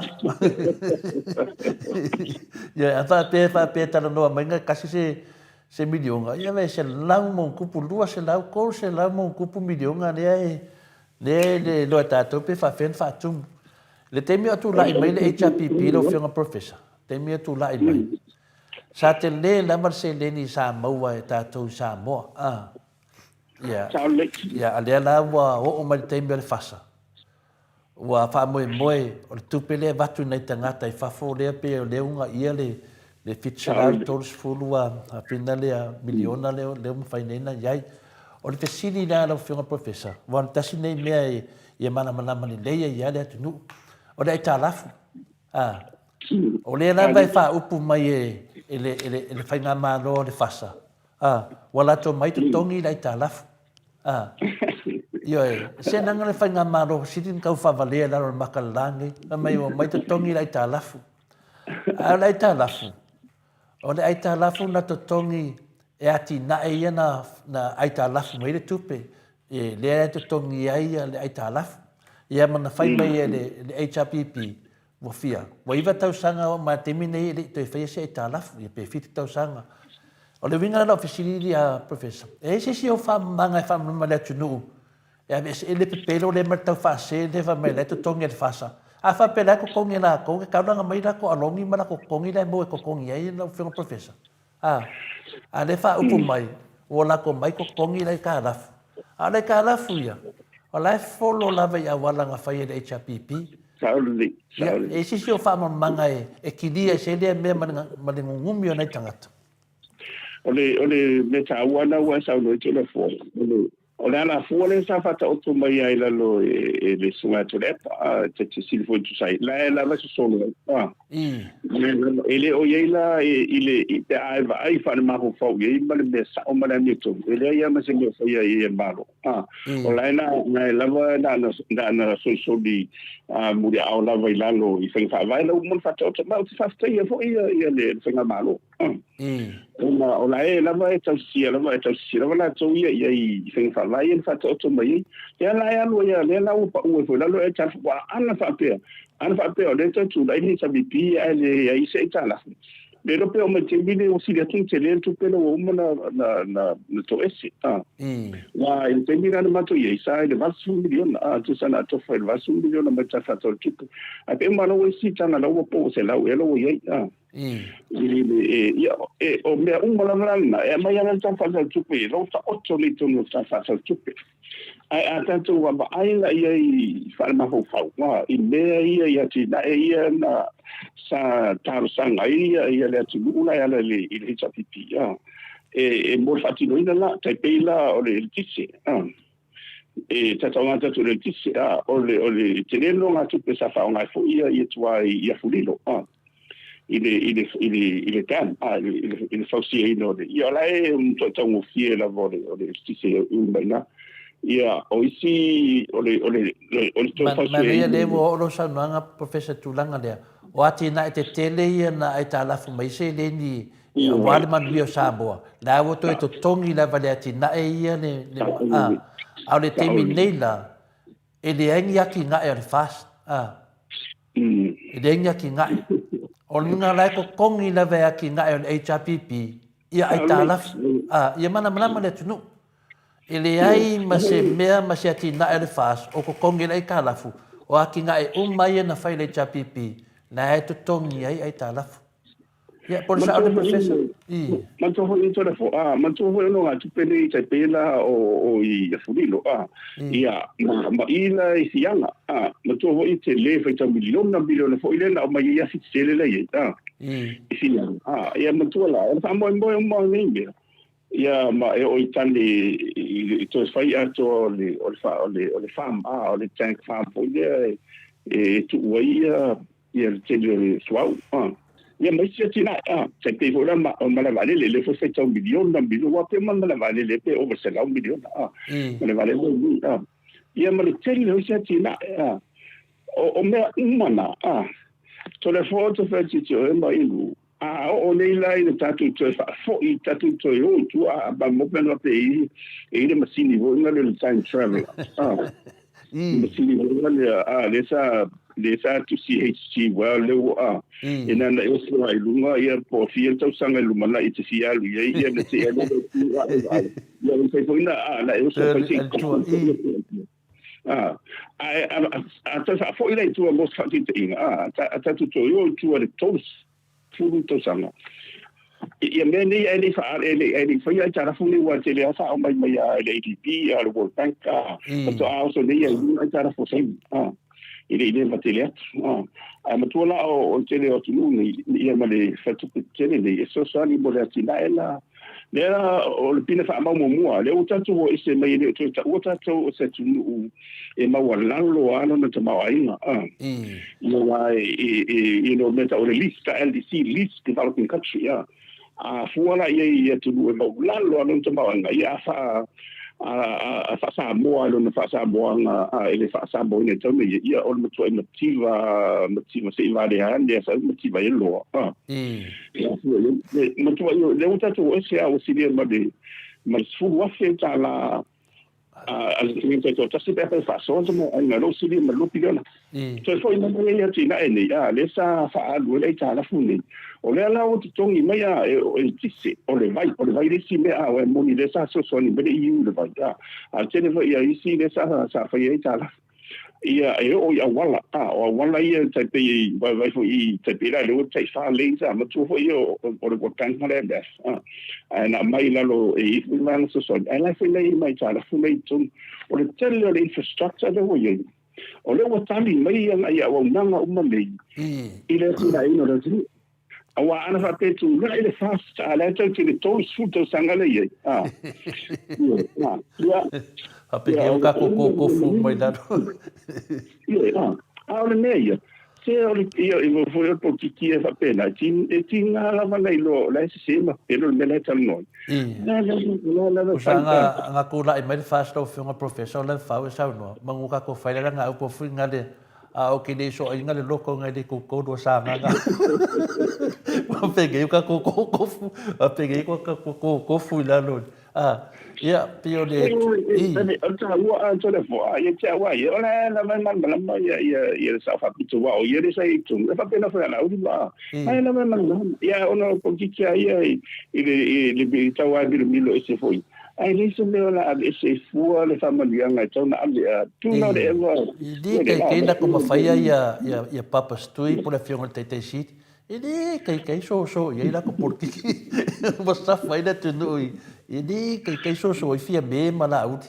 Ia, a faapea, faapea e talanoa mai na tasi se, se miliona, ia, e 100+, 200, 300+ miliona lea e, lea e le iloa e tatou pe faapefea ona faatumu. Le taimi o tulai mai le HRPP lau Afioga Professor, taimi o tulai mai, sa tele lava le seleni sa maua e tatou i Samoa. Ah. Ia, ia, a lea la ua oo mai le taimi o le FASA, ua faamoemoe o le tupe lea e avatu i nai tagata i fafo lea pei o lea ua uunaia le le 730 hafina lea miliona lea lea ua mafai nei ona i ai. O le fesili la lau Afioga Professor, aua o le tasi lenei mea e ia malamalama lelei ai lava le atunuu. O le aitalafu, a, o lea lava e faaupu mai e, e, le, e, le, e le Faigamalo a le FASA, a, ua latou mai totogi le aitalafu. A, ioe, se naga le Faigamalo sili ona tau faavalea i lalo o le maka o le la lenei, fai mai ua omai totogi le aitalafu. A o le aitalafu, O le aitalafu na totogi e atinae ia na, na aitalafu mai ai le tupe, e lea e totogi ai le aitalafu. Ia ma na fai mai e le, le HRPP, ua fia, ua iva tausaga oo mai le taimi nei e le i toe faia se aitalafu, ia pe fitu tausaga. O le uiga lena o lau fesili ia Professor, e i ai se isi ou faamamaga e faamama i le atunuu E aveese e le pepelo lea ma le taufaase lea fai mai la e totogi e le FASA. A faapea la e totogi e latou, e taulaga mai latou alongi ma latou totogi la e maua e totogi ai lau Afioga Professor. A, a lea faaupu mai, ua latou mai totogi la aitalafu. A o le aitalafu ia, o la e folo lava i auala na fai e le HRPP. Sao lelei, sao lelei. Ia, e i ai se isi o faamalamalamaga e kilia ai se lea mea ma le gugumi o nai tagata? O le, o le mea taua lena ua e saunoa ai Toleafoa, o le, o le alafua lea sa faataoto mai ai i lalo e, e le Susuga ia Tuilaepa, a, ta te fesili foi e tusa ai, la e lava e sosolo ai, a. E le o i ai la i, i le, i, pe a e vaai faale-mafaufau i ai ma le mea sao ma le amiotonu, e leai lava ma se mea o faia i ai e le Malo. A, o la e na, na e lava na na, na, na solisoli a, muliaao lava i lalo i faiga faavae la ua uma ona faataoto mai. Ou te faafetaia foi ia, ia le, le Faigamalo. Ona o la e lava e tausisia lava, e tausisia lava latou ia i ai i faiga faavae ia na faataoto mai ai. Lea la e alu ai lava, lea la ua pau ai foi i lalo aitalafu. Aua ana faapea, ana faapea o lea e tau tulai le HRPP ae leai se aitalafu, le iloa pe oo mai i le taimi lea ua sili atu ona tele le tupe lea ua uma ona, na, na, na toese. Aua i le taimi lea na matou i ai, sa i le $80 miliona, tusa na atofa i le $80 miliona mai le Tala Faatatau o le Tupe. Ae pei uma lava ua isi tala la ua po ua 100 ea la ua i ai. Ia, o mea uma lava la lena, e aumai lava le Tala Faatatau o le Tupe, o la ua taoto nei i totonu o le Tala Faatatau o le Tupe. Ae a tatou vaavaai la i ai faalemafaufau i mea ia i atinae ia na sa talosaga ai ia le atunuu la e ala i le HRPP, e mo le faatinoina la, tai pei la o le eletise, e tatau tatou i le eletise, o le, o le tele le nogatupe sa faaaoga ai foi ia tua i Afulilo, i le, i le, i le, i le dam, i le, i le fausiaina o le, ia o la e matuai taugofie lava o le, o le eletise e ui mai i ina. Ia, o isi, o le, o le, o le toe fausiaina. Manaia lea ua oo lau saunoaga Professor i tulaga lea, o atinae tetele ia na aitalafu mai ai seleni aua le manuia o Samoa, la ua toe totogi lava e le atinae ia le, le, a, a o le taimi nei la, e leai ni atinae a le FAST, a. E leai ni atinae. O le uiga la e totogi lava e atinae o le HRPP ia aitalafu, a, ia malamalama le atunuu. E leai ma se mea ma se atinae a le FAST o totogi ai le aitalafu, o atinae uma ia na fai e le HRPP, la e totogi ai aitalafu. Ia, po o le sao lea Professor? I. Manatua foi Toleafoa, a, manatua foi o nogatupe nei tai pei la o, o i Afulilo, a, ia, ma, ma i la i Fiaga, a, manatua foi tele faitau miliona, miliona foi lea na aumai ai afi tetele la i ai, a, i Fiaga, a, ia manatua la, o le faamoemoe uma o nei mea, ia, ma e oo i tane i, i toe fai atoa o le, o le, o le, o le farm, a, o le tank farm foi lea e, e tuu ai ia, ia le tele o le suauu, a. Ia ma isi atinae, a. Tai pei foi la ma, o malae vaalele, lea foi faitau miliona, miliona, aua pei ma le malae vaalele pe ova $100 miliona, a. Malae vaalele nei, a. Ia ma le tele o isi atinae, a. O, o mea uma na, a. Toleafoa te whai te te oe ma inu, a oo nei la i le tatou toe faafoi, tatou toe o i tua, a, ma mo pe pe i, e i le masini foi na le time traveler, a. Masini foi na le, a, le sa, le sa tusi HG Well, le ua, a, e nana e oso ai lunga, ia po fia le tausaga i lumanai i te fia alu i ai, ia na te alu le tu, a, a, ia le fai foi na, a, na e oso fai se i A, a, a, a tau faafoi la i tua mo se faataitaiga, a, a tatou toe o i tua i le 30 tausaga. Ia mea nei ae le i faa, e le, ae le i faia aitalafu nei aua e tele lava sa aumai mai a le ADB, a le World Bank, a, faatoa oso nei ai i luga aitalafu o saini, a, e le i leva tele atu, a. Ae matua la o, o le tele o atunuu nei, ia ma le faletupe tetele nei, e fesoasoani mo le atinae la, Lea la, o le pine faamau muamua, lea ua tatou o ese mai e le o toe taua tatou o se atunuu e maualalo lava lona tamaoaiga. A. Ia aua e, e, e, you know, mea tau o le least, LDC, least developing country. A. A fua la i ai i atunuu e maualalo lava lona tamaoaiga, ia a faa, a, a, a faa-Samoa i lona faa-Samoaga, a, e le faa-Samoaina e tatau ona i ai, ia o le matuai mativa, mativa seia valea ane a sau mativa e loa. A. Matua ia, lea ua tatou o ese a ua silia ma le ma le $10,000 a le tagata taitoatasi pe afai e faasoa se tamaoaiga, lea ua silia ma le $2 piliona. Toe foi mai ai atinae nei, a lea sa faaalu ai le aitalafu nei. O lea la ua totogi mai a e eletise, o le vai, o le vai le isi mea a e moni lea sa fesoasoani mai le EU i le vai, a a le tele foi ia isi lea sa sa fai ai aitalafu. Ia, e oo i auala, a, o auala ia e tai pei e vaivai foi i tai pei la le ua tai fa lanes, a, matua foi ia o le World Bank ma le IMF, a, ae na aumai i lalo e i ai foi vaega fesoasoani, ae la e foi la e i ai ma aitalafu la e i totonu. O le tele o le infrastructure lea ua i ai, o lea ua tali mai agai auaunaga uma nei i le atinaeina o le atunuu. Aua ana faapea e tulai le FAST, a la e tau tele 30 tausaga lea i ai. A, ia, ia. Faapea o tatou totofu mai lalo. Ia, a, a o le mea ia, se o le, ia, ia foi o le polokiki e faapena, e tiga lava na iloa o la e sese ma pelo le mea la e talanoa ai. La, la, la, la, la, Usa nga tulai mai le FAST lau Afioga Professor o la e fau e saunoa, manu tatou fai la nga upu fui nga le A o ke nei soaiga le loko ngai le koukou lua sagaga. Ua penei o tatou kokofu, a penei ko tatou kokofu i lalo. A, ia, pei o le... I. O le taua a tole fo, a ia te aua ia, o le la mai malamalama ia ia ia le sao faapito wa o ia le sa i tonu. E faapena foi ana uri ma. Ai la mai malamalama. Ia ona o polokiki a ia i i le i le i tau ai milomilo ese foi. Ae leai se mea o le a aveese ai fua le faamanuiaga e tatau ona ave a do not ever. E le kaikai na ko mafaia ia Papa Stui po le afioga i le Taitai Sili, e le kaikai soso i ai lako polokiki ua safa ai le atunuu i, e le kaikai soso ai Fiame ma Laauli.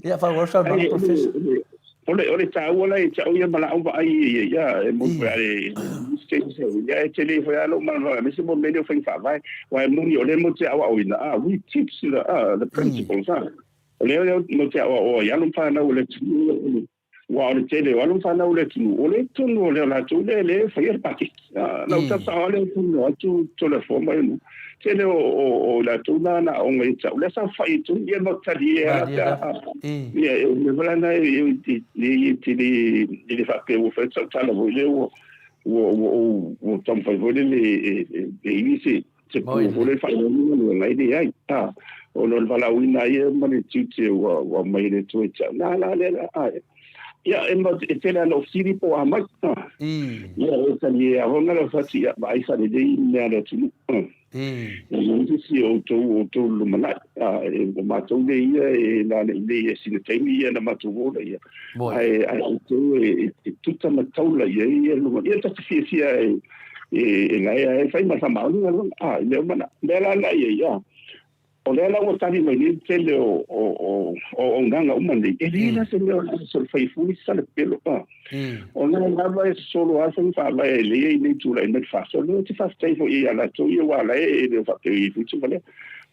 Ia faaauau le saunoaga Professor. O le, o le taua la ia te au ia ma la'u vaai ia, ia, e moni foi a le ia e tele foi a lou malamalama aemaise mo mea nei o faiga faavae. Aua e moni o lea matou te aoaoina, ah, we teach the, ah, the principles, ah. O lea matou te aoaoa i alo ma fanau o le atunuu, aua o le tele o alo ma fanau o le atunuu, o lea i totonu o le latou lea lea e faia le paketi. Ah, na ou tau sao lea tonu atu Toleafoa ma Enu. Tele o o o latou na na aoga ia te au. Lea sa fai i tonu ia ma tali e ala pe a. Ia e me wala na e e e te le e le faapea ua fai sau tala foi lea ua ua ua ua taumafai foi lele e e e i se se pu foi lele faailoga le ngai le ai. Ah, ona o le valaauina ai ia ma le tiute ua ua aumai e le Atua ia te au. Na la lea la a Ia, e, e tele ana o fesili po o a mai. Ia, e tali e ahona le fati, ia, vaai faalelei mea a le atunuu. E leai se isi o outou o outou lumanai. E, o matou lea ia e na le nei e sina taimi ia na matou ola ia. Ae, ae outou e, e, e tuta ma taula i ai ia lumanai. Ia, ta te fiafia e, e, e laea e fai ma le faamaoniga lona. A, i mea uma na. Mea la la ia ia. O lea la ua tali mai nei le tele o auaunaga uma nei, e leai la se mea o le a solofai fua isi falepelo. O lea lava e sosolo lava faiga faavae e lelei ai nei tulai mai le FAST. O lea ou te faafetai foi i ai ia latou ia aua o la e le o faapea e i ai foi se valea.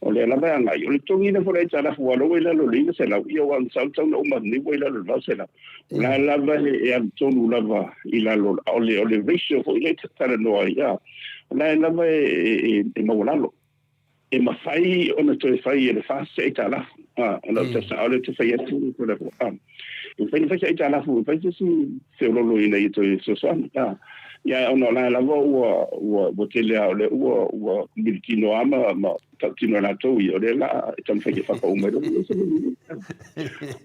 O lea lava e agai. O le totogiina foi o le aitalafu aua o lea ua i lalo o le 900, ia aua na sau tau na uma atu nei ua i lalo o le 800. O la lava e alu tonu lava i lalo o le ratio foi lea e talanoa ai, o la lava e maualalo. E mafai ona toe fai e le FAST se aitalafu. A, ona o le sao lea ou te fai atu, a, e mafai ona fai se aitalafu, e fai se isi feololo ina ia toe fesoasoani. A, ia ona o la lava ua, ua, ua tele lava o lea ua, ua militino lava ma, ma tautino e latou ia, o lea la e taumafai e whakaū mai.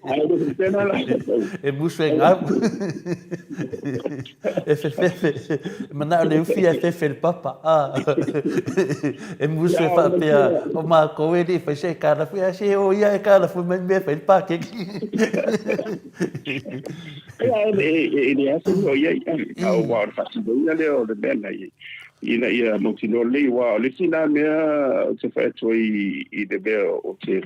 Ae o le faapena la. E musu e ngau. E fefefe. E manao le ufi ae fefe le papa. A. E musu e faapea, o mākou e le i fai se aitalafu. Ae se o ia aitalafu mai mea e fai le pakeki. Ia, e leai se mea o i ai. A ua o le faatinoina lea o le mea na i ai. Ina ia mautinoa lelei, aua o le isi lena mea ou te fai atu ai i le mea o te,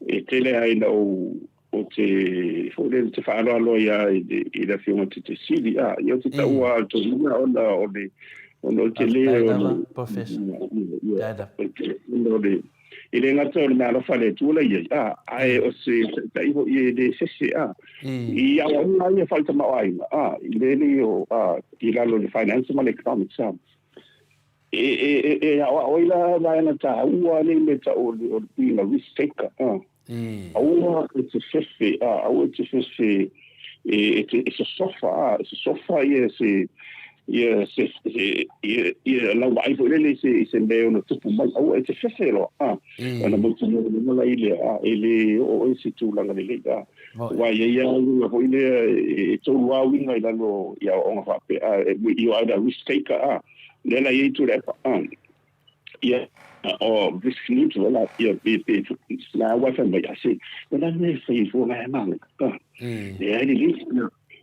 e tele lava ina ou, ou te, foi lele, te faaaloalo ai lava i le, i le Afioga i le Taitaisili, a, ia ou te taua lava o le toeaina ona o le, ona o le tele o le, ona o le, E le gata o le meaalofa a le Atua la i ai, a, ae o se taitai foi e le sese, a. I aoaoga lava ia faale-tamaoaiga, a, i mea nei o, a, i lalo o le finance ma le economics, a. E, e, e, e aoao ai la vaega taua nei mea tau o le, o le being a risk taker, a. Aua e te fefe, a, aua e te fefe e, e te e sosofa, a, e sosofa ia se, ia se, se ia, ia lau vaai foi lele i se, i se mea e ono tupu mai, aua e te fefe loa, a, ona mautinoa le mea la i lea, a, e le oo ai se tulaga lelei, a. Aua e i ai lava uiga foi lea, e tolu lava uiga i lalo i aoaoga faapea, a, you are either a risk taker, a, lea la e i ai Tuilaepa, a. Ia, o risk neutral la, ia, pe, pe, la ua fai mai, a se, o la le mea e fai ai fua ngai a manaia, a. Leai lelei.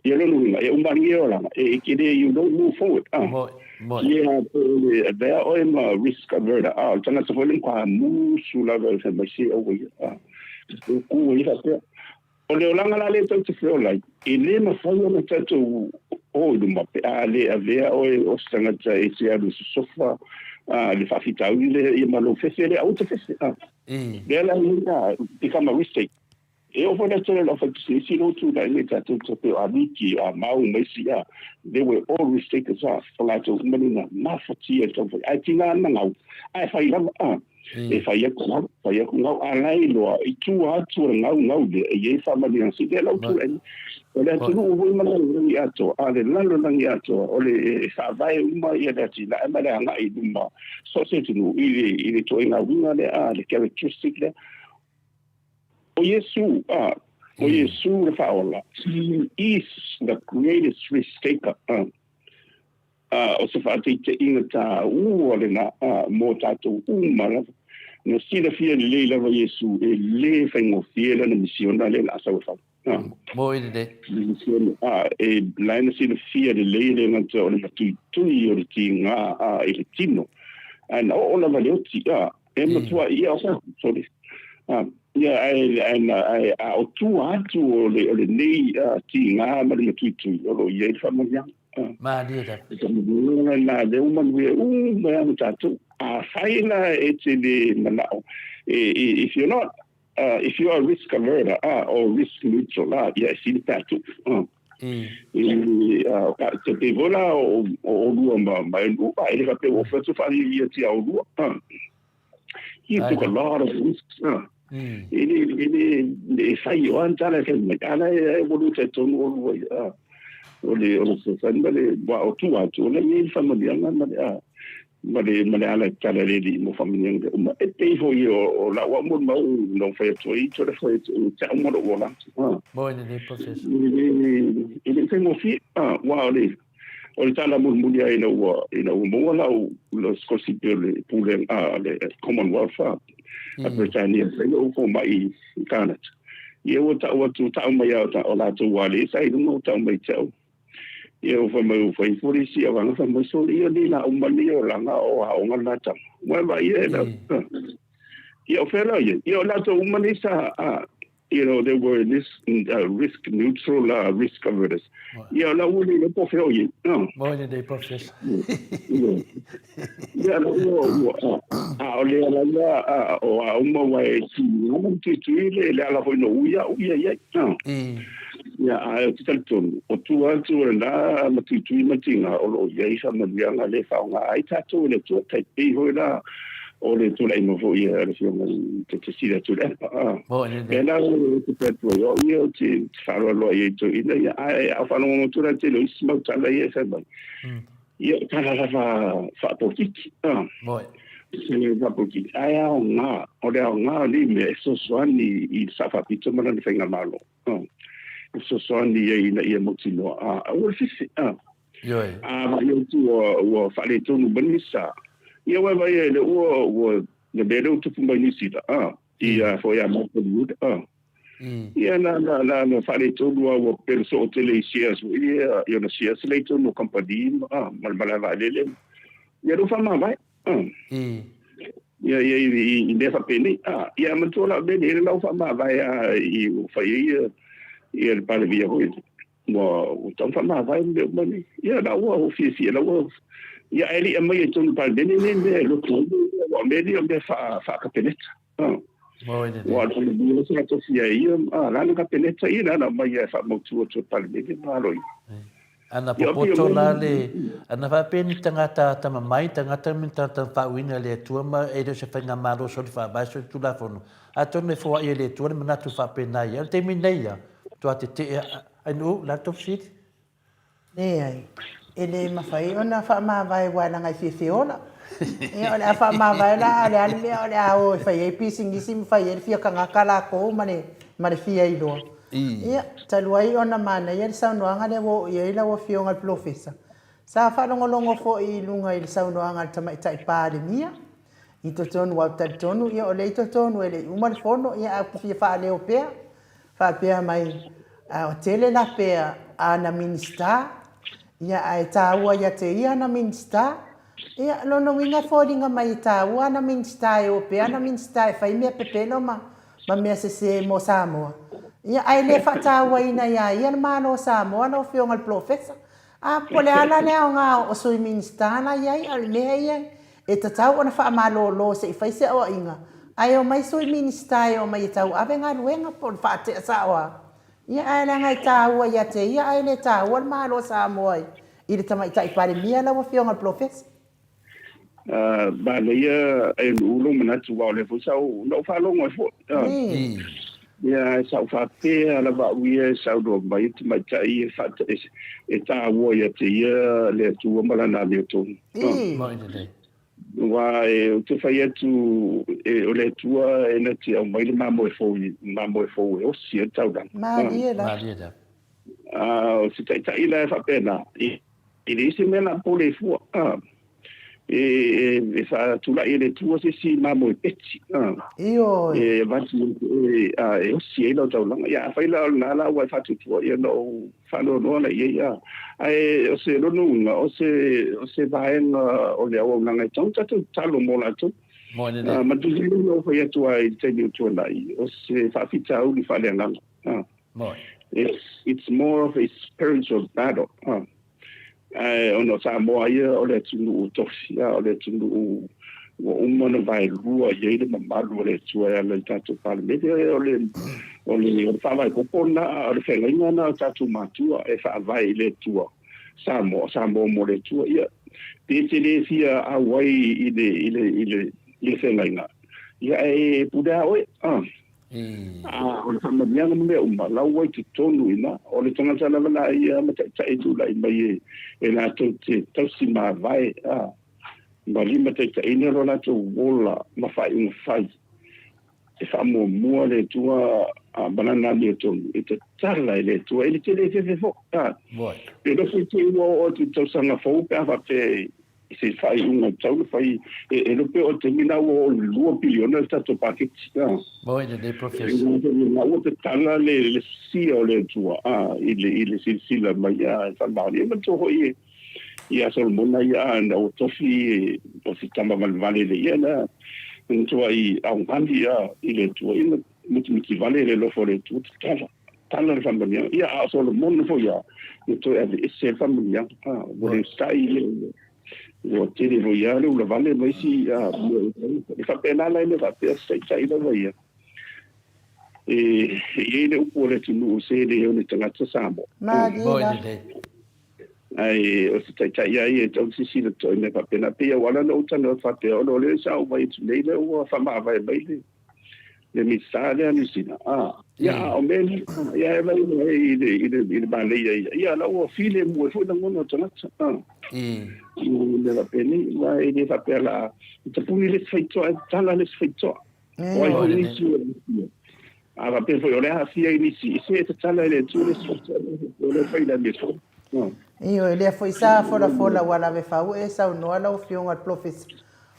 Ia lona uiga, e uma lagi e olaga, e te le, you don't move forward. Moi, moi. Ia, pe o le avea oe ma risk averter, o le tagata foi lea matua musu lava i le fai mai, se aua ia, e ku ai faapea. O le olaga la lea tatou te feola ai, e le mafai ona tatou o i luma pe a le avea oe o se tagata e te alu e sosofa le faafitauli lea ia ma lou fefe lea, aua te fefe. Lea la e become a risk taker. E oo foi la tele o le aufaipisinisi lea ua tulai mai tatou te pei o Aliki, o Amau ma isi, a, they were all risk takers, a, o latou uma nei na mafatia i le taumafai. Ae tiga ana gau, ae fai lava, a, e fai atu gau, fai atu gau, a la e iloa, i tua atu o le gau gau lea, e i ai faamanuiaga sili. Lea la ua tulai mai. O le atunuu foi ma le lalolagi atoa, a, le lalolagi atoa, o le e faavae uma ia le atinae ma le agai i luma, so o se atunuu i le, i le ituaiga uiga lea, a, le characteristic lea. O Iesu, a, o Iesu le Faaola, He is the greatest risk taker, a, a, o se faataitaiga taua lena, a, mo tatou uma lava. Na silafia lelei lava Iesu e le faigofie lana misiona lea o le a sau e fai. A. Moe lelei. Le misiona, a, e la e na silafia lelei e le gata o le matuitui o le tiga, a, i le tino, ae na oo lava i le oti, a, E matua ia o sa, sorry. Ia, ae, ae, na, ae, a o tua atu o le, o lenei tiga ma le matuitui, o lo o i ai le faamanuiaga. Malie lava. Le faamanuiaga lena, lea ua manuia uma ai ma tatou. Afai la e te le manao, e, if you're not, if you are risk averter, or risk neutral, ia e sili pe a tuu. Te pei foi la o olua ma ma e lua, e le faapea ua fai atu faaviaviatia olua. He took a lot of risks. E le, e le, e fai o ana tala e fai mai, a la e ua lua talitonu olua ia. O le, o le fesoasoani ma le, aua o tua atu, o la e i ai le faamanuiaga ma le, ma le, ma le ala tala le alii mo faamanuiaga mea uma. E pei foi o, o lau au molimau na ou fai atu ai, toe fai atu ai te au ma lou ola. Ah. Moe lenei Professor. E le, e le faigofie, ah, aua o le, o le tala mulimuli lava ina ua, ina ua maua lau, lau sikolasipi o le Pulega, ah, le Commonwealth a, a Peretania, e fai lou fomai i Kānata. Ia ua tau atu, tau mai lava o latou ua le sa i luga, ua tau mai te au. Ia ua fai mai ua fai ifo le isi avaga fai mai sole ia nei la uma nei olaga o aoga na tama. Ua vaai ia e la. Ia o fea la ia. Ia o latou uma nei sa you know they were in this risk neutral risk averse. Ia o la ua le po fea o ia. Mo le nei professor. Ia la ua ua a o le ala ia o a uma ua e ti ngana tuitui le le ala foi no uia uia ia. Ia, ae ou te talitonu, o tua atu o lena matuitui ma tiga o lo o i ai faamanuiaga lea e faaaoga ai tatou e le Atua, tai pei foi la o le tulaiga foi a le Afioga i te Cecilia Tuilaepa. Lea la ou te fai atu ai, o au ia ou te faaaloalo ai i toeaiina ia, ae a ou faalogologo atu la i le tele o isi mau tala ia e fai mai, ia o tala lava faapolokiki. Faapolokiki, ae aoga, o le aoga o nei mea e fesoasoani i le Sao Faapito ma lana faigamalo. E fesoasoani ai ina ia mautinoa, a, aua le fefe, a. Ioe. A vaai atu ua, ua faaletonu mai le Minisita, ia ua vaai ai lea ua, ua, le mea lea ua tupu mai Niu Sila, a, i a foi a Malcolm Wood, a. Ia na, na, na, na faaletonu lava ua pele soo tele i shares foi ia, i ona shares la i totonu o kamupani, a, ma le malae vaalele. Ia lea ua faamavae. Ia, ia, i, i mea faapenei. A, ia, manatua la o mea nei, o la ua faamavae lava i, ua fai ai ia, ia le Palemia foi, ua, ua tau faamavae mea uma nei. Ia, la ua ou fiafia, la ua, ia, ae le i aumaia i totonu o le Palemene nei mea e loto ai, aua o mea nei o mea faa, faa-Kapeneta. Ua alu alu sa tofia ai ia, a, lana Kapeneta ia, lana aumaia e faamautu atu e le Palemene ma aloaia. Ana popoto la le, ana faapea ni tagata atamamai, tagata me ni tagata faauiga i le Atua ma e le o se faigamalo soli faavae soli tulafono. Atonu e foai e le Atua le manatu faapena ia. O le taimi nei ia, matua tetee a, ai nuu, o le a le tou fesili? Leai, e le mafai ona faamavae aua leaga e fiafia ola. Ia o le a faamavae la a o le a le mea o le a o e fai ai pisinisi ma fai ai le fia tagata latou ma le ma le fia iloa. Ia, talu ai ona manaia le saunoaga lea ua oo i ai lau Afioga i le Polofesa, sa faalogologo foi i luga i le saunoaga a le Tamaitai Palemia i totonu, aua ou te talitonu ia o lea i totonu e le i uma le fono, ia ae ou te fia faaleo pea, faapea mai, Ae tele la pea ana Minisita, ia ae taua ia te ia ana Minisita. Ia, lona uiga e foliga mai e taua ana Minisita e o pea ana Minisita e fai mea pepelo ma ma mea sese mo Samoa. Ia, ae le faatauaina ia ia le Malo o Samoa lau Afioga i le Polofesa. A, po o le a la le aoga o Sui Minisita la i ai, a o le mea ia e tatau ona faamalolo se i fai se aoaiga, ae omai Sui Minisita e omai e tauave galuega po o le faatea sao lava. Ia, ae leaga e taua ia te ia ae le taua le Malo o Samoa i le Tamaitai Palemia lau Afioga i le Polofesa. Manaia e Nu'u lou manatu aua o lea foi sa ou, na ou faalogo ai foi. Ia, sa ou faapea lava au ia e saunoa mai le tamaitai e faata, e taua ia te ia le Atua ma Lana amiotonu. Aua ou te fai atu o le Atua e na te aumai le mamoe fou, mamoe fou e osi ai le taulaga. Malie la. A o se taitai la e faapena, E leai se mea la pole fua, a. E, e, e faatulai e le Atua se isi mamoe peti, a. Ioe. E avatu e, a, e osi ai lau taulaga. Ia, afai la o lena la ua e faatuatua, ia ona ou faanoanoa lea i ai, a. Ae o se lona uiga, o se, o se vaega o le auaunaga e tatau ona tatou tatalo mo latou. Mo le lelei. Ma te fia ou fai atu ai i le taimi ua tuanai, o se faafitauli faaleagaga. A. Moi. It's, it's more of a spiritual battle. A. Ae ona o Samoa ia o le atunuu tofi, a o le atunuu ua uma ona vaelua i ai le mamalu o le Atua e ala i le tatou Palemene. O le, o le, o le faavae popo lena, o le feagaiga lena a o tatou matua e faavae i le Atua Samoa, Samoa mo le Atua. Ia, pe e te le fia auai i le, i le, i le, i le feagaiga, ia ae pule lava oe. A. A o le faamanuiaga ma mea uma, la ua i totonu i ina. O le tagata lava la ia ma taitai e tulai mai e, e latou te tausi mavae, a, ma limataitaiina lo latou ola ma faaiuga fai. E faamuamua le Atua a, ma Lana amiotonu, e tatala e le Atua, e le tele fefe foi, a. Pe nofo i te i ua oo atu i le tausaga fou pe a faapea i se faaiuga e tatau ona fai, e iloa pea o le taimi lena ua oo i le 2 piliona le tatou paketi. Moi lelei Professor. Na ua tatala le le sia o le Atua a i le i le silasila mai a e faamaonia. E manatua foi ia Solomona ia a na ua tofi o se tama valevale le ia na na matuai augani a i le Atua ia na mutimiti vale le alofa o le Atua tatala. Tala le faamanuiaga. Ia, a o Solomona foi lava, na toe aveese ai le faamanuiaga. A, ua le usitai le, ua tele foi lava le ulavale ma isi a, mea e faapena la e le faapea se taitai lava ia. E, e i ai le upu a le atunuu, se le one tagata Samoa. Malie la. Ae o se taitai lava ia e tatau ona silasila totoa i mea faapena. E pei ua ala ona ou talanoa faapea, ona o lea sa ou vaai atu nei lea ua faamavae mai le le Minisita lea Niu Sila, a, ia, a o mea nei, ia e vaai mai i le, i le, i le manaia ia, ia, la ua filemu ai foi lagona o tagata, a, i mea faapenei, aua e le faapea la, e tapuni le isi faitotoa, ae tatala le isi faitotoa. O ai foi nisi o le a faapea foi o le a aafia i nisi, se e tatala e le Atua le isi faitotoa, o lea e fai le amiotonu. Ioe, lea foi sa folafola ua lave fau e saunoa lau Afioga i le Polofesa.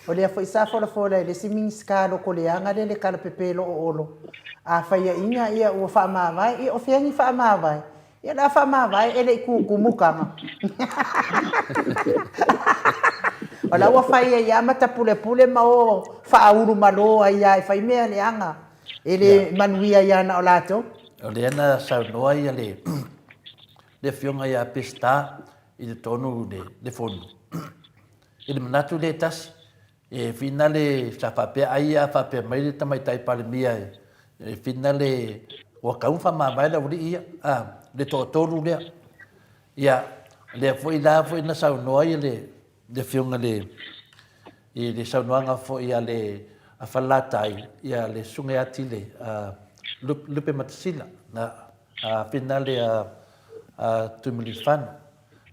O lea foi sa folafola e le isi Minisita loko leaga lea le tala pepelo o Olo. A faiaina ia ua faamavae, ia o fea ni faamavae? Ia o le a faamavae e le i tutumu tama. O la ua fai ai lava ma tapulepule ma o faaulu malo ai lava e fai mea leaga e le manuia ai lava na o latou. O lea na saunoa ia le le afioga ia Peseta i totonu le fono. I le manatu lea e tasi, e finale sa faapea ai a faapea mai le Tamaitai Palemia e finale ua tau faamavae le aualii ia, a, le toatolu lea. Ia, lea foi la foi na saunoa ia le, le afioga le, i le saunoaga foi a le a Falelatai, ia le Susuga ia Tile, a Lupematasila, na, a finale a, a Tuimalealiifano.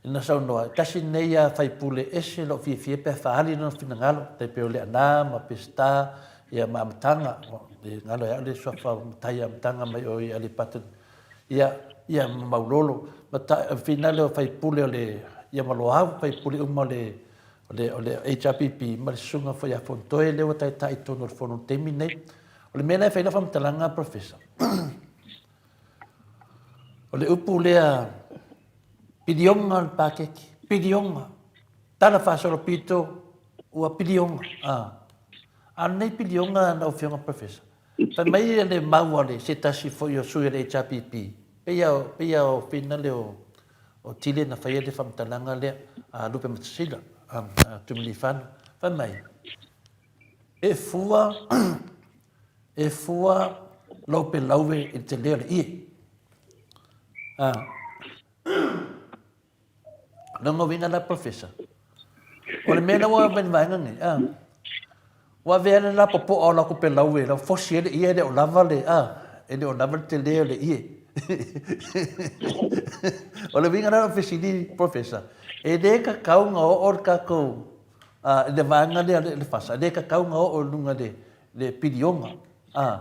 Ina saunoa, tasi lenei a faipule ese lou fiafia pe a faaali lona finagalo, tai pei o Leaana ma Peseta ia ma Amataga, e galo ia au le suafa o Matai Amataga mai o i Aleipata, ia, ia ma Maulolo, ma ta, finale o faipule o le, ia ma Loau, faipule uma o le, o le, o le HRPP ma le susuga foi ia Fonotoe lea ua taitai i totonu o le fono i le taimi lenei. O le mea la e fai ai lau faamatalaga Professor, O le upu lea piliona le paketi, piliona. Tala faasolopito ua piliona. A o lenei piliona lau Afioga Professor, fai mai le mau a le se tasi foi o sui o le HRPP, pei a pei a o Fina lea o Tile na faia le faamatalaga lea a Lupe Matasila, a Tuimalealiifano, fai mai, e fua e fua lou pelaue i le tele o le ie. A. Lona uiga la Professor, o le mea la ua ave i le vaega nei, a, ua avea le lapopoa o latou pelaue, lau fosi ai le ie e le o lava le, a, e le o lava le tele o le ie. O le uiga la o lau fesili Professor, e le tatau ona oo le tatou, a, i le vaega lea o le FASA, e le tatau ona oo i luga i le piliona, a,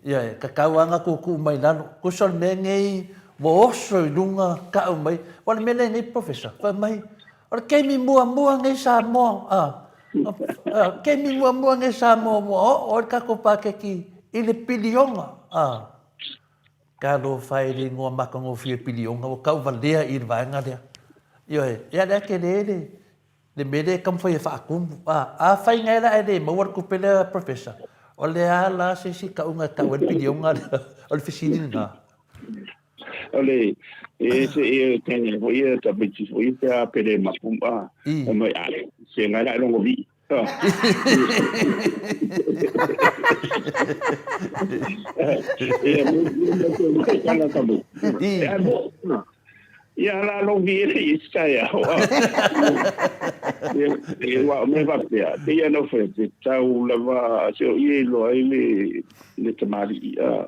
Ioe, tatau lava ona tuutuu mai lalo. Tusa o le mea lenei ua oso i luga tau mai. Aua o le mea lea nei Professor, fai mai, o le taimi muamua lenei Samoa, a, a, taimi muamua lenei Samoa ua oo ai le tatou paketi i le piliona, a. Talofa e i le igoa matagofie piliona, ua tauvalea i le vaega lea. Ioe, ia lea tele le, Le mea lea e taumafai e faatumu. A, afai nae la ae le maua le tupe lea Professor, o le a la se isi tauga e tau ai le piliona lea? O le fesili lena. O le, e se e tene foi e tamaiti foi pe a pele mapu a, o mai a, se ngai la e longo vi. E, e, Ia la lou viele i taeao. Ia aua o mea faapea, pei lava ona ou fai atu, e tatau lava se o ia e iloa ai le le tamalii a.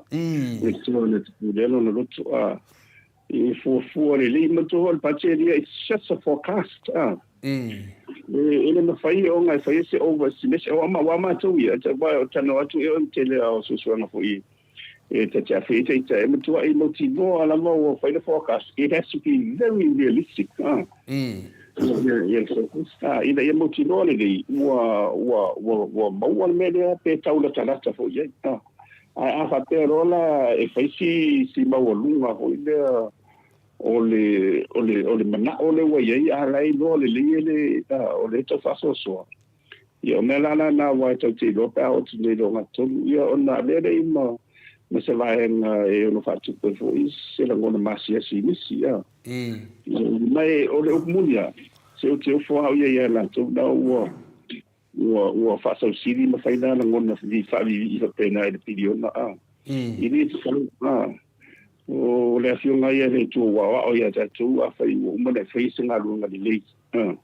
Le tua na te pulea lona loto a. E fuafua lelei manatua foi o le budget ia it's just a forecast a. E le mafai ona e faia se overestimation aua matou ia, aua o talanoa atu ia o le tele lava o suesuega foi E ta te awhi ita ita e matua i mautinoa lava ua fai le forecast. It has to be very realistic. Ah. Ia le forecast. Ah, ina ia mautinoa lelei, ua, ua, ua, ua maua le mea lea pe tau latalata foi i ai. Ah. Ae a faapea loa la e fai si, si maualuga foi lea o le, o le, o le manao lea ua i ai, a la e iloa lelei e le, ah, o lea e tau faasoasoa. Ia, o mea la lena aua e tatou te iloa pe a oo atu nei i le ogatotonu, ia ona avea lea i ma, ma se vaega e ono faatupu ai foi se lagona masiasi i nisi, a. Ma e, o le upu moni lava, se ou te ofo au ia ia latou na ua, ua, ua faasausili ma fai na lagona faaviivii faapena i le piliona, a. E le tatau, a. O le Afioga ia le Atua ua aoao ia tatou, afai ua uma ona e faia se galuega lelei, a.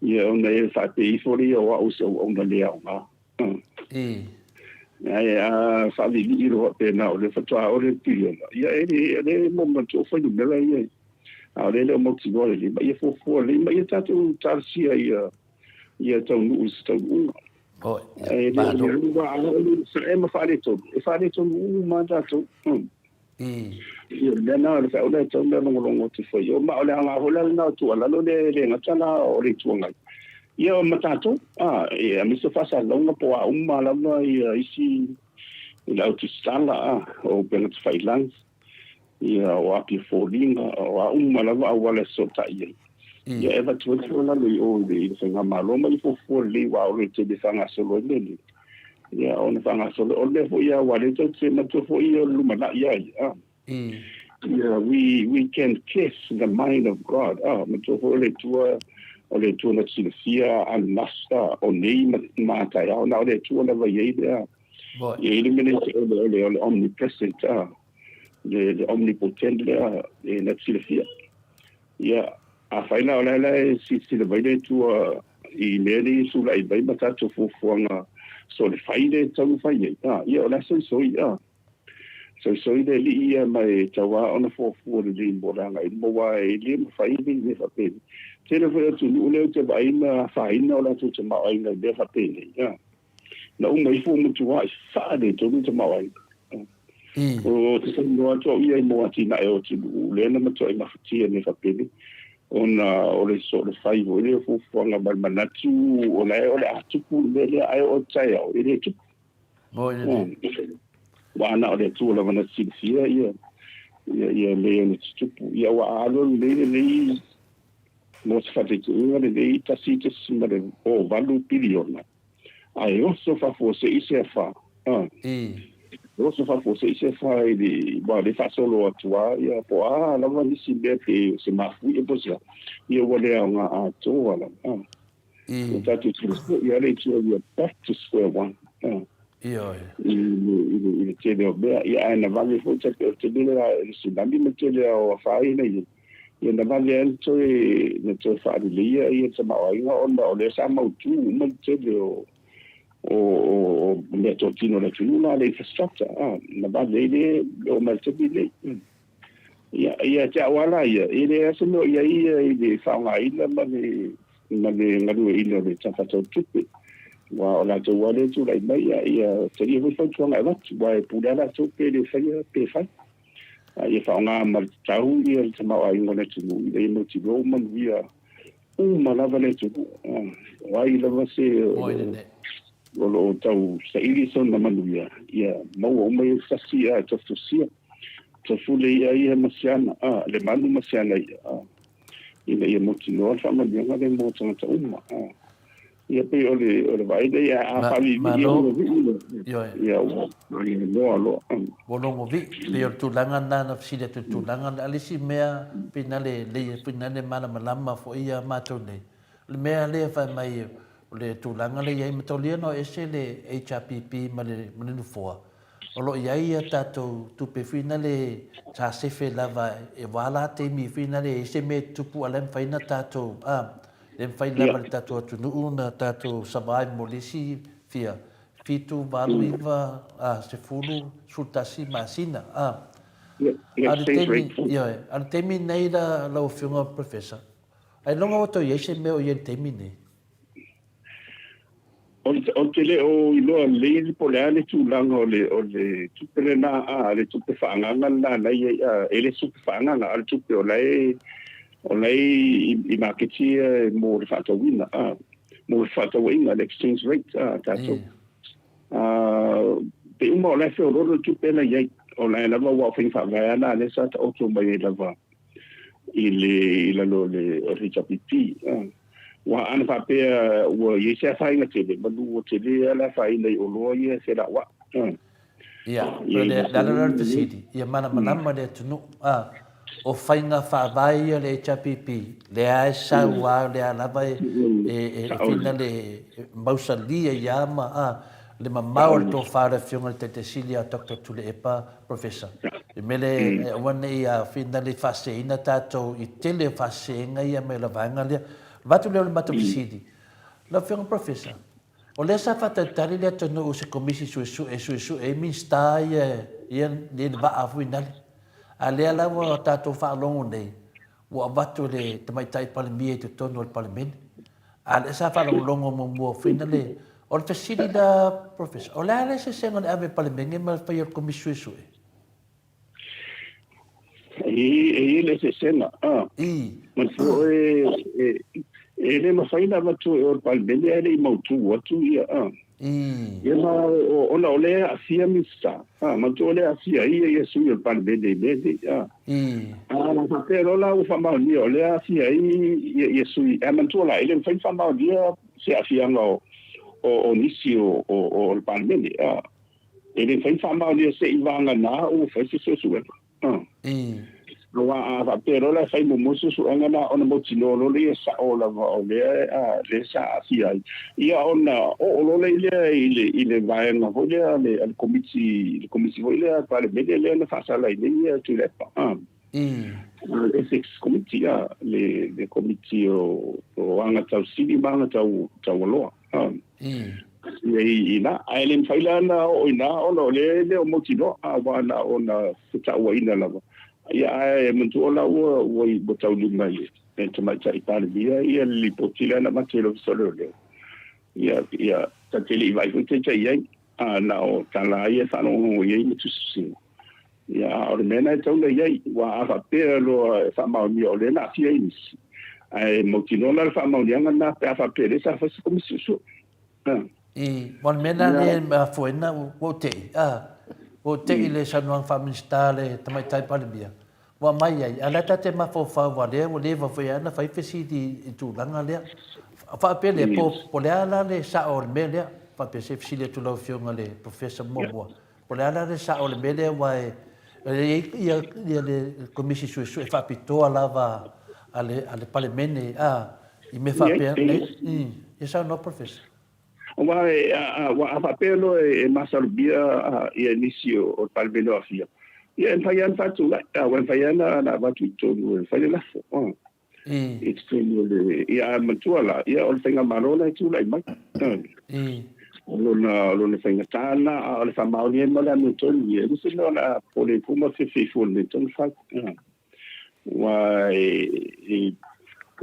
Ia ona e faapea ifo lea o au o se auauna le aoga. Ae a faaviivii loa faapena o lea faatoa oo le piliona, ia e le, e le mo manatua o fuainumera ia. A o lea e le o mautinoa lelei, ma ia fuafua lelei, ma ia tatou talosia ia, ia taunuu i se taunuuga. Ae le o le alu a o le ma faaletonu, e faaletonu uma lava tatou. Ia, o le mea lena, o le feau lea e tatau ona logologo atu foi. O, ma o le aoga foi la lena o tuualalo lea e le gata la o le Itu Agai, ia ma tatou, a, e, aemaise o faasalalauga po o a uma lava ia isi i le au tusitala, a, o upega tafailagi, ia o Apia Foliga, o a uma lava auala e fesootai ai. Ia e avatu ai le tuualalo i o i le, i le Faigamalo ma ia fuafua lelei aua o le taimi e faagasolo ai mea nei. Ia, ona faagasolo, o le mea foi aua lea tatou te manatua foi o le lumanai lava ia. Ah. Ia, we can guess the mind of God. Ah, manatua foi o le Atua, o le Atua na te silafia ananasa, o nei ma, ma taeao, na o le Atua lava e i ai lea. E i ai le mea lea o le, o le, o le omnipresent, ah, le, le omnipotent lea e na te silafia. Ia, afai la o la la e silasila mai le Atua i mea nei e sulai mai ma tatou fuafuaga so le fai lea e tatau ona fai ai, a, ia o la e soisoi, a. Soisoi le Alii ia ma e tatau lava ona fuafua lelei mo le agai i luma aua e le mafai le mea faapenei. Tele foi atunuu lea ou te vaai na afaina o latou tamaoaiga i mea faapenei, a. Na uma ifo ua matuai faaletonu le tamaoaiga. O te saunoa atu au ia i mo atinae o atunuu lea na matuai mafatia i mea faapenei, ona o le soolefai foi lea o fuafuaga ma le manatu o la e o le a tupu le mea lea, ae oo i le taeao e le tupu. Aua na o le Atua lava na te silafia ia. Ia, ia lelei ona tutupu. Ia ua alualu nei lenei mo se faataitaiga lenei 1.08 piliona, ae oso faafuasei se afa, a, oso faafuasei se afa i le, aua o lea e faasolo atu lava, ia, po o a lava nisi mea pe o se mafuie po o se a, ia ua le aoga atoa lava, a. Ua tatou tilotilo i ai le itu we are back to square one, a. Ioe. I le tele o mea, ia, ae na vave foi, tai pei o le tele lea o le tsunami ma le tele o afaina ia, Ia na vave ai toe na toe faaleleia ia tamaoaiga ona o lea sa mautu uma le tele o o o mea totino o le atunuu la le infrastructure a na vave ai le oo mai le taimi lenei. Ia ia te au lava la ia e leai se mea o i ai ia i le faaaogaina ma le ma le galueaiina o le Tala Faatatau o le Tupe aua o latou lava lea e tulai mai ia ia talia foi fautuaga e avatu aua e pule lava latou pe le faia pe fai. A ia faaaoga ma le tatau ia le tamaoaiga o le atunuu ina ia mautinoa ua manuia uma lava le atunuu. O ai lava se o lo o tau saili sona manuia, ia maua uma ia sasi a e tofutofusia. Tofu le i'a ia ma se ana, a, le manu ma se ana i'a, a, ina ia mautinoa le faamanuiaga lea mo tagata uma. A. Ia pei o le o le vaai lea a faaviivii e logo vii. Ioe. Ia ua loa loa. Ua logo vii. Pei o le tulaga lena na fesili atu i le tulaga lena. A o le isi mea pei na le lelei pei na le malamalama foi ia matou nei, o le mea lea fai mai o le tulaga lea i ai mataulia na o ese le HRPP ma le ma le nofoa. O lo o i ai a tatou tupe foi na le sa sefe lava e wā la taimi foi na le ese mea e tutupu a la e mafai na tatou a le mafai lava le tatou atunuu na tatou survive mo le isi fia 7, 8, 9, a 10, 11 masina a a le taimi ioe a le taimi nei la lau afioga Professor ailoga ua toe i ai se mea o i ai le taimi nei. Ou te le o iloa lelei po o le a le tulaga o le o le tupe lena, a, le tupe faaagaaga lena na i ai, a, e le se tupe faaagaaga, a o le tupe o la e o la e i i maketi ia mo le faatauina, a, mo le fefaatauaiga, le exchange rate a tatou. A, pe uma o la e feoloolo le tupe la e i ai, o la e lava aua o faiga faavae lava na lea sa taoto mai ai lava i le i lalo o le o le HRPP. A. Aua ana faapea ua i ai se afaina tele, manu ua tele lava le afaina i oloa ia e felauai. Ia, o le ala lea o le fesili, ia malamalama le atunuu, a, o faiga faavae ia a le HRPP, lea e sau lava, lea lava e finale e mausali ai lava ma, a, le mamao o le tofa o le Afioga i le Taitai Sili ia Doctor Tuilaepa Professor. I mea lea e aua ne i finale faaseseina tatou i tele o faaseseega ia mai le vaega lea. Avatu lea o le matou fesili, lau Afioga Professor, o lea sa faatalitali le atunuu i se Komisi Suesue e suesue ai Minisita ia i le vaa foi nale. A lea la ua tatou faalogo nei, ua avatu e le Tamaitai Palemia i totonu o le Palemene. A lea sa faalogologo muamua foi na le... O le fesili la, Professor, o le a le eseesega o le ave i le Palemene ma le faia o le Komisi Suesue? E i ai le eseesega. Manatua oe, e le mafai ona avatu e o le Palemene ae le i mautu atu ia. Ia ma ona o lea e aafia Minisita, manatua o lea e aafia ai ia sui o le Palemene i mea nei. A faapea loa la ua faamaonia o lea e aafia ai ia sui, ae manatua la e le mafai ona faamaonia se aafiaga o nisi o le Palemene. E le mafai ona faamaonia se i vagana ua fai se suesuega. Aua a faapea loa la e fai muamua suesuega na ona mautinoa loa lea sao lava o lea lea sa aafia ai. Ia ona oo loa lea i le i le vaega foi lea a le Komiti le Komiti foi lea a le Palemene lea na faasala ai nei ia Tuilaepa. Le Ethics Committee, le Komiti o Aga Tau Sili ma Aga Tau Taualoa. Ia i ina, ae le mafai la ona oo i ina ona o lea e le o mautinoa, aua na o na fetauaiina lava. Ia ae manatua la ua ua taulima i le Tamaitai Palemia ia le lipoti lea na avatu e le Ofisa o Leoleo. Ia ia ta te le i vaai foi taitai i ai, a na o tala lava ia e faalogologo i ai ma tusitusiga. Ia, a o le mea lena e tatau ona i ai, aua a faapea loa e faamaonia o lea na aafia ai nisi, ae mautinoa la le faamaoniaga lena pe a faapea o lea sa fai se Komisi Suesue. I, o le mea lena lea e mafua ai na ua ou te'i, a. Ua ou te'i i le saunoaga faa-Minisita a le Tamaitai Palemia, ua aumai ai, a o lea ta te mafaufau aua o lea ua leva foi lava ona fai fesili i le tulaga lea. Faapea lea, po o le a la le sao o le mea lea? Faapea se i fesili atu i lau Afioga i le Professor muamua, po o le a la le sao o le mea lea aua e i ai le Komisi Suesue faapitoa lava a le Palemene i mea faapea. Ia saunoa Professor. Aua a faapea loa e masalomia ia nisi o le Palemene o aafia, ia e mafai lava ona faatulai, aua e mafai lava ona avatu i totonu e fai le lafo i totonu o le... Ia ae manatua la, ia o le faigamalo la e tulai mai. O lona faigata lena, a o le faamaoni ai ma le amiotonu, ia e leai se mea o le a popole ai fua ma fefe fua i le mea e tatau ona fai. Aua e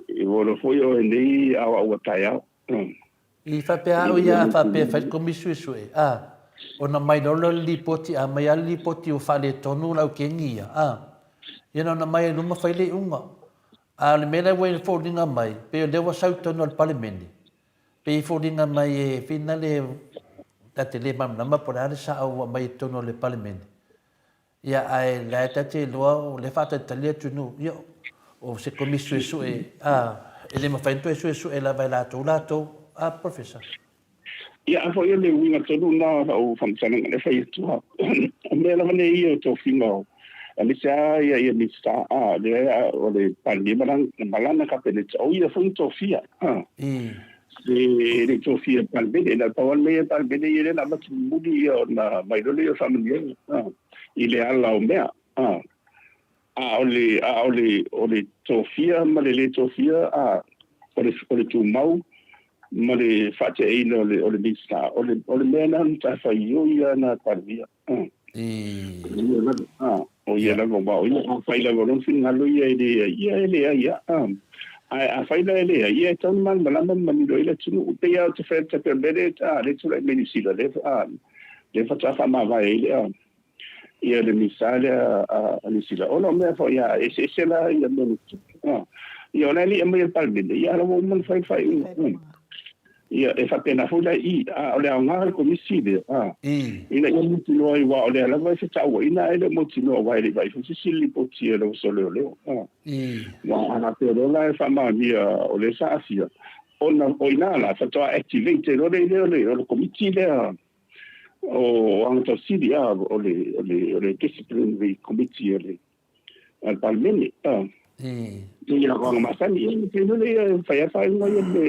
iloa foi oe nei aoao a taeao. I faapea au ia a faapea e fai le Komisi Suesue, a, ona mai loa lea o le lipoti, a aumai lava le lipoti ua faaletonu le aukeni ia, a, ia na ona aumai lava i luma fai le iuga. A o le mea lea ua foliga mai, pei o lea ua sau i totonu o le Palemene, pei e foliga mai e finale ta te le malamalama po o le a le sao ua aumai i totonu o le Palemene. Ia, ae la e ta te iloa o lea e faatalitali le atunuu, ia, o se Komisi Suesue, a, e le mafai ona toe suesue lava e latou latou, a Professor? Ia, a foi o le uiga tonu lena o lau faamatalaga lea e fai atu, a, o mea lava nei ia o tofiga o, aemaise lava ia, ia Minisita, a, lea o le Palemia ma lana, ma lana Kapeneta, o ia foi na tofia, a. E le i tofia e le Palemene, na o le pau lava le mea ia le Palemene ia lea na avatu mulimuli ia ona aumai loa lea o faamanuiaga i le ala o mea. A o le, a o le, o le tofia ma le le tofia, a, o le, o le tumau ma le faateaina o le, o le Minisita, o le, o le mea lena na matafaioi lava lena a le Palemia. O ia lava, aua o ia, afai lava o lona finagalo ia e leai, ia e leai lava. Ae afai la e leai, ia e tatau ona malamalama ma manino ai le atunuu. E pei lava ou te fai atu, e pei o le mea lea e tulai mai Niu Sila, lea faatoa faamavae ai le ia le Minisita lea a Niu Sila, ona o mea foi a eseese la ia mea na tutupu. Ia o la e le i aumaia i le Palemene, ia a o la ua uma ona fai le faaiuga. Ia, e faapena foi la i i, a o le aoga o le Komisi lea, a, ina ia mautinoa ai, aua o lea lava e fetauaiina ae le o mautinoa, aua e le i vaai foi se isi lipoti a le Ofisa o Leoleo, a. Aua a faapea loa la e faamaonia o lea sa aafia, ona o i ina la faatoa activate ai loa lea o le, o le Komiti lea o Agatausili, a, o le, o le, o le Disciplinary Committee a le a le Palemene. Ia aga masani, ia te nule ia fai a faaiuga ia me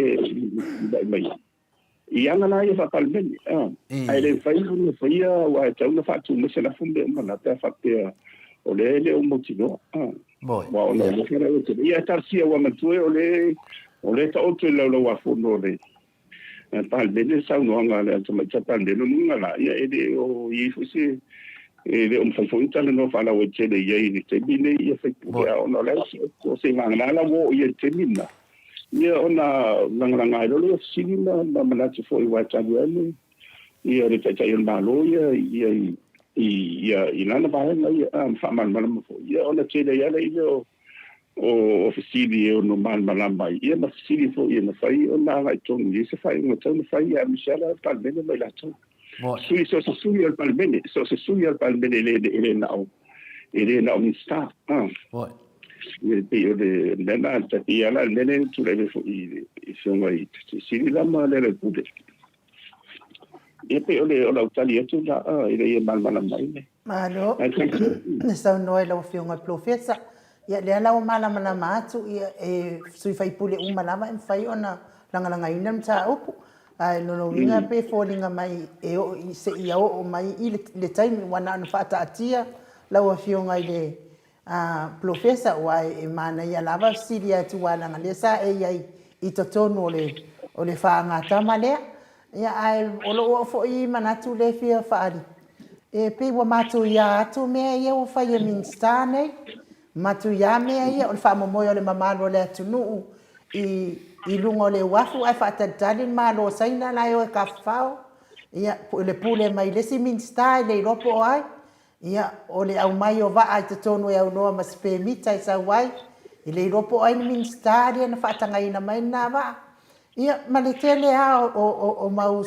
i mai. I aga la ia faa-Palemene. Ae le mafai ona faia aua e tatau ona faatu mai se lafo ma mea uma na pe a faapea o lea e le o mautinoa. Aua ona o lea faalauaitele. Ia talosia ua manatua o lea o lea e taoto i le Laulau-a-Fono a le Palemene le saunoaga a le Tamaitai Palemia, lona uiga la, ia e le o i ai foi se, e le o mafai foi ona talanoa faalauaitele i ai i le taimi lenei ia sui usufono, a ona o la e o se vagana la ua oo i ai i le taimi lena, ia ona lagalaga ai loa lea o fesili ma manatu foi aua e tali ai le ia le Taitai o le Malo ia ia i ia i lana vaega ia ma faamalamalama foi, ia ona tele ai lava lea o o fesili e ono malamalama ai, ia ma fesili foi e mafai ona agai tonu i ai se faaiuga e tatau ona fai, aemaise lava le Palemene ma i latou. Sui, so o se sui o le Palemene, so o se sui o le Palemene e le, e le na o, e le na o Minisita. Ia, e pei o le mea lena, e pei lava la o le mea lea na tulai mai foi i le Afioga i le Sili la ma Lealailepule. Ia, pei o le, o lau tali atu lena ina ia malamalama ai le. Malo le saunoa i lau Afioga i le Polofesa. Ia, lea la ua malamalama atu, ia, e sui faipule uma lava e mafai ona lagalagaina le mataupu. Ae lona uiga pe foliga mai e oo i, seia oo mai i le taimi ua na ona faataatia lau Afioga i le Polofesa, aua e manaia lava fesili atu aua leaga lea sa e i ai i totonu o le faagatama lea. Ia, ae o lou au foi manatu lea e fia faaali, e pei ua matuia atu mea ia ua fai e Minisita nei, matuia mea ia o le faamomoe o le mamalu o le atunuu i i luga o le uafu ae faatalitali le Malo o Saina la e o e tafafao, ia, le pule mai le isi Minisita e le iloa po o ai. Ia, o le aumai o vaa i totonu e aunoa ma se pemita e sau ai, e le iloa po o ai le Minisita lea na faatagaina mai lena vaa. Ia, ma le tele lava o, o, o mau,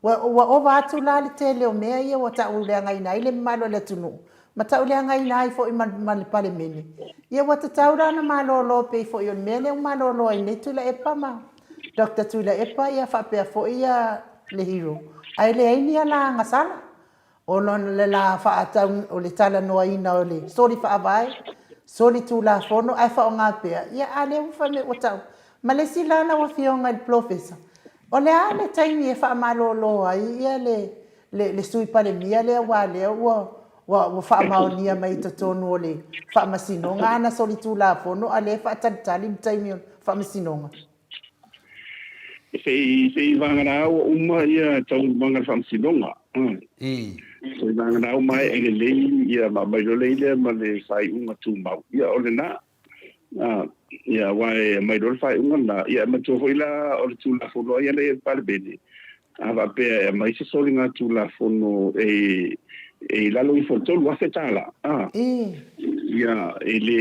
Ua, ua ova atu la le tele o mea ia ua tauleagaina ai le mamalu o le atunuu, ma tauleagaina ai foi ma, ma le Palemene. Ia ua tatau la ona malolo pei foi o le mea lea ua malolo ai nei Tuilaepa ma Doctor Tuilaepa ia faapea foi ia le Hero, ae leai ni ala agasala. Ona o le la faatau, o le talanoaina o le soli faavae, soli tulafono ae faaaoga pea, ia a lea ua fai mai ua tau. Ma le isi la lau Afioga i le Polofesa, o le a le taimi e faamalolo ai ia le, le, le Sui Palemia lea aua lea ua, ua, ua faamaonia mai i totonu o le Faamasinoga ana solitulafono a lea e faatalitali le taimi o le Faamasinoga? Se i se i vagana ua uma ia taualumaga o le faamasinoga. I. Se i vagana ua maea lelei ia ma aumai loa le lea ma le faaiuga tumau. Ia o lena. Ah, ia aua e aumai loa le faaiuga lena, ia e manatua foi la o le Tulafono ia lea i le Palemene, a faapea e aumai se soligatulafono e e i lalo ifo o le $3,000, ah, ia e le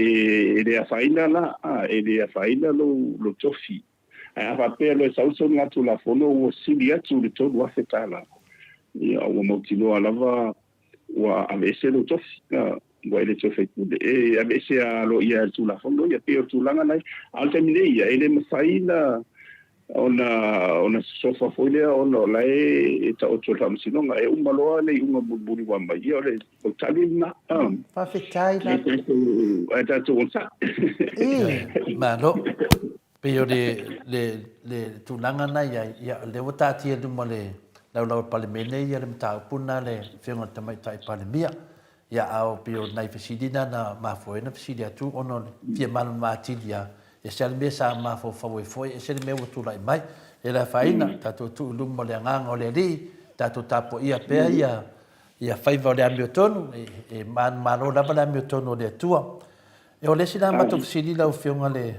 e le afaina la, ah, e le afaina lou lou tofi. Ae a faapea loa e sau le soligatulafono ua sili atu i le $3,000, ia ua mautinoa lava ua aveese lou tofi, ua e le toe faipule. E aveese aloaia e le Tulafono ia, pei o le tulaga lena. A o le taimi nei ia, e le mafai na ona ona sosofa foi lea ona o la e taoto i le Faamasinoga. E uma loa le iuga mulimuli ua aumai, ia o le tali lena. Faafetai lava. Ae tatou onosai. Malo. Pei o le, le, le tulaga na i ai, ia, lea ua taatia i luma o le Laulau a le Palemene ia le mataupu lena a le Afioga i le Tamaitai Palemia. Ia, a o pei o nai fesili na na mafua ai ona fesili atu ona o le fia malamalama atili lava, e ese lava le mea sa mafaufau ai foi, ese le mea ua tulai mai. E le afaina, tatou tuu i luma o le agaga o le Alii, tatou tapuaia pea ia, ia faiva o le amiotonu, e, e manumalo lava le amiotonu o le Atua. E o le isi la matou fesili lau Afioga le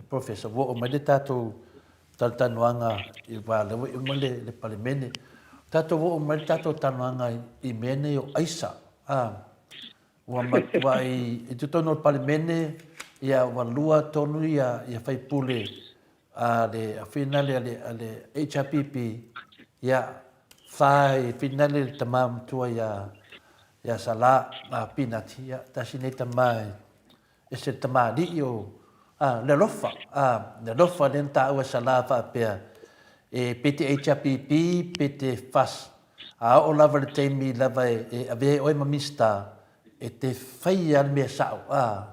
Professor, ua oo mai le tatou talatalanoaga i aua lea ua uma le, le Palemene. Tatou oo mai le tatou talanoaga i mea nei o aisa. Ah, ua matuai i totonu o le Palemene, ia ua lua tonu ia, ia faipule a le finale a le, a le HRPP, ia, fa i finale le tama matua ia, ia Sala a Pinati, ia, tasi nei tama e, ese le tamalii o, a, le alofa, a, le alofa lea na taua e Sala faapea, e pe te HRPP, pe te FAS, a oo lava i le taimi lava e, e avea ai oe ma Minista, e te faia le mea sao, a,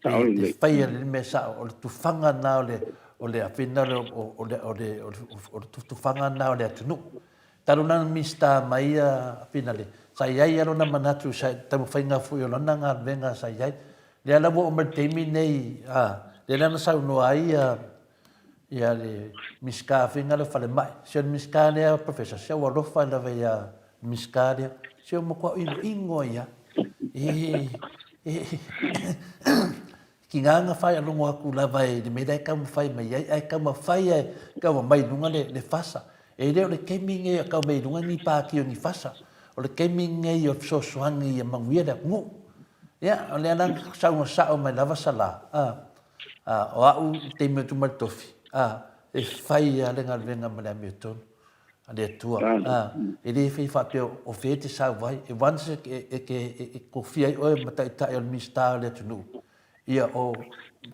e te faia le mea sao, o le tufaga lena o le, o le afina o le, o le, o le, o le tufaga lena o le atunuu. Talu na Minista mai a Finale, sa i ai lava lona manatu sa i taumafaiga foi o lana galuega sa i ai. Lea la ua oo mai i le taimi nei, a, lea la na saunoa ai ia, ia le Minisita foi lea o Falemai. Se o le Minisita lea Professor, se ua alofa lava ia le Minisita lea, se ua matua inoino ai lava. E, e, Tiga na whai rongo aku lava i le mea la e taumafai mai ai, ae taumafai e tau mai i luga le, le fasa. E le o le taimi lenei e tau mai i luga ni pāti o ni fasa. O le taimi lenei o le fesoasoani ia manuia le atunuu. Ia, o lea la na saunoa sao mai lava Salā, a, a, o au i le taimi o atu mai le tofi, a, e fai lava le galuega ma le amiotonu. a le Atua. A, e le fai faapea o fea e te sau ai. E once e, e, e, e, e kofia ai oe ma taitai o le Minisita o le atunuu, ia o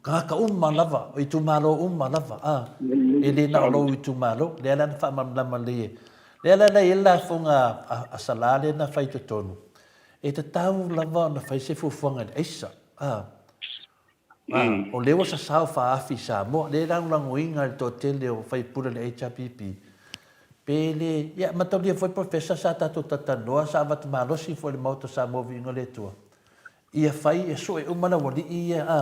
tagata uma lava, o itumalo uma lava, a, e le na o lou itumalo. Lea la na faamalamalama lelei e. Lea la na i ai le lafoga a, a Salā lea na fai i totonu, e tatau lava ona fai se fuafuaga i le aisa. A, Ā, o lea ua sasao faaafi i Samoa, lea e lagolagoina e le toatele o faipule o le HRPP, pe le, ia, mataulia foi Professor sa tatou talatalanoa, sa avatu malosi foi i le Maota o Samoa Viiga o le Atua, ia fai, ia sue uma le aualii ia, ā,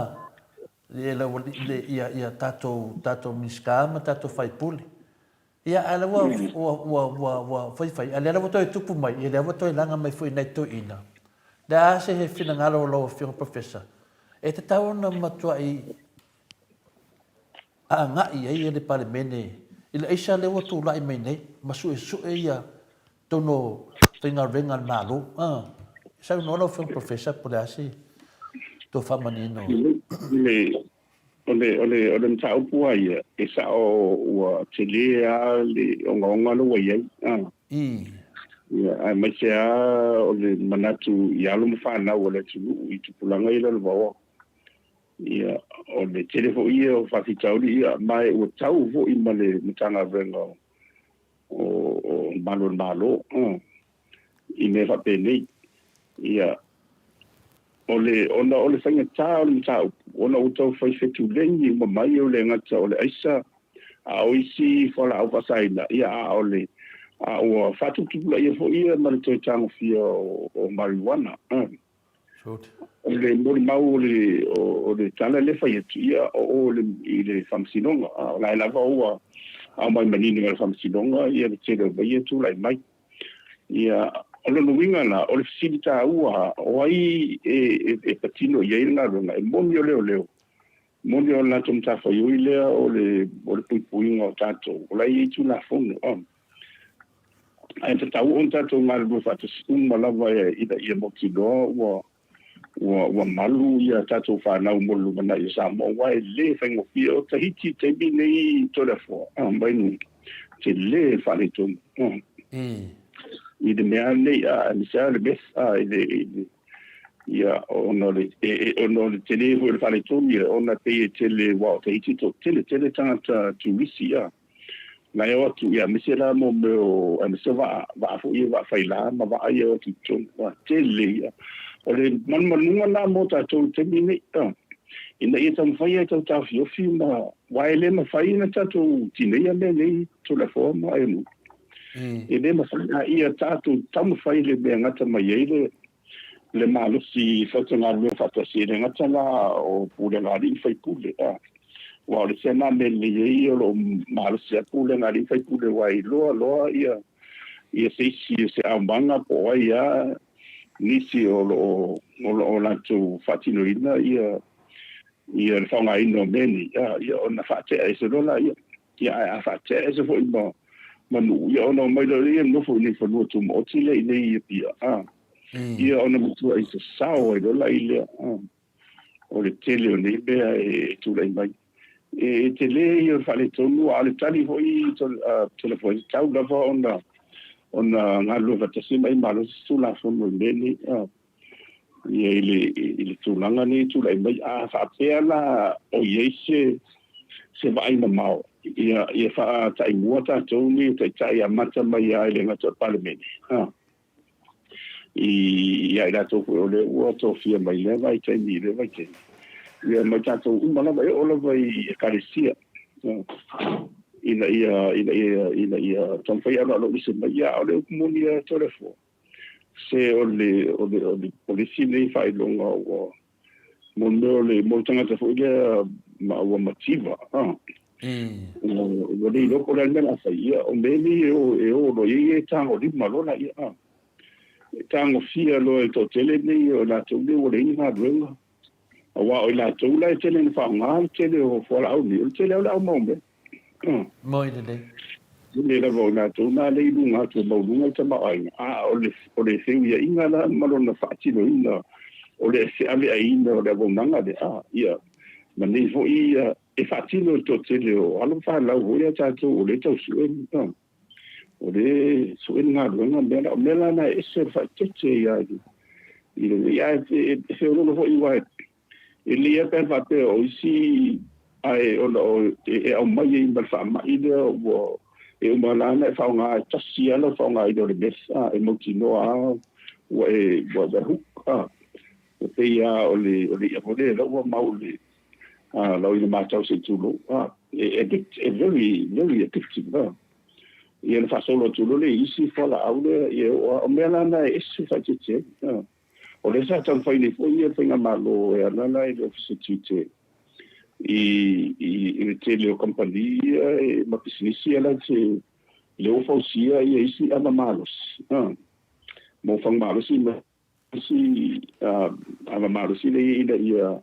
le aualii, le, ia, ia tatou, tatou Minisita ma tatou faipule. Ia, a o lea ua, ua, ua, ua, ua faifai, a o lea la ua toe tupu mai, ia lea ua toe laga mai foi i nai toeaiina. O le a se finagalo o lau Afioga Professor, e tatau ona matuai agai ai le Palemene i le aisa lea ua tulai mai nei ma suesue ia totonu o faigaluega a le Malo. Ah, saunoa lau Afioga Professor po o le a se tou faamanino. O le mataupu lava ia, e sao ua tele lava le ogaoga lea ua i ai. Ia, aemaise lava o le manatu i alo ma fanau a le atunuu i tupulaga ia lalovaoa. Ia, o le tele foi ia o faafitauli, ia, ma ua tau foi ma le Matagaluega o Malu o le Malo i mea faapenei. Ia, o le, ona o le faigata o le mataupu, ona ua tau fai fetuleni uma mai, o le gata o le aisa, a o isi fualaau faasaina, ia, a o le, a ua faatuputupulaia foi ia ma le toe tagofia o marijuana. O le molimau o le tala lea fai atu, ia, o o i le faamasinoga, o la e lava ua aumai manino e le faamasinoga ia le tele o mea ia tulai mai. Ia, o lona uiga la, o le fesili taua, o ai e patino i ai le galuega? E moni o leoleo, moni o le latou matafaioi lea o le puipuiga o tatou, o la e i ai Tulafono, ae tatau ona tatou galulue faatasi uma lava ina ia mautinoa ua malu ia tatou fanau mo le lumanai o Samoa, aua e lē faigofie. O Tahiti i taimi nei, Toleafoa, mai nu tele faaletonu i le mea nei, aemaise lava le meth, i le ia, ona o le tele foi o le faaletonu, ia, ona pei e tele, ua o Tahiti toatele tele tagata turisi, ia, la e o atu, ia, aemaise la mo mea o, aemaise vaa, vaa foi ia, vaa faila ma vaa ia o atu i totonu, ua tele ia. O le manumanuga la mo tatou i taimi nei, ina ia taumafai ai tau taofiofi ma, aua e le mafai ona tatou tineia mea nei, Toleafoa ma Aionuu. E le mafai, a ia tatou taumafai le mea gata mai ai le malosi faitagalue faatasi, e le gata la o pulega a alii ma faipule, aua o le isi lena mea lelei ai o lo o malosi lava pulega a alii ma faipule, aua e iloa loa ia se isi se aumaga po o ai lava nisi o lo o latou faatinoina ia le faaaogaina o mea nei, ia, ona faatea ese loa laia. Ia, ae a faatea ese foi ma nuu, ia, ona omai loa ia nofo i nei fanua tumaoti lea i nei Apia, ia, ona matuai sasao ai loa la i lea. O le tele o nei mea e tulai mai, e tele ia o le faaletonu, a o le tali foi, Toleafoa, e tatau lava ona galulue faatasi ma i malosi Tulafono i mea nei, ia, i le tulaga nei tulai mai. A faapea la o i ai se vaai mamao, ia faataimua tatou nei taitai, amata mai lava i le gata o le Palemene, i ia i latou foi o lea ua tofia mai lea vaitaimi i lea vaitaimi, ia, mai tatou uma lava e oo lava i ekalesia, ina ia taumafai aloalo ese mai. Ia, o le upu moni a Toleafoa, se o le polisi nei faailoga ua mo le mea o le mo le tagata foi lea ma ua mativa, ua le iloa po o le a le mea o le a fai. Ia, o mea nei e o loa i ai e tagolima loa laia, e tagofia loa e toatele nei o latou nei ua leai ni galuega, aua o i latou la e tele ina faaaoga le tele o fualaau nei, o le tele o le aumau mea. Moi lelei. Le lava o latou na le i luga atu e maualuga le tamaoaiga, a o le feuiaiga la ma lona faatinoina o le feaveaiina o le auaunaga lea, ia, ma nei foi ia e faatino e le toatele o alo ma fanau foi a tatou o lea tau sue, o le sue le galuega mea la, o mea la na e ese le faaeteete ia i le ia e feololo foi, aua e lelei lava pe ana faapea o isi, ae ona o e aumai ai ma le faamai lea ua e uma la ona e faaaoga e tasi lava lau faaaogaina o le meth, e mautinoa lava ua e hook, e pei lava o le i'a foi lea ua mau le lau ina matau se i tulou, e addict, e very very addictive, ia, na faasolo atu loa le isi fualaau lea. Ia, o mea la na e ese faaeteete ai. O lea sa taumafai nei foi ia le faigamalo e ala la i le Ofisa Tiute i le tele o kamupani ia ma pisinisi ia la te le ua fausia ia isi ava malosi, mo fagu malosi ma isi ava malosi lea, ina ia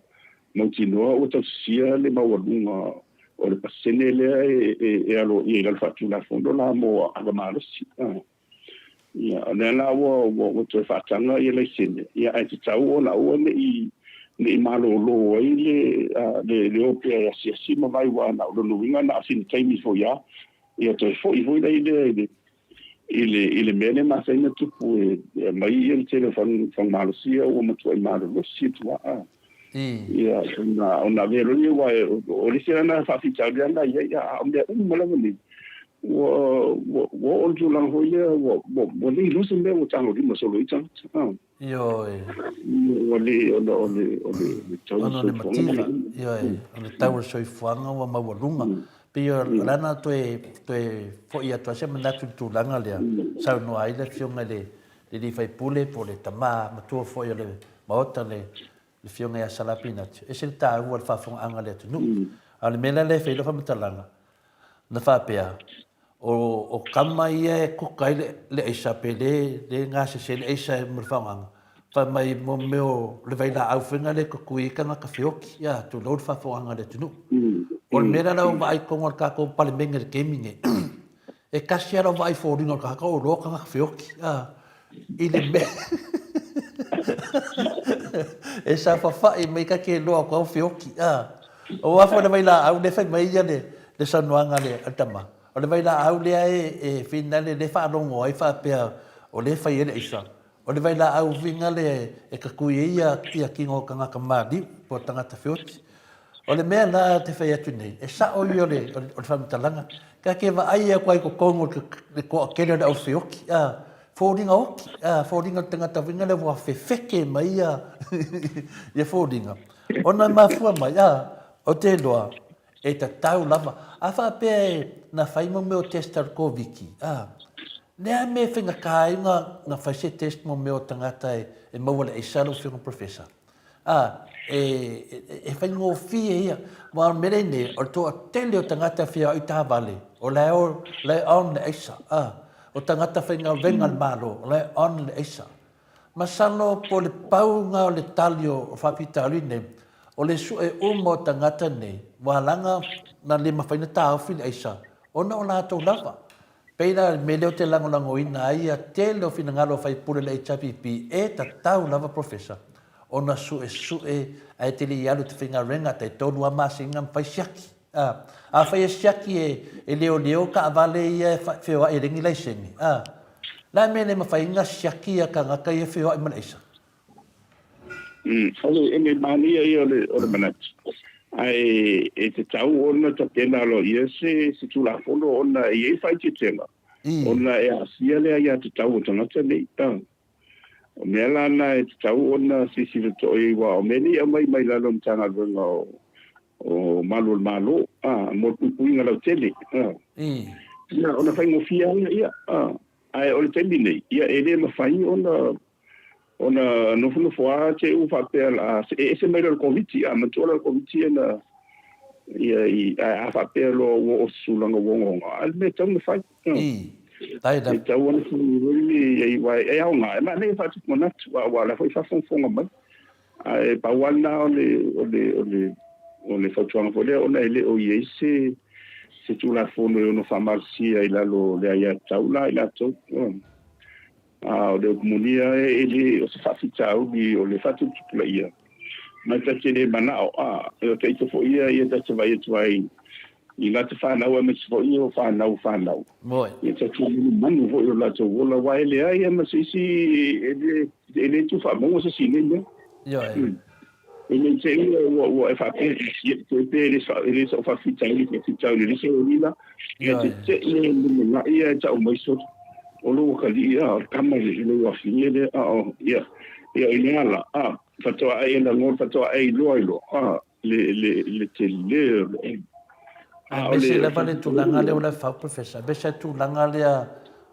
mautinoa ua tausisia le maualuga o le pasene lea e aloaia i lalo faatulafono la mo ava malosi. Ia, o lea la ua toe faataga ia laisene, ia, ae tatau ona aua ne i Ne i malōlō ai le, le, le o pea e asiasi ma vaai aua na o lona uiga na o sina taimi foi lava, ia toe foi foi la i lea i le, i le, i le mea lea e masani ona tupu e, e aumai ia le tele o fanu, fanu malosi ia ua matuai malolosi atu lava. Ia, ona, ona avea loa lea aua o le isi lena faafitauli lava na i ai, a o mea uma lava nei, ua, ua, ua oo i le tulaga foi lea ua, ua, ua le iloa se mea ua tagolima solo ai tagata. Ioe. Ua le, ona o le, o le tau o le Ona o le mativa, ioe, o le tau o le soifuaga ua maualuga. Pei o le ala toe, toe foi atu ai se manatu i le tulaga lea, saunoa ai le Afioga i le alii faipule po o le tama matua foi o le Maota, le Afioga ia Sala Pinati, e ese le taua o le faafofogaaga a le atunuu. A o le mea la lea e fai ai lau faamatalaga, na faapea, O, o kama ia e kuka ai le, le aisa pe le, le gasese le aisa mo le faaaogaga. Fai mai mo mea o le vailaau foi na le kukui ai tagata feoki, ia, tulou le faafofogaaga a le atunuu. O le mea la la ua vaai i totonu o le tatou Palemene i le taimi nei, e tasi lava lau vaai i foliga o le tagata o iloa tagata feoki, a, i le mea e saofafai mai ta te iloa atu au feoki, a. Aua foi le vailaau lea fai mai ia le, le saunoaga a le, a le tama, o le vailaau lea e, e finale lea e faalogo ai faapea o lea e fai ai le aisa. O le vailaau finale e tatui ai ia, ia tino o tagata maliu po o tagata feoti. O le mea la te fai atu nei, e sao ia o le, o le, o le faamatalaga, ta te vaai atu ai i totonu o le toatele o le au feoti, a, foliga oti, a, foliga o le tagata foi lea ua fefeke mai ia, ia foliga. Ona e mafua mai, a, ou te iloa, e tatau lava. A faapea e na fai mo mea o test a le Koviti, a, le a mea e faigata ai ona, ona fai se test mo mea o tagata e, e maua le aisa lau Afioga Professor? A, e, e, e faigofie ia. Aua o le mea lea nei, o le toatele o tagata e feoai i taavale, o la e, o la e on le aisa, a. O tagata faigaluega a le Malo, o la e on le aisa. Masalo po o le pauga o le tali o faafitauli nei, o le sue uma o tagata nei, ua alaga na le mafai ona taofi le aisa, ona o latou lava. Pei la le mea lea ou te lagolagoina ai ia tele o finagalo o faipule o le HRPP e tatau lava Professor ona suesue ae te le i alu i te faigaluega tai 3 lava masina ma fai siaki. A, afai e siaki e, e leoleo taavale ia e feoai e leai ni laisene, a, le a mea e le mafai ai ona siaki ia tagata ia e feoai ma le aisa? O le, le manaia ia o le, o le manatu, ae e tatau ona tapena aloaia se, se Tulafono ona e i ai faaeteetega, ona e aafia le aiatatau o tagata nei. A. O mea la na e tatau ona silasila totoa i ai, aua o mea nei e aumai mai lalo o le Matagaluega o, o Malu o le Malo, a, mo le puipuiga lautele. A. Ia, ona faigofie lava lea, a. Ae o le taimi nei, ia e le mafai ona ona nofonofo lava te u faapea o le a see ese mai loa i le Koviti, a matua loa le Koviti ona ia i ae a faapea loa ua oo i se tulaga ua ogaoga, a o le mea e tatau ona fai. Tai E tatau ona fai foi aua e aoga, e manaia e faatupu manatu, aua o la foi e faafogafoga mai. Ae pau lava lena o le, o le, o le, o le fautuaga foi lea ona e le o i ai se, se Tulafono e ono faamalosia i lalo o le aiatatau la a i latou. A o le upu moni lava e le o se faafitauli o le faatuputupulaia, ma e ta te le manao, a, o ta ita foi ia, ia ta te vaai atu ai i lata fanau aemaise foi o fanau fanau. Ia ta te manumanu foi i o latou ola, aua e leai lava ma se isi, e le, e le tuufaamauga se isi i nei mea. Ioe. E le te i ua, ua e faapea, pe, pe le, e le sa'u faafitauli, faafitauli, e le se olila, ia te te i e lumanai ia e ta'u mai soli. O lou akalii, a, o le kama i lou afine lea, a, o, ia, ia, i le ala, a, faatoa ai e lagona, faatoa ai iloa iloa, a, le, le, le tele o le, Aemaise lava le tulaga lea o le fau Professor, aemaise le tulaga lea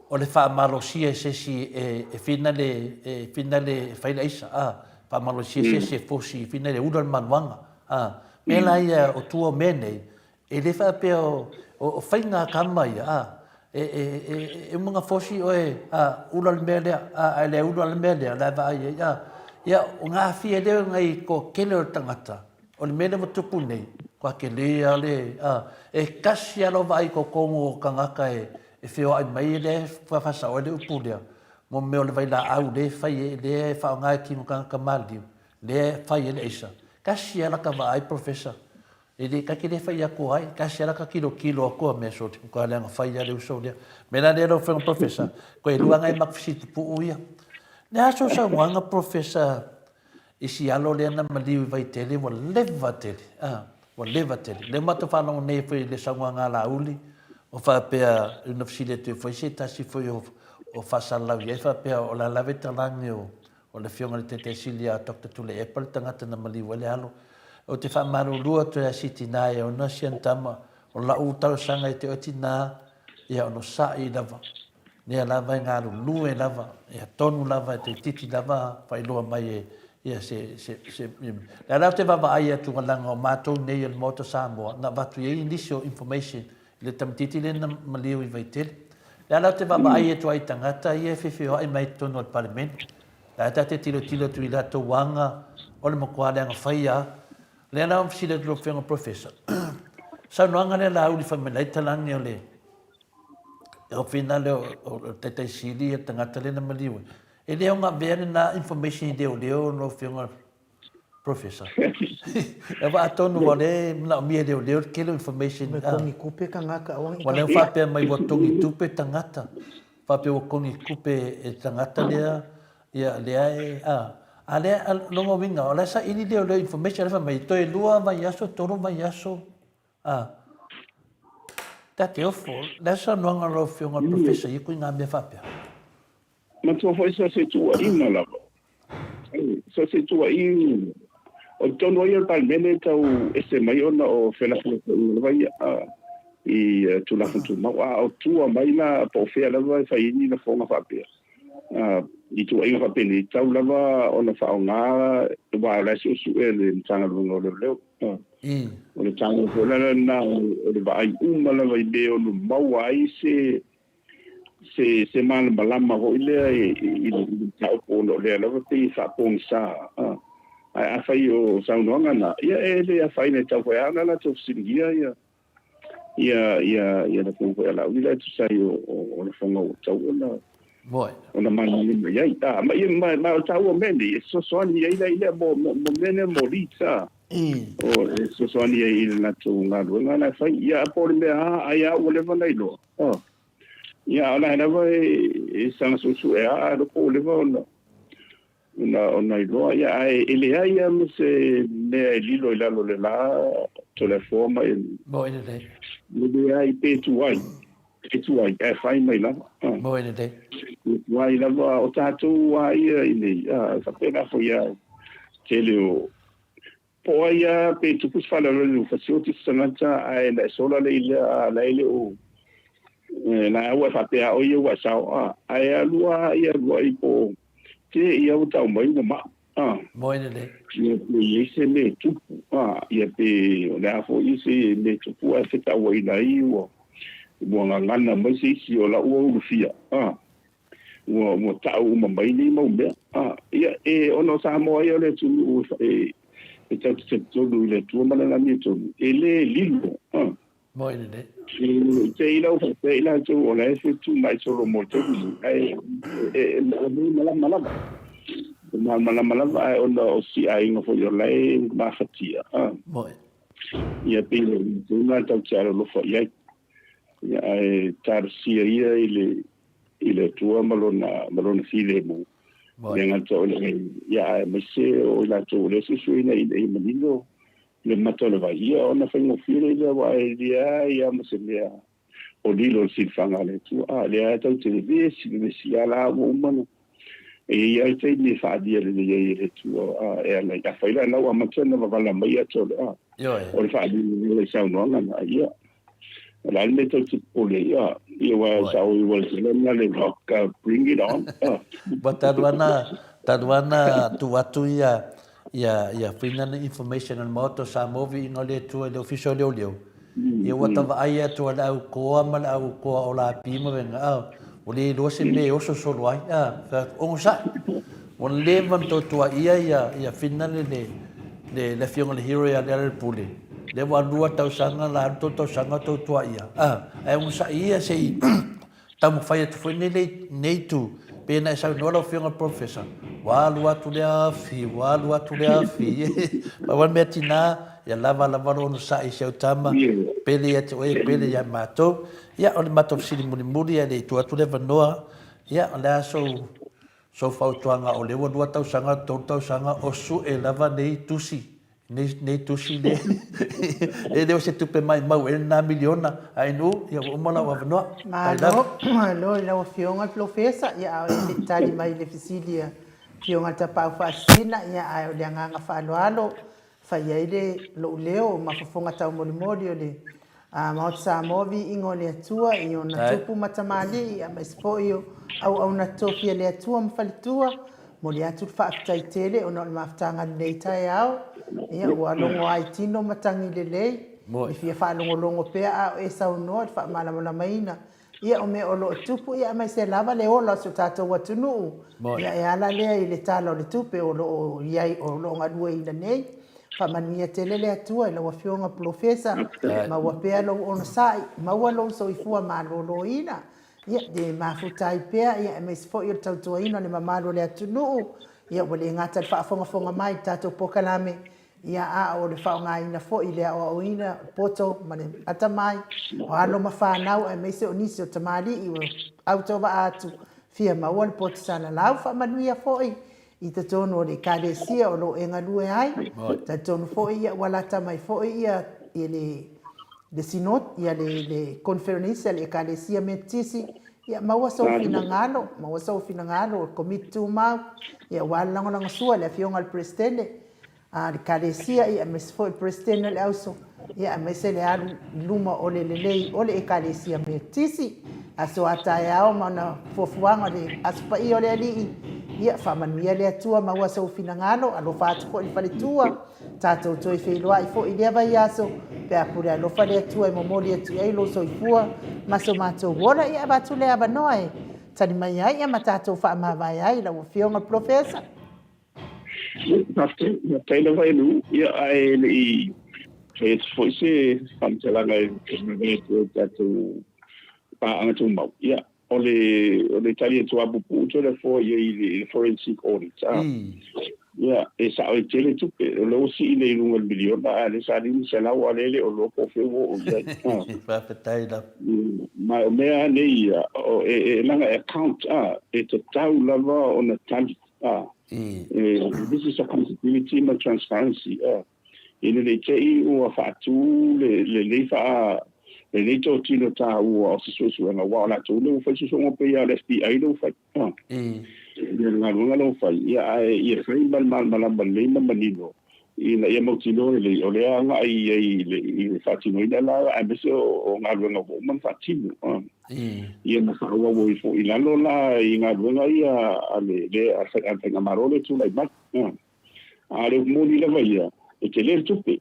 o le faamalosia e se isi e finale, e finale e fai le aisa, a, faamalosia e se isi e fosi, e finale e ula le manuaga, a. Mea la ia o tua o mea nei, e le faapea o faiga a tama ia, a, e uma ona fosi oe, a, ula le mea lea, a, ae le ula le mea lea, la e vaai ai, a. Ia, o na aafia lea o nai toatele o tagata, O le mea lea ua tupu nei, kua tele lava le, a, e tasi lava lau vaai i totonu o tagata e, e feoai mai lea e faasao ai le upu lea, mo mea o le vailaau lea e fai ai, lea e faaaoga e tino tagata maliliu. Lea e fai ai le aisa. Tasi a laka vaai Professor. E le ta te le fai atu ai, tasi a laka tilotilo atu a mea sole, matua leaga fai a le uso lea. Mea la lea lau Afioga Professor, toe lua nai maku fesili pupuu ia. Le a sou saunoaga Professor i si alo lea na maliu i Vaitele ua leva tele, a, ua leva tele. Lea ua matou faalogo nei foi i le saunoaga a Laauli, o faapea i ona fesili atu ai foi se tasi foi o faasalalau i ai faapea o le a lava talage o O le Afioga i le Taitai Sili ia Doctor Tuilaepa le tagata na maliu ai le alo. Ou te faamalulu atu ia si tina e ona si ana tama, o lau talosaga ia te oe tina, ia onosai lava, lea lava e galulue lava, ia tonu lava e toeitiiti lava faailoa mai e ia se, se, se, lea la ou te vaavaai atu leaga o matou nei o le Maota Samoa na avatu i ai nisi o information i le tamaitiiti lea na maliu i Vaitele. Lea la ou te vaavaai atu ai i tagata ia e feofeoai mai i totonu o le Palemene. La e ta te tilotilo atu i latou aga o le matua leaga fai a. Lea la ou fesili atu i lau Afioga Professor, saunoaga lea Laauli fai mai lai talage o le ofina lea o le Taitai Sili ia le tagata lea na maliu ai. E le o avea lena information i leoleo lau Afioga Professor. E wa atonu wa le manaomia e leoleo le tele o information. Me kongi kupe tagata aua Wa lea faapea mai ua togi tupe tagata. Faapea ua togi tupe e tagata lea ia lea e a a lea lona uiga o la e saili leoleo information lea fai mai toe lua vaiaso tolu vaiaso a ta te ofo le a saunoaga a lau Afioga i le Professor i ituaiga mea faapea. Matua foi so se tuuaiga lava. So se tuuaiga. O totonu ai o le Palemene tau ese mai ona o felafolafoaiga lava ia i Tulafono Tumau. A o tua mai la po o fea lava e fai ai ni lafoga faapea i tuuaiga faapenei, tau lava ona faaaoga aua o la e suesue le Matagaluega o Leoleo. O le taua foi la lena o le vaai uma lava i mea e ono maua ai se se se malamalama foi lea i le mataupu ona o lea lava pei e faapogisa. Ae afai o saunoaga na, ia e le afaina e tau foi lava ona latou fesiligia ia ia ia ia lafoga foi a Laauli la e tusa ai o o lafoga ua tatau ona ona malamalama i ai. Ma ia ma ma o le taua o mea nei e fesoasoani ai la i lea mo mo mea nei mo leads a. O e fesoasoani ai i le latou galuega la e fai. Ia po o le mea lava ai lava ua leva ona iloa. Oh. Ia, o la lava e saga suesue a, ae po ua leva ona ona ona iloa. Ia, ae e leai lava ma se mea e lilo i lalo o le la Toleafoa ma e Moe lelei. E leai pe tuai, pe tuai, ae fai mai lava. Ah. Moe lelei. Pe tuai lava, o tatou lava ia i nei, ah, e faapena foi lava tele o Po o ai lava pe tupu se faalavelave ua fasioti se tagata ae na e sola le ilea a la e le o la ua e faapea a o ia ua e sao a ae alu a ia alu ai po te ia ua tau mai ua maa a Moe lelei. Ia pe i ai se mea e tupu a ia pe o le a foi se mea e tupu ae fetauaiina ai ua ua gagana mai se isi o la ua ulufia a ua, ua tau uma mai nei mau mea. Ah, ia, e, ona o Samoa ia o le atunuu e, e tatou te talitonu i le Atua ma Lana amiotonu, e le lilo. Ah. Moi lelei. E, te i lau faapea i latou o la e fetuunai solo mo le taimi nei, ae e, e, e malama lava. E malamalama lava, ae ona o si aiga foi o la e mafatia. Ah. Moi. Ia, pei o le tulaga tatou te alolofa i ai. Ia, ae talosia ia i le, i le Atua ma lona, ma lona filemu. Le gata o le, ia, aemaise o i latou o lea e suesueina ina ia manino le mata o le vai, ia ona faigofie lea lea, aua e leai lava ma se mea o lilo i le silafaga a le Atua. A, lea lava tatou te vevesi, vevesi lava la ua uma ona, e i ai lava le taimi e faaalia lelei ai e le Atua, a, e ala i, afai la o la ua amata ona vavala mai ata o le, a, o le faaalia lelei o le saunoaga na, ia, O le a le mea tou te popole ai? Ah, ia aua sa oi ua tele na le rock, bring it on. Ah. But talu ana, talu ana tuu atu ia, ia, ia whina ni information o le Maota o Samoa viiga o le Atua i le Ofisa o Leoleo, ia ua ta vaai atu a le au koa ma le au koa o Lapi ma venga, ah, ua le iloa se mea e oso solo ai, ah, fai atu, onosai. Ua leva ona tautuaia ia, ia whina le, le, le, le afioga i le hero ia Lealailepule, lea ua lua tausaga la alu tolu tausaga o tautuaia, ah, ae onosai ia se i taumafai atu foi nei, nei itu, pei ona e saunoa lau afioga i le Professor, Ua alu atu le afi, ua alu atu le afi. Pau lava le mea tinā, ia lava lava lou onosai i si au tama, pele ia te oe, pele ia matou. Ia, o le matou fesili mulimuli ae le i tuu atu le avanoa, ia, o le a sou, sou fautuaga o lea ua lua tausaga, tolu tausaga o sue lava nei tusi Nei, nei tusi le, e le o se tupe maimau e lena miliona, ae nu, ia ua uma lau avanoa. Malo, malo i lau Afioga le Polofesa, ia a o e le i tali mai i le fesili a Afioga i le Tapaau Faasisina, ia ae o le agaga faaaloalo, fai ai le lou leo ma fofoga taumolimoli o le Maota Samoa, viiga o le Atua i ona tupu ma tamalii, aemaise foi o auauna tofi a le Atua ma faletua. Momoli atu le faafetai tele ona o le mafutaga i lenei taeao, ia ua logo ai tino matagi lelei, e fia faalogologo pea a o e saunoa i le faamalamalamaina ia o mea o lo o tupu, ia aemaise lava le ola o si o tatou atunuu, ia e ala lea i le Tala o le Tupe o lo o i ai o lo o galueina nei. Faamanuia tele le Atua i lau Afioga Polofesa, maua pea lou onosai, maua lou soifua maloloina, ia e mafuta ai pea, ia aemaise foi o le tautuaina o le mamalu o le atunuu, ia ua le gata i le faafogafoga mai i le tatou polokalame, ia a o le faaaogaina foi i le aoaoina o le poto ma le atamai o alo ma fanau aemaise o nisi o tamalii ua autovaa atu fia maua le poto salalau. Faamanuia foi i totonu o le Ekalesia o lo o e galue ai. Talitonu foi ia ua lata mai foi ia le le Synod, ia le le Conference a le Ekalesia Metotisi, ia maua sou finagalo, maua sou finagalo o le Komiti Tumau, ia aua le lagolagosua i le Afioga i le Peresetene a le Ekalesia, ia aemaise foi le Peresetene o le Auso, ia aemaise le alu i luma o le lelei o le Ekalesia Metotisi. Aso a taeao ma ona fuafuaga o le Aso Paia o le Alii, ia faamanuia le Atua maua sou finagalo, alofa atu foi i le faletua, tatou toe feiloai foi i lea vaiaso, pe a pule alofa le Atua e momoli atu i ai lou soifua ma so matou ola. Ia avatu le avanoa e tali mai ai ia ma tatou faamavae ai lau Afioga Polofesa. Faafetai, faafetai lava e Lou. Ia, ae le i fai atu foi se faamatalaga e mavae atu ai tatou paaga tumau. Ia, o le, o le tali atu lava puupuu Toleafoa i ai i le forensic audit, a. Ia, e sao e tele tupe, o lea ua sii nei i luga i le miliona, a o lea sa $500, a o lea e le o iloa po o fea ua oo i ai. Faafetai lava. Ma o mea lava nei ia, e, e, leaga e account, a, e tatau lava ona tali. A, this is accountability ma transparency. A, ina ne i te i ua faatu le, lenei faa, lenei totino taua o se suesuega, aua o latou lea ua fai suesuega pei lava o le FBI lea ua fai. A, ia le galuega lea ua fai, ia ae ia fai ma le malamalama lelei ma manino ina ia mautinoa lelei o lea agai i ai i le, i le faatinoina la, aemaise o galuega ua uma ona faatino. A. Ia ma faaauau ai foi i lalo la i galuega ia a le, le, a le Faigamalo lea e tulai mai. A o le upu moni lava ia, e tele le tupe.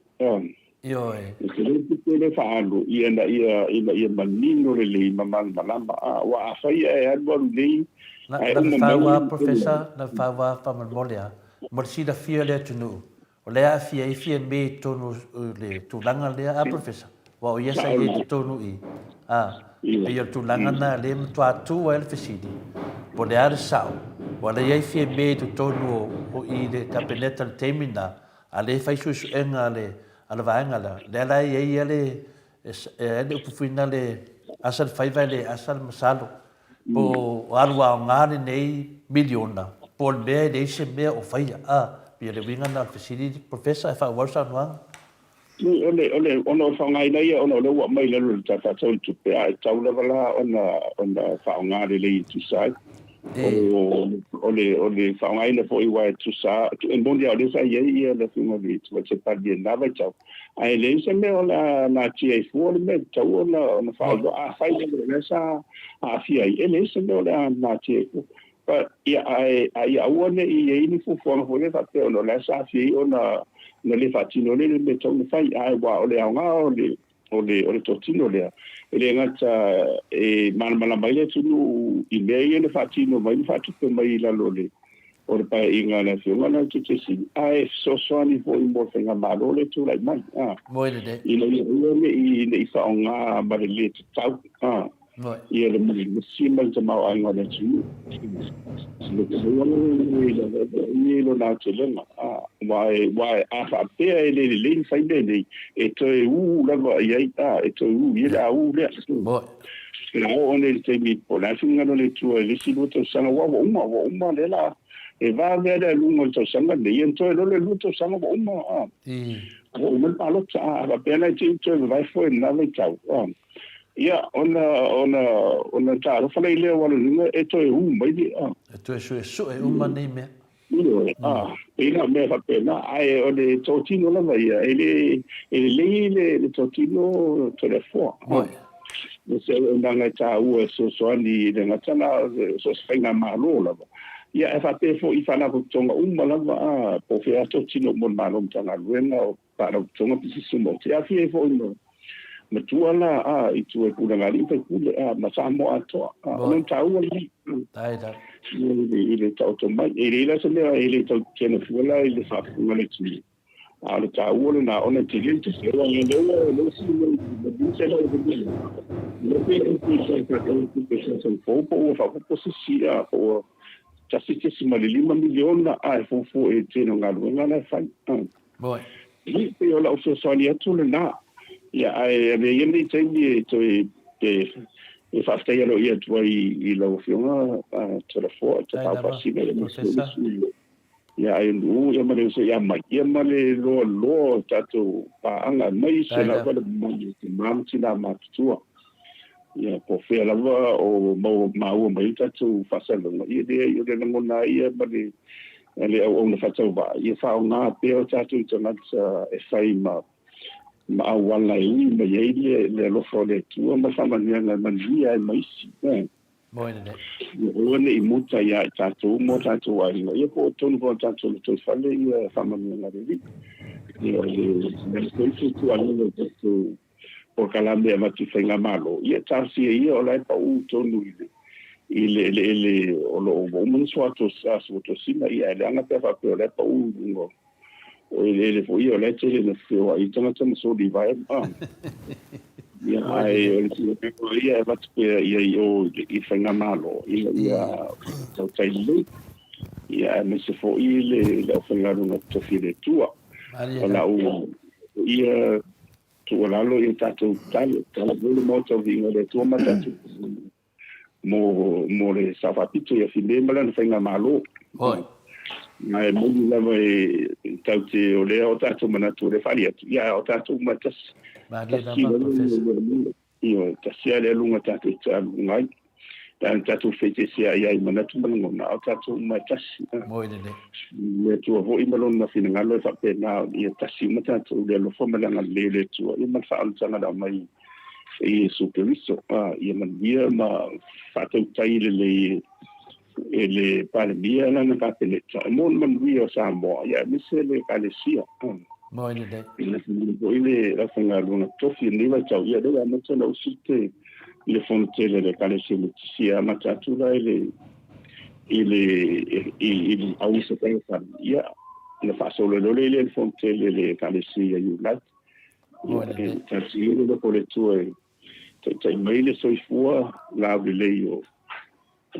Ioe. E tele le tupe lea e faaalu ina ia, ina ia manino lelei ma malamalama. Aua afai ae alu alu nei, ae uma mai. Na fau lava, Professor, na fau lava faamolemole lava, mo le silafia o le atunuu, O le a aafia ai Fiame i totonu o le tulaga lea, a Professor? Aua o ia sa i ai i totonu i i. A, pei o le tulaga lena lea e matua tu ai le fesili, po o le a le sao, aua o lea e i ai Fiame i totonu o i le Kapeneta i le taimi lena, a o lea e fai suesuega a le a le vaega lea, lea la e i ai le, e ai le upu foi lena, asa le faiva e le asa le masalo. Po o alu aoga lenei miliona, po o le mea e leai se mea o faia. A, pei o le uiga lena o le fesili, Professor, e faaauau le saunoaga. O le, o le, ona o le faaaogaina ia, ona o lea ua aumai i lalo o le Tala Faatatau o le Tupe, a e tatau lava la ona, ona faaaoga lelei e tusa ai. O, o le, o le faaaogaina foi aua e tusa, e moni lava o lea sa i ai ia le Afioga i le Tamaitai Palemia i lena vaitau, Ae leai se mea o le a natia ai fua le mea e tatau ona, ona faailoa. Afai lava o lea sa aafia ai, e leai se mea o le a natia ai fua. But, ia, ae, a ia aua ne i i ai ni fuafuaga foi lea faapea ona o lea sa aafia ai ona, ona le faatino lea le mea e tatau ona fai. Ae aua o le aoga o le, o le, o le totino lea, e le gata e malamalama ai le atunuu i mea ia na faatino mai ma faatupe mai i lalo o le, o le Paeaiga a le Afioga lea Tetesili, ae fesoasoani foi mo le Faigamalo lea e tulai mai, a, ina ia aua ne i, ne i faaaoga ma le le tatau, a. Ia le malosi ma le tamaoaiga o le atunuu. I lona aotelega, aua a faapea e le lelei ona fai mea nei, e toe ū lava i ai, e toe ū i ai le a ū lea. O le a oo nei i le taimi po o le a le finagalo o le Atua i le isi 2 tausaga, aua ua uma, ua uma lea la, e vave lava le aluga o le tausaga lenei, ona toe loa lea 2 tausaga ua uma, ua uma le palota. A faapea la e te i toe vavae foe i lena vaitau, Ia, ona, ona, ona talofa lea i lea ua alu e toe ū mai le, a. E toe suesue uma nei mea. Ioe, a, pei la o mea faapena, ae o le totino lava ia, e le, e lelei le, le totino Toleafoa. Oi. O se auaunaga e taua e fesoasoani i le gata la o so o se faigamalo lava. Ia, ae faapea foi i faalapotopotoga uma lava, a, po o fea lava totino uma o le Malo, Matagaluega, o Faalapotopotoga Pisinisi Tumaoti, e aafia ai foi ma matua la a i tua i pulega a alii ma faipule a ma Samoa atoa. A, o lona taua lena i le taoto mai. E leai la se mea e le tau tetena fua la i le faafofoga a le atunuu, a o le taua lena ona e tele le tupe. Aua o lea ua lea ua sii mai i le tupe fou po ua faaopoopo se isi a po ua $1.5 miliona a e fuafua i le tele o galuega la e fai. Moe. Ia, pei o lau fesoasoani atu lena. Ia, ae avea ia lenei taimi e toe e faafetai aloaia atu ai i lau Afioga Toleafoa Tapaau Faasina ia ma le ia ai nuu ia ma le uso ia mai ia ma le loaloa o tatou paaga aemaise lava le mamalu o tama ma tina matutua. Ia, po o fea lava o maua mai ai le tatou faasalalauga, ia leai, o le lagona lava ia ma le le auauna faatauvaa, ia faaaoga pea o tatou tagata e fai ma ma auala e ui mai ai le alofa o le Atua ma le faamanuiaga e manuia ai ma isi. Moe lelei. Ia aua ne i muta ia i tatou ma o tatou aiga, ia po o totonu foi o tatou lotoifale ia faamanuiaga a le Alii. Ia o le mea foi le tuualalo i tatou polokalame e avatu i faigamalo, ia talosia ia o la e pau tonu i le i le eleele o lo o ua uma ona suatosina, ia ae leaga pe a faapea o la e pau i luga o eleele foi ia o la e tele ina feoai ai tagata ma soli vae. Ia ae o le tulaga ia e avatu pea i ai i o i le faigamalo ina ia tautai lelei, ia aemaise foi le aufaigaluega totofi a le Atua. O lau ia tuualalo ia tatou tatalo, tatalo foi le Maota o Viiga o le Atua ma tatou mo, mo le Sao Faapito ia Fiame ma lana faigamalo. Oi. Ma e moni lava e tatou te, o lea o tatou manatu o lea e faali atu, ia o tatou uma e tasi. Malie lava, Professor. Ioe, tasi lava le aluga tatou te aluga ai. Leaga na tatou feeseeseai ai i manatu ma lagona, a o tatou uma e tasi. Moi lelei. Le Atua foi ma Lona finagalo e faapena, ia tasi uma tatou i le alofa ma le agalelei o le Atua, ia ma le faaolataga na aumai e Iesu Keriso. Ia manuia ma faatautai lelei e le Palemia lana Kapeneta mo le manuia o Samoa, ia aemaise le Ekalesia. Moi lelei. Ina foi le aufaigaluega tofi i lenei vaitau, ia lea ua amata ona usi te i le fono tele a le Ekalesia Metotisi e amata atu la i le i le i le Auisa Taifale, ia ona faasolo loa lea i le fono tele a le Ekalesia ia Iulai. Moi lelei. Ia talosia le alofa o le Atua e taitai mai le soifua laulelei o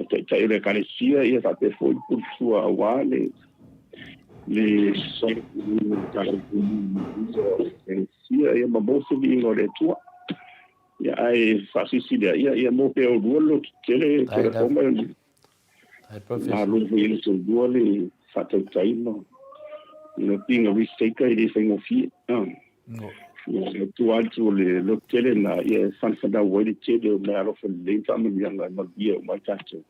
Taitai o le Ekalesia, ia faapea foi le puletua aua le le Ekalesia, ia ma maua se viiga o le Atua. Ia ae faasilisili lea, ia ia maua pea oulua le lototele Toleafoa ma malo foi i le toalua le faatautai ma you know, being a risk taker e le faigofie. Ia tua atu o le lotu tele lena, ia e whanawhanau ai le tele o meaalofa lelei ma faamanuiaga e manuia uma ai tatou.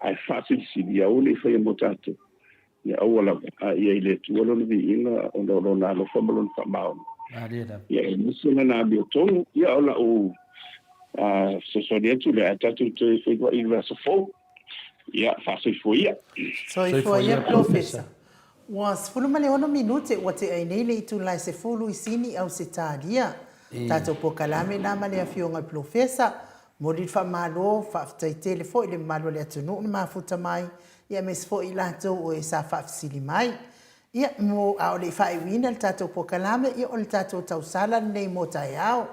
Ae faasilisili, ia aua ne i faia mo tatou. Ia aua lava, a ia i le Atua lona viiga ona o lona alofa ma lona faamaoni. Ia e musu lana amiotonu, ia o lau fesoasoani atu lea, ae tatou toe feiloai i le aso fou. Ia, faasoifua ia. Soifua ia, Polofesa. Ua 16 minute ua tea ai nei le itula e 10 i Sini, Ausetalia. Tatou polokalame na ma le Afioga i Polofesa. Momoli le faamalo, faafetai tele foi i le mamalu o le atunuu na mafuta mai, ia aemaise foi i latou o e sa faafesili mai. Ia, mo, a o le i faaiuina le tatou polokalame, ia o le tatou tausala lenei mo taeao.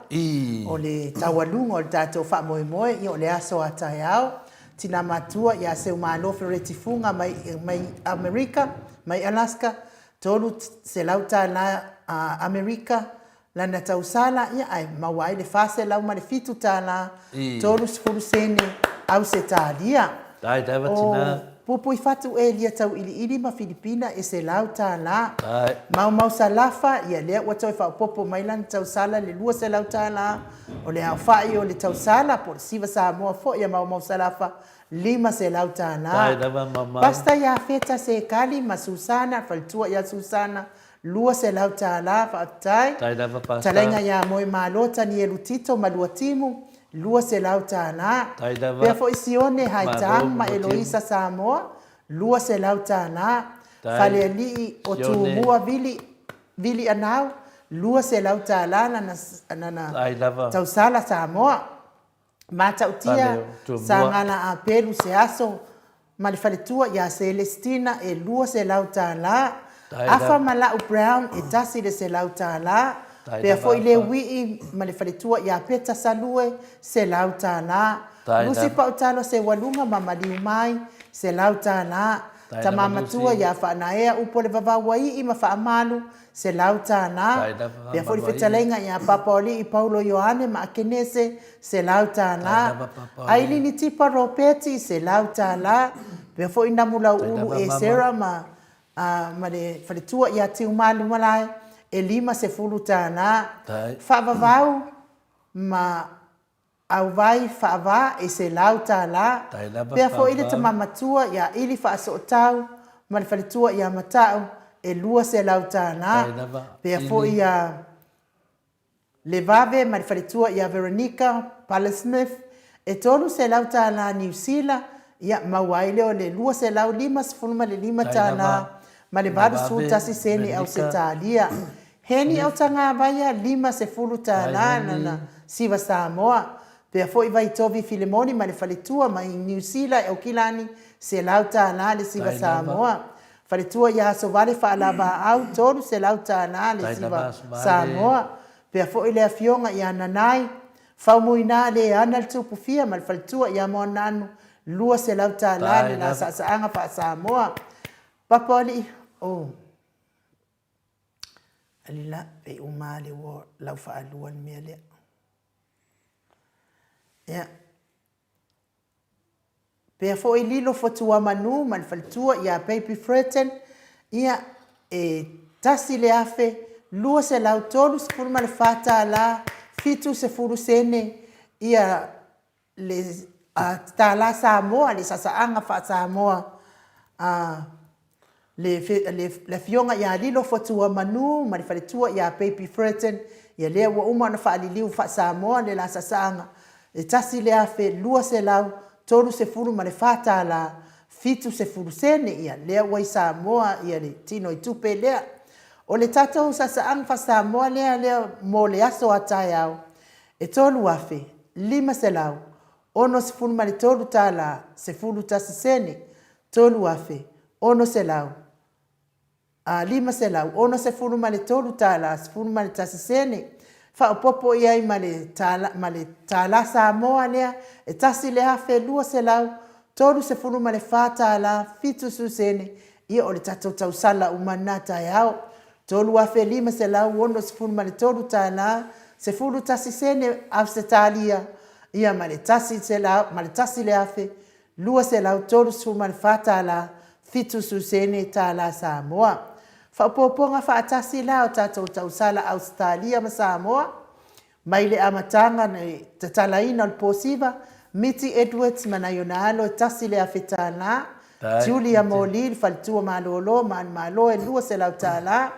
O le taualuga o le tatou faamoemoe, ia o le aso a taeao. Tina matua ia Seumalo Fereti Fuga mai, mai Amerika, mai Alaska, $300 Amerika, lana tausala, ia, ae maua ai le $407, 30 sene Ausetalia. Dai, dai va tina. O Pupuifatu Elia Tauiliili ma Filipina e $100. Maumau Salafa, ia lea ua toe faaopoopo mai lana tausala le $200. O le aofai o le tausala po o le siva Samoa foi a Maumau Salafa, $500. Dai lava Maumau. Pastor Iafeta Sekali ma Susana, faletua ia Susana, $200 faafetai. Tai lava Pastor. Talaiga ia Moemalo Tanielu Tito ma Luatimu, $200. Tai lava Pea foi Sione Haitang Malo ma Luatimu. Eloisa Samoa, $200. Tai Falealii o Sione. Tumua Vili Vili Anau, $200 lana lana Tai lava. tausala Samoa. Matautia sa gala apelu se aso ma le faletua ia Celestina e $200, Afa ma Lau Brown e $100, pea foi Leuii ma le faletua ia Peta Salue $100, Lucy Pautalo Seualuga ma Maliu Mai $100, Tama Matua ia Faanaea Upolevavauaii ma Faamalu $100, pea foi le fetalaiga ia Papaoalii Paulo Ioane ma Akenese, $100, Ailini Tipa Ropeti, $100, pea foi Namulauulu Esera ma ma le faletua ia Tiumalumalae, e $50, Faavavau ma Auvai Faava e $100, pea foi le tama matua ia Ili Faasootau ma le faletua ia Mata'u e $200, pea foi ia Levave ma le faletua ia Veronica Palesmith e $300 Niu Sila, ia maua ai lea o le $255 ma le 81 sene Ausetalia. Heni Autagavaia $50 lana siva Samoa. Pea foi Vaitovi Filemoni ma le faletua mai Niu Sila e Aukilani $100 le siva Samoa. Faletua ia Asovale Faalavaau $300 le siva Samoa. Pea foi le afioga ia Nanai Faumuina le ana le Tupufia ma le faletua ia Moananu $200 le la saasaaga faa-Samoa. Papaoalii, oh. Alila, pei uma lava le ua lau faalua le mea lea. Ia. Pea foi Lilo Fotuamanu ma le faletua ia Baby Freton, ia, e $1,234 70 sene ia le tala Samoa, le sasaaga faa-Samoa a le le Afioga ia Lilo Fotuamanu ma le faletua ia Baby Freton, ia lea ua uma ona faaliliu faa-Samoa le la sasaaga e $1,234 tala 70 sene, ia lea ua i Samoa ia le tino i tupe lea. O le tatou sasaaga faa-Samoa lea lea mo le aso a taeao, E $3,563 tala 11 sene, $3,600, a, $563 tala 11 sene. Faaopoopo i ai ma le tala, ma le tala Samoa lea, e $1,234 tala 70 sene. Ia, o le tatou tausala uma lena taeao. $3,563 tala, 11 sene Ausetalia, ia ma le $1,234 tala, 70 sene tala Samoa. Faaopoopoga faatasi la o tatou tausala Ausetalia ma Samoa. Mai le amataga na le tatalaina o le posiva, Miti Edwards ma nai ona alo e $1,000, Julia Moli le faletua malolo ma Manumalo e $200,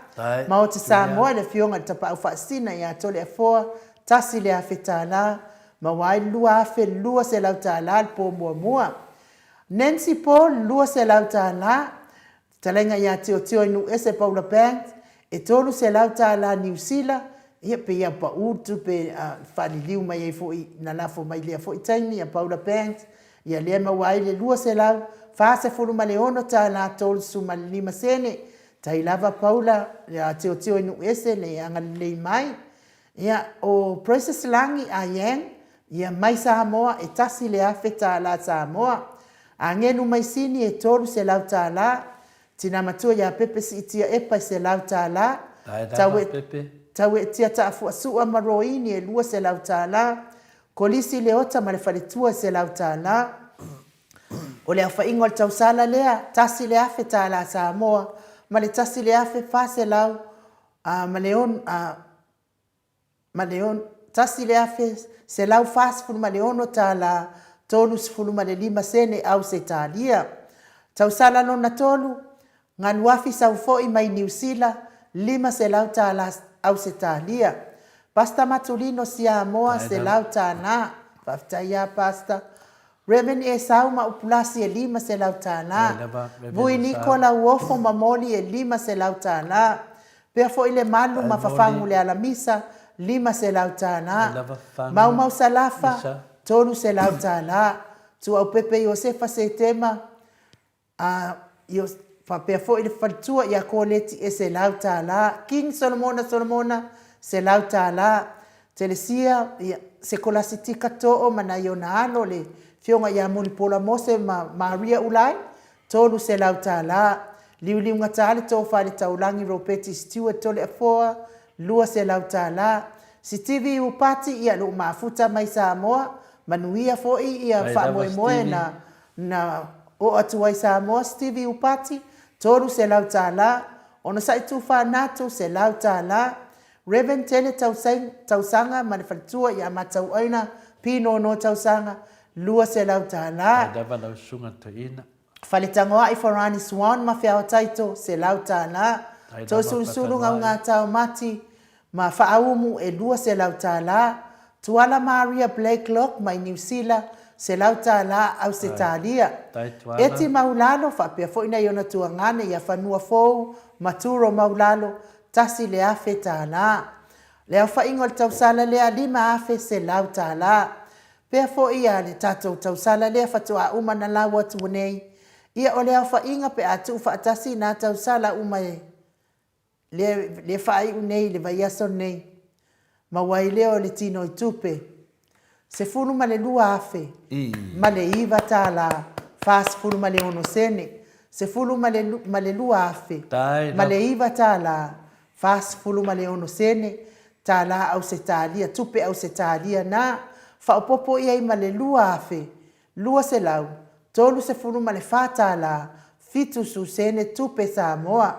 Maota Samoa i le afioga i le Tapaau Faasisina ia Toleafoa $1,000, maua ai le $2,200 le po muamua. Nancy Paul $200, Fetalaiga ia Tiotio i Nuuese Paula Banks, e $300 Niu Sila, ia pei a pau le tupe a faaliliu mai ai foi na lafo mai lea foi taimi a Paula Banks, ia lea e maua ai le $246.35 sene. Tai lava Paula ia tilotilo i nuu ese le agalelei mai. Ia o Precious Lagi Ayang ia mai Samoa e $1,000 Samoa. Agelu Maisini e $300. Tina matua ia Pepe Siitia Epa e $100. Tai lava Pepe. Tauetia Taafuasua ma Roini e $200. Kolisi Leota ma le faletua e $100. O le aofaiga o le tausala lea, $1,000 Samoa ma le 1,400 ma le ma le $1,146 35 sene Ausetalia. Tausala lona tolu, Galuafi Saufo'i mai Niu Sila, $500 Ausetalia. Pastor Matulino Siamoa, $100. Faafetai lava Pastor. Rev Esau ma Upulasi e $500. Vui Niko Lauofo ma Moli e $500. Pea foi le malu ma fafagu le alamisa, $500. Maumau Salafa, $300. Tuaupepe Iosefa Setema, A io, faapea foi le faletua ia Koleti e $100, King Solomona Solomona, $100, Telesia, ia, Sekolasitika Too ma nai ona alo le Afioga ia Mulipola Mose ma Maria Ulai, $300, Liuliugata le Tofa i le Taulagi Ropeti Stewart Toleafoa, $200, Sitivi Iupati, ia, lou mafuta mai Samoa, manuia foi ia faamoemoe na Na oo atu ai Samoa Stevie Upati, $300, Onosai Tufanatu, $100, Rev Tele Tausaga ma le faletua ia Matauaina Pinono Tausaga, $200. Ai lava lau susuga toeaina. Faletagoai Farani Swan ma Feaotaito, $100, Toesulusulu Gaugata o Mati, Ma Faaumu e $200, Tuala Maria Blakelock mai Niu Sila, $100 Ausetalia. Eti Maulalo faapea foi nai ona tuagane ia Fanua Fou ma Turo Maulalo, $1,000. Le aofaiga o le tausala lea $5,100. Pea foi ia le tatou tausala lea faatoa uma na lau atu nei. Ia o le aofaiga pe a tuu faatasi na tausala uma e lea, lea faaiu nei i le vaiaso lenei, maua ai lea o le tinoitupe, $12,009 46 sene, $12,009 46 sene, tala Ausetalia, tupe Ausetalia na, faaopoopo i ai ma le $2,234 tala 70 sene tupe Samoa,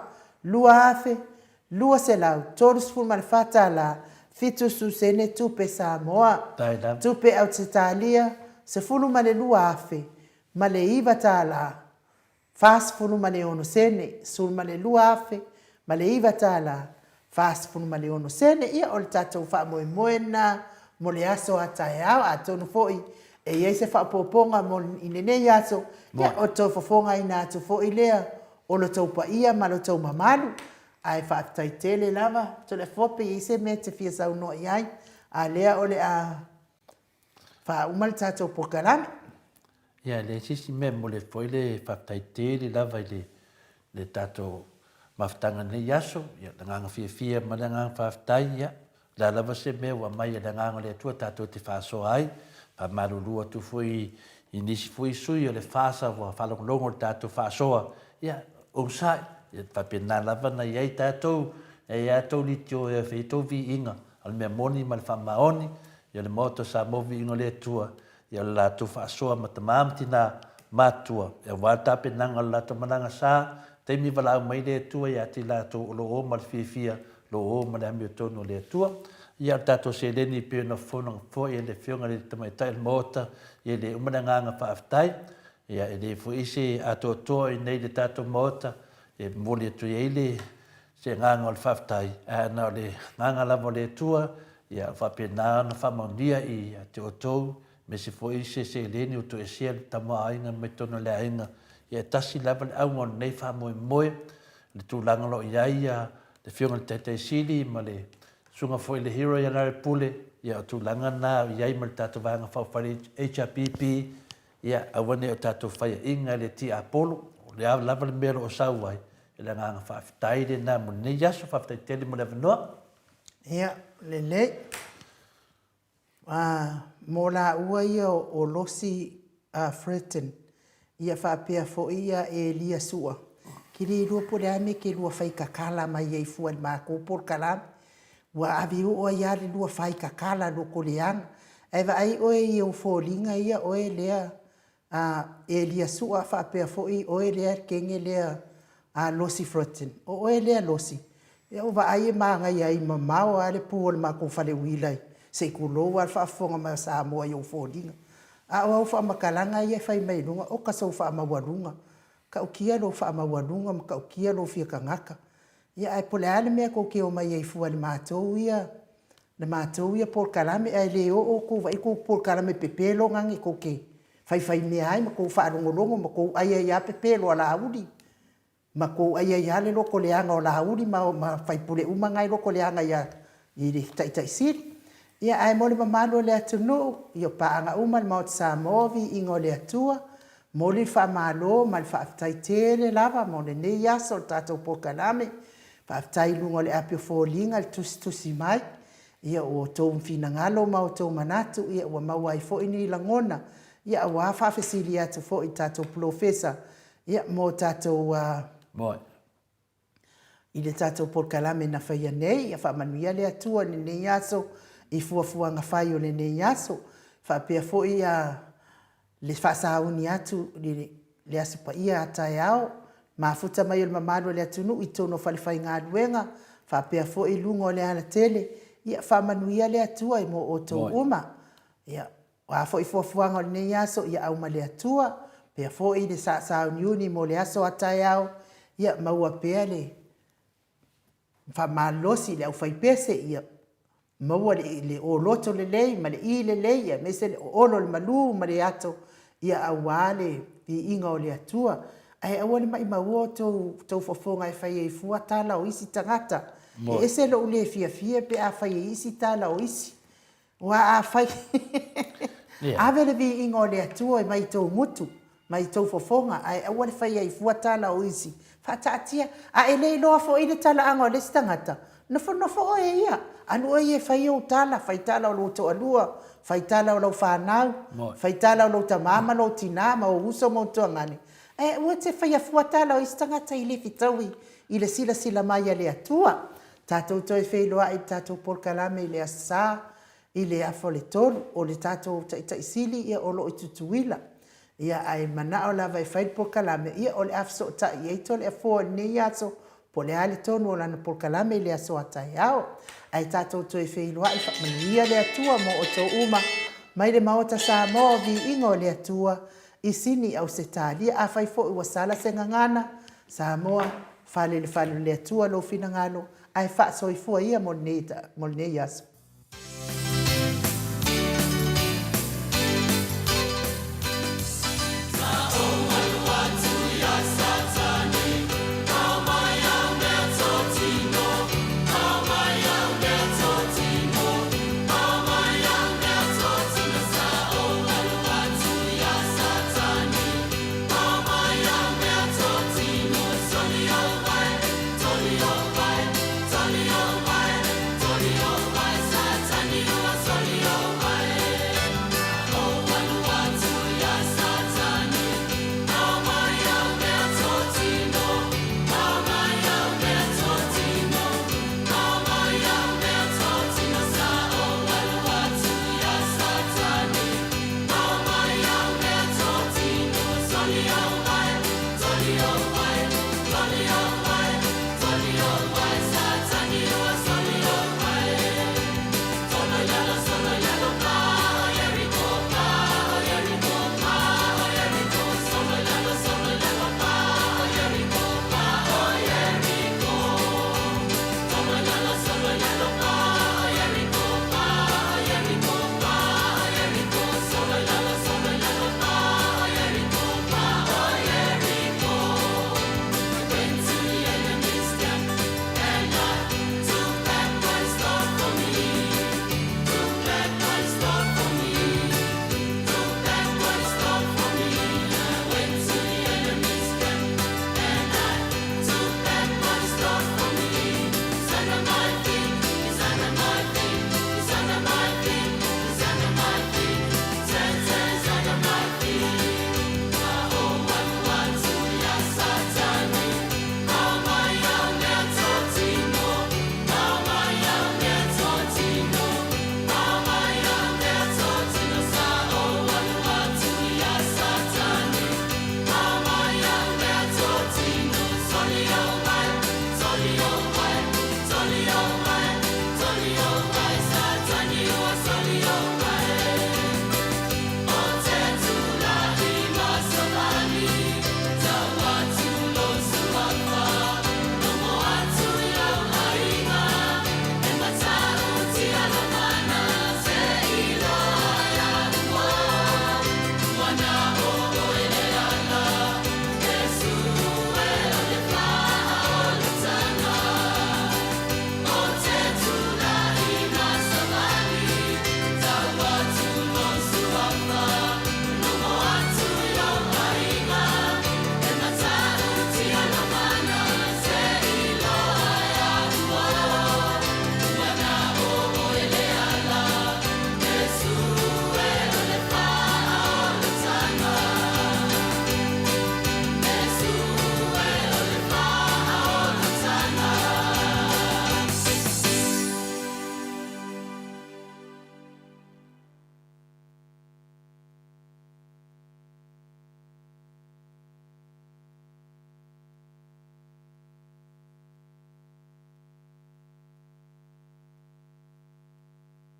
$2,234 tala 70 sene tupe Samoa, tupe Ausetalia, $12,009 tala 46 sene, $12,009 tala, 46 sene. Ia, o le tatou faamoemoe lena mo le aso a taeao. Atonu foi e i ai se faaopoopoga mo i lenei aso, ia, o le toe fofogaina atu foi lea o lo outou paia ma lo outou mamalu. Ae faafetai tele lava Toleafoa pe i ai se mea e te fia saunoa i ai, a lea o le a faauma le tatou polokalame. Ia, e leai se isi mea e momoli atu foi le faafetai tele lava i le le tatou mafutaga i lenei aso. Ia, le agaga fiafia ma le agaga faafetai, ia, o le a lava se mea ua aumai e le Agaga o le Atua tatou te faasoa ai. Faamalulu atu foi i nisi foi sui o le FASA ua faalogologo i le tatou faasoa, ia, onosai, ia, faapena lava ona i ai tatou, e i ai a outou litio e fai ai outou viiga, a o le mea moni ma le faamaoni, ia o le Maota o Samoa viiga o le Atua, ia o le latou faasoa ma tama ma tina matutua, aua le tapenaga o le latou malaga sa, taimi valaau mai le Atua ia te i latou o lo o ma le fiafia, lo o ma le amiotonu o le Atua. Ia o le tatou seleni e pei ona fofoga foi e le Afioga i le Tamaitai o le Maota, ia e le uma le agaga faafetai, ia e le foi se atoatoa i inei i le tatou Maota, e momoli atu ai le se agaga o le faafetai, ae na o le agaga lava o le Atua, ia faapena ona faamaonia ia te outou, aemaise foi se seleni ua toesea le tamaoaiga mai totonu o le aiga. Ia e tasi lava le auga o lenei faamoemoe, le tulaga o lo o i ai ia le Afioga i le Taitai Sili ma le Susuga foi i le Hero ia Larry Pule, ia o tulaga na o i ai ma le tatou Vaega Faaupufai HRPP, ia aua ne i o tatou faiaina i le tiapolo, o le a lava le mea o lo o sau ai. le agaga faafetai lena mo lenei aso. Faafetai tele mo le avanoa. Ia, lelei. A, mo laua ia o Losi a Fretton, ia faapea foi ia Elia Sua, ke le iloa po o le a le mea ke lua fai kakala mai ai fua i le matou polokalame. Ua ave oo ai lava le lua fai kakala loko leaga. Ae vaai oe i ou foliga ia oe lea A Elia Sua faapea foi oe lea kenge lea a Losi Frotton. O oe lea Losi, ia ua vaai e manaia ai mamao a le pu o le matou fale uila i se i tulou a le faafofoga mai o Samoa i ou foliga. A o au faamatalaga ia e fai mai i luga, oka sou faamaualuga, tautia lou faamaualuga ma tautia lou fia tagata. Ia ae po o le a le mea tou te omai ai fua i le matou ia le matou ia polokalame ae le oo outou vaai tou polokalame pepelo nane tou te faifaimea ai ma tou faalogologo ma tou ai ai a pepelo a Laauli ma tou ai ai a le loto leaga o Laauli ma ma faipule uma na e loto leaga ia i le Taitai Sili. Ia ae mo le mamalu o le atunuu, ia o paaga uma le Maota Samoa, viiga o le Atua, momoli le faamalo ma le faafetai tele lava mo lenei aso o le tatou polokalame. Faafetai i luga o le api o foliga le tusitusi mai, ia o outou finagalo ma outou manatu, ia ua maua ai foi ni lagona, ia aua faafesili atu foi i tatou polofesa, ia mo tatou i le tatou polokalame na faia nei. Ia faamanuia le Atua i lenei aso i fuafuaga fai o lenei aso. Faapea foi a le faasauni atu i le Aso Paia a taeao, mafuta mai o le mamalu o le atunuu i totonu o falefaigaluega, faapea foi i luga o le alatele. Ia faamanuia le Atua mo outou uma. Ia, o a foi fuafuaga o lenei aso, ia auma le Atua, pea foi le sauniuni mo le aso a taeao, ia maua pea le faamalosi i le aufaipese, ia maua le, le oloto lelei ma le i lelei, aemaise le oolo o le malu ma le ato, ia auā le viiga o le Atua. Ae aua le maimauina tou, tou fofoga e fai ai fua tala o isi tagata. E ese lou le fiafia pe a fai e isi tala o isi. Aua afai, ave le viiga o le Atua mai tou gutu, mai tou fofoga, ae aua le faia ai fua tala o isi. Faataatia, a e le iloa foi le talaaga o le isi tagata, nofonofo oe ia, alu oe ia e fai ou tala, fai tala o lou toalua, fai tala o lau fanau, fai tala o lou tama ma lou tina ma ou uso ma ou tuagane, ae aua e te faia fua tala o isi tagata i le fetaui i le silasila mai a le Atua. Tatou toe feiloai i le tatou polokalame i le Aso Sa i le afa o le tolu. O le tatou Taitai Sili ia o lo o i Tutuila. Ia ae manao lava e fai le polokalame, ia o le a fesootai i ai Toleafoa i lenei aso po o le a le tonu o lana polokalame i le aso a taeao. Ae tatou toe feiloai faamanuia le Atua mo outou uma mai le Maota Samoa o Viiga o le Atua i Sini Ausetalia. Afai foi ua sala se gagana, Samoa, Fale i le fale o le Atua lou finagalo, ae faasoifua ia mo lenei, mo lenei aso.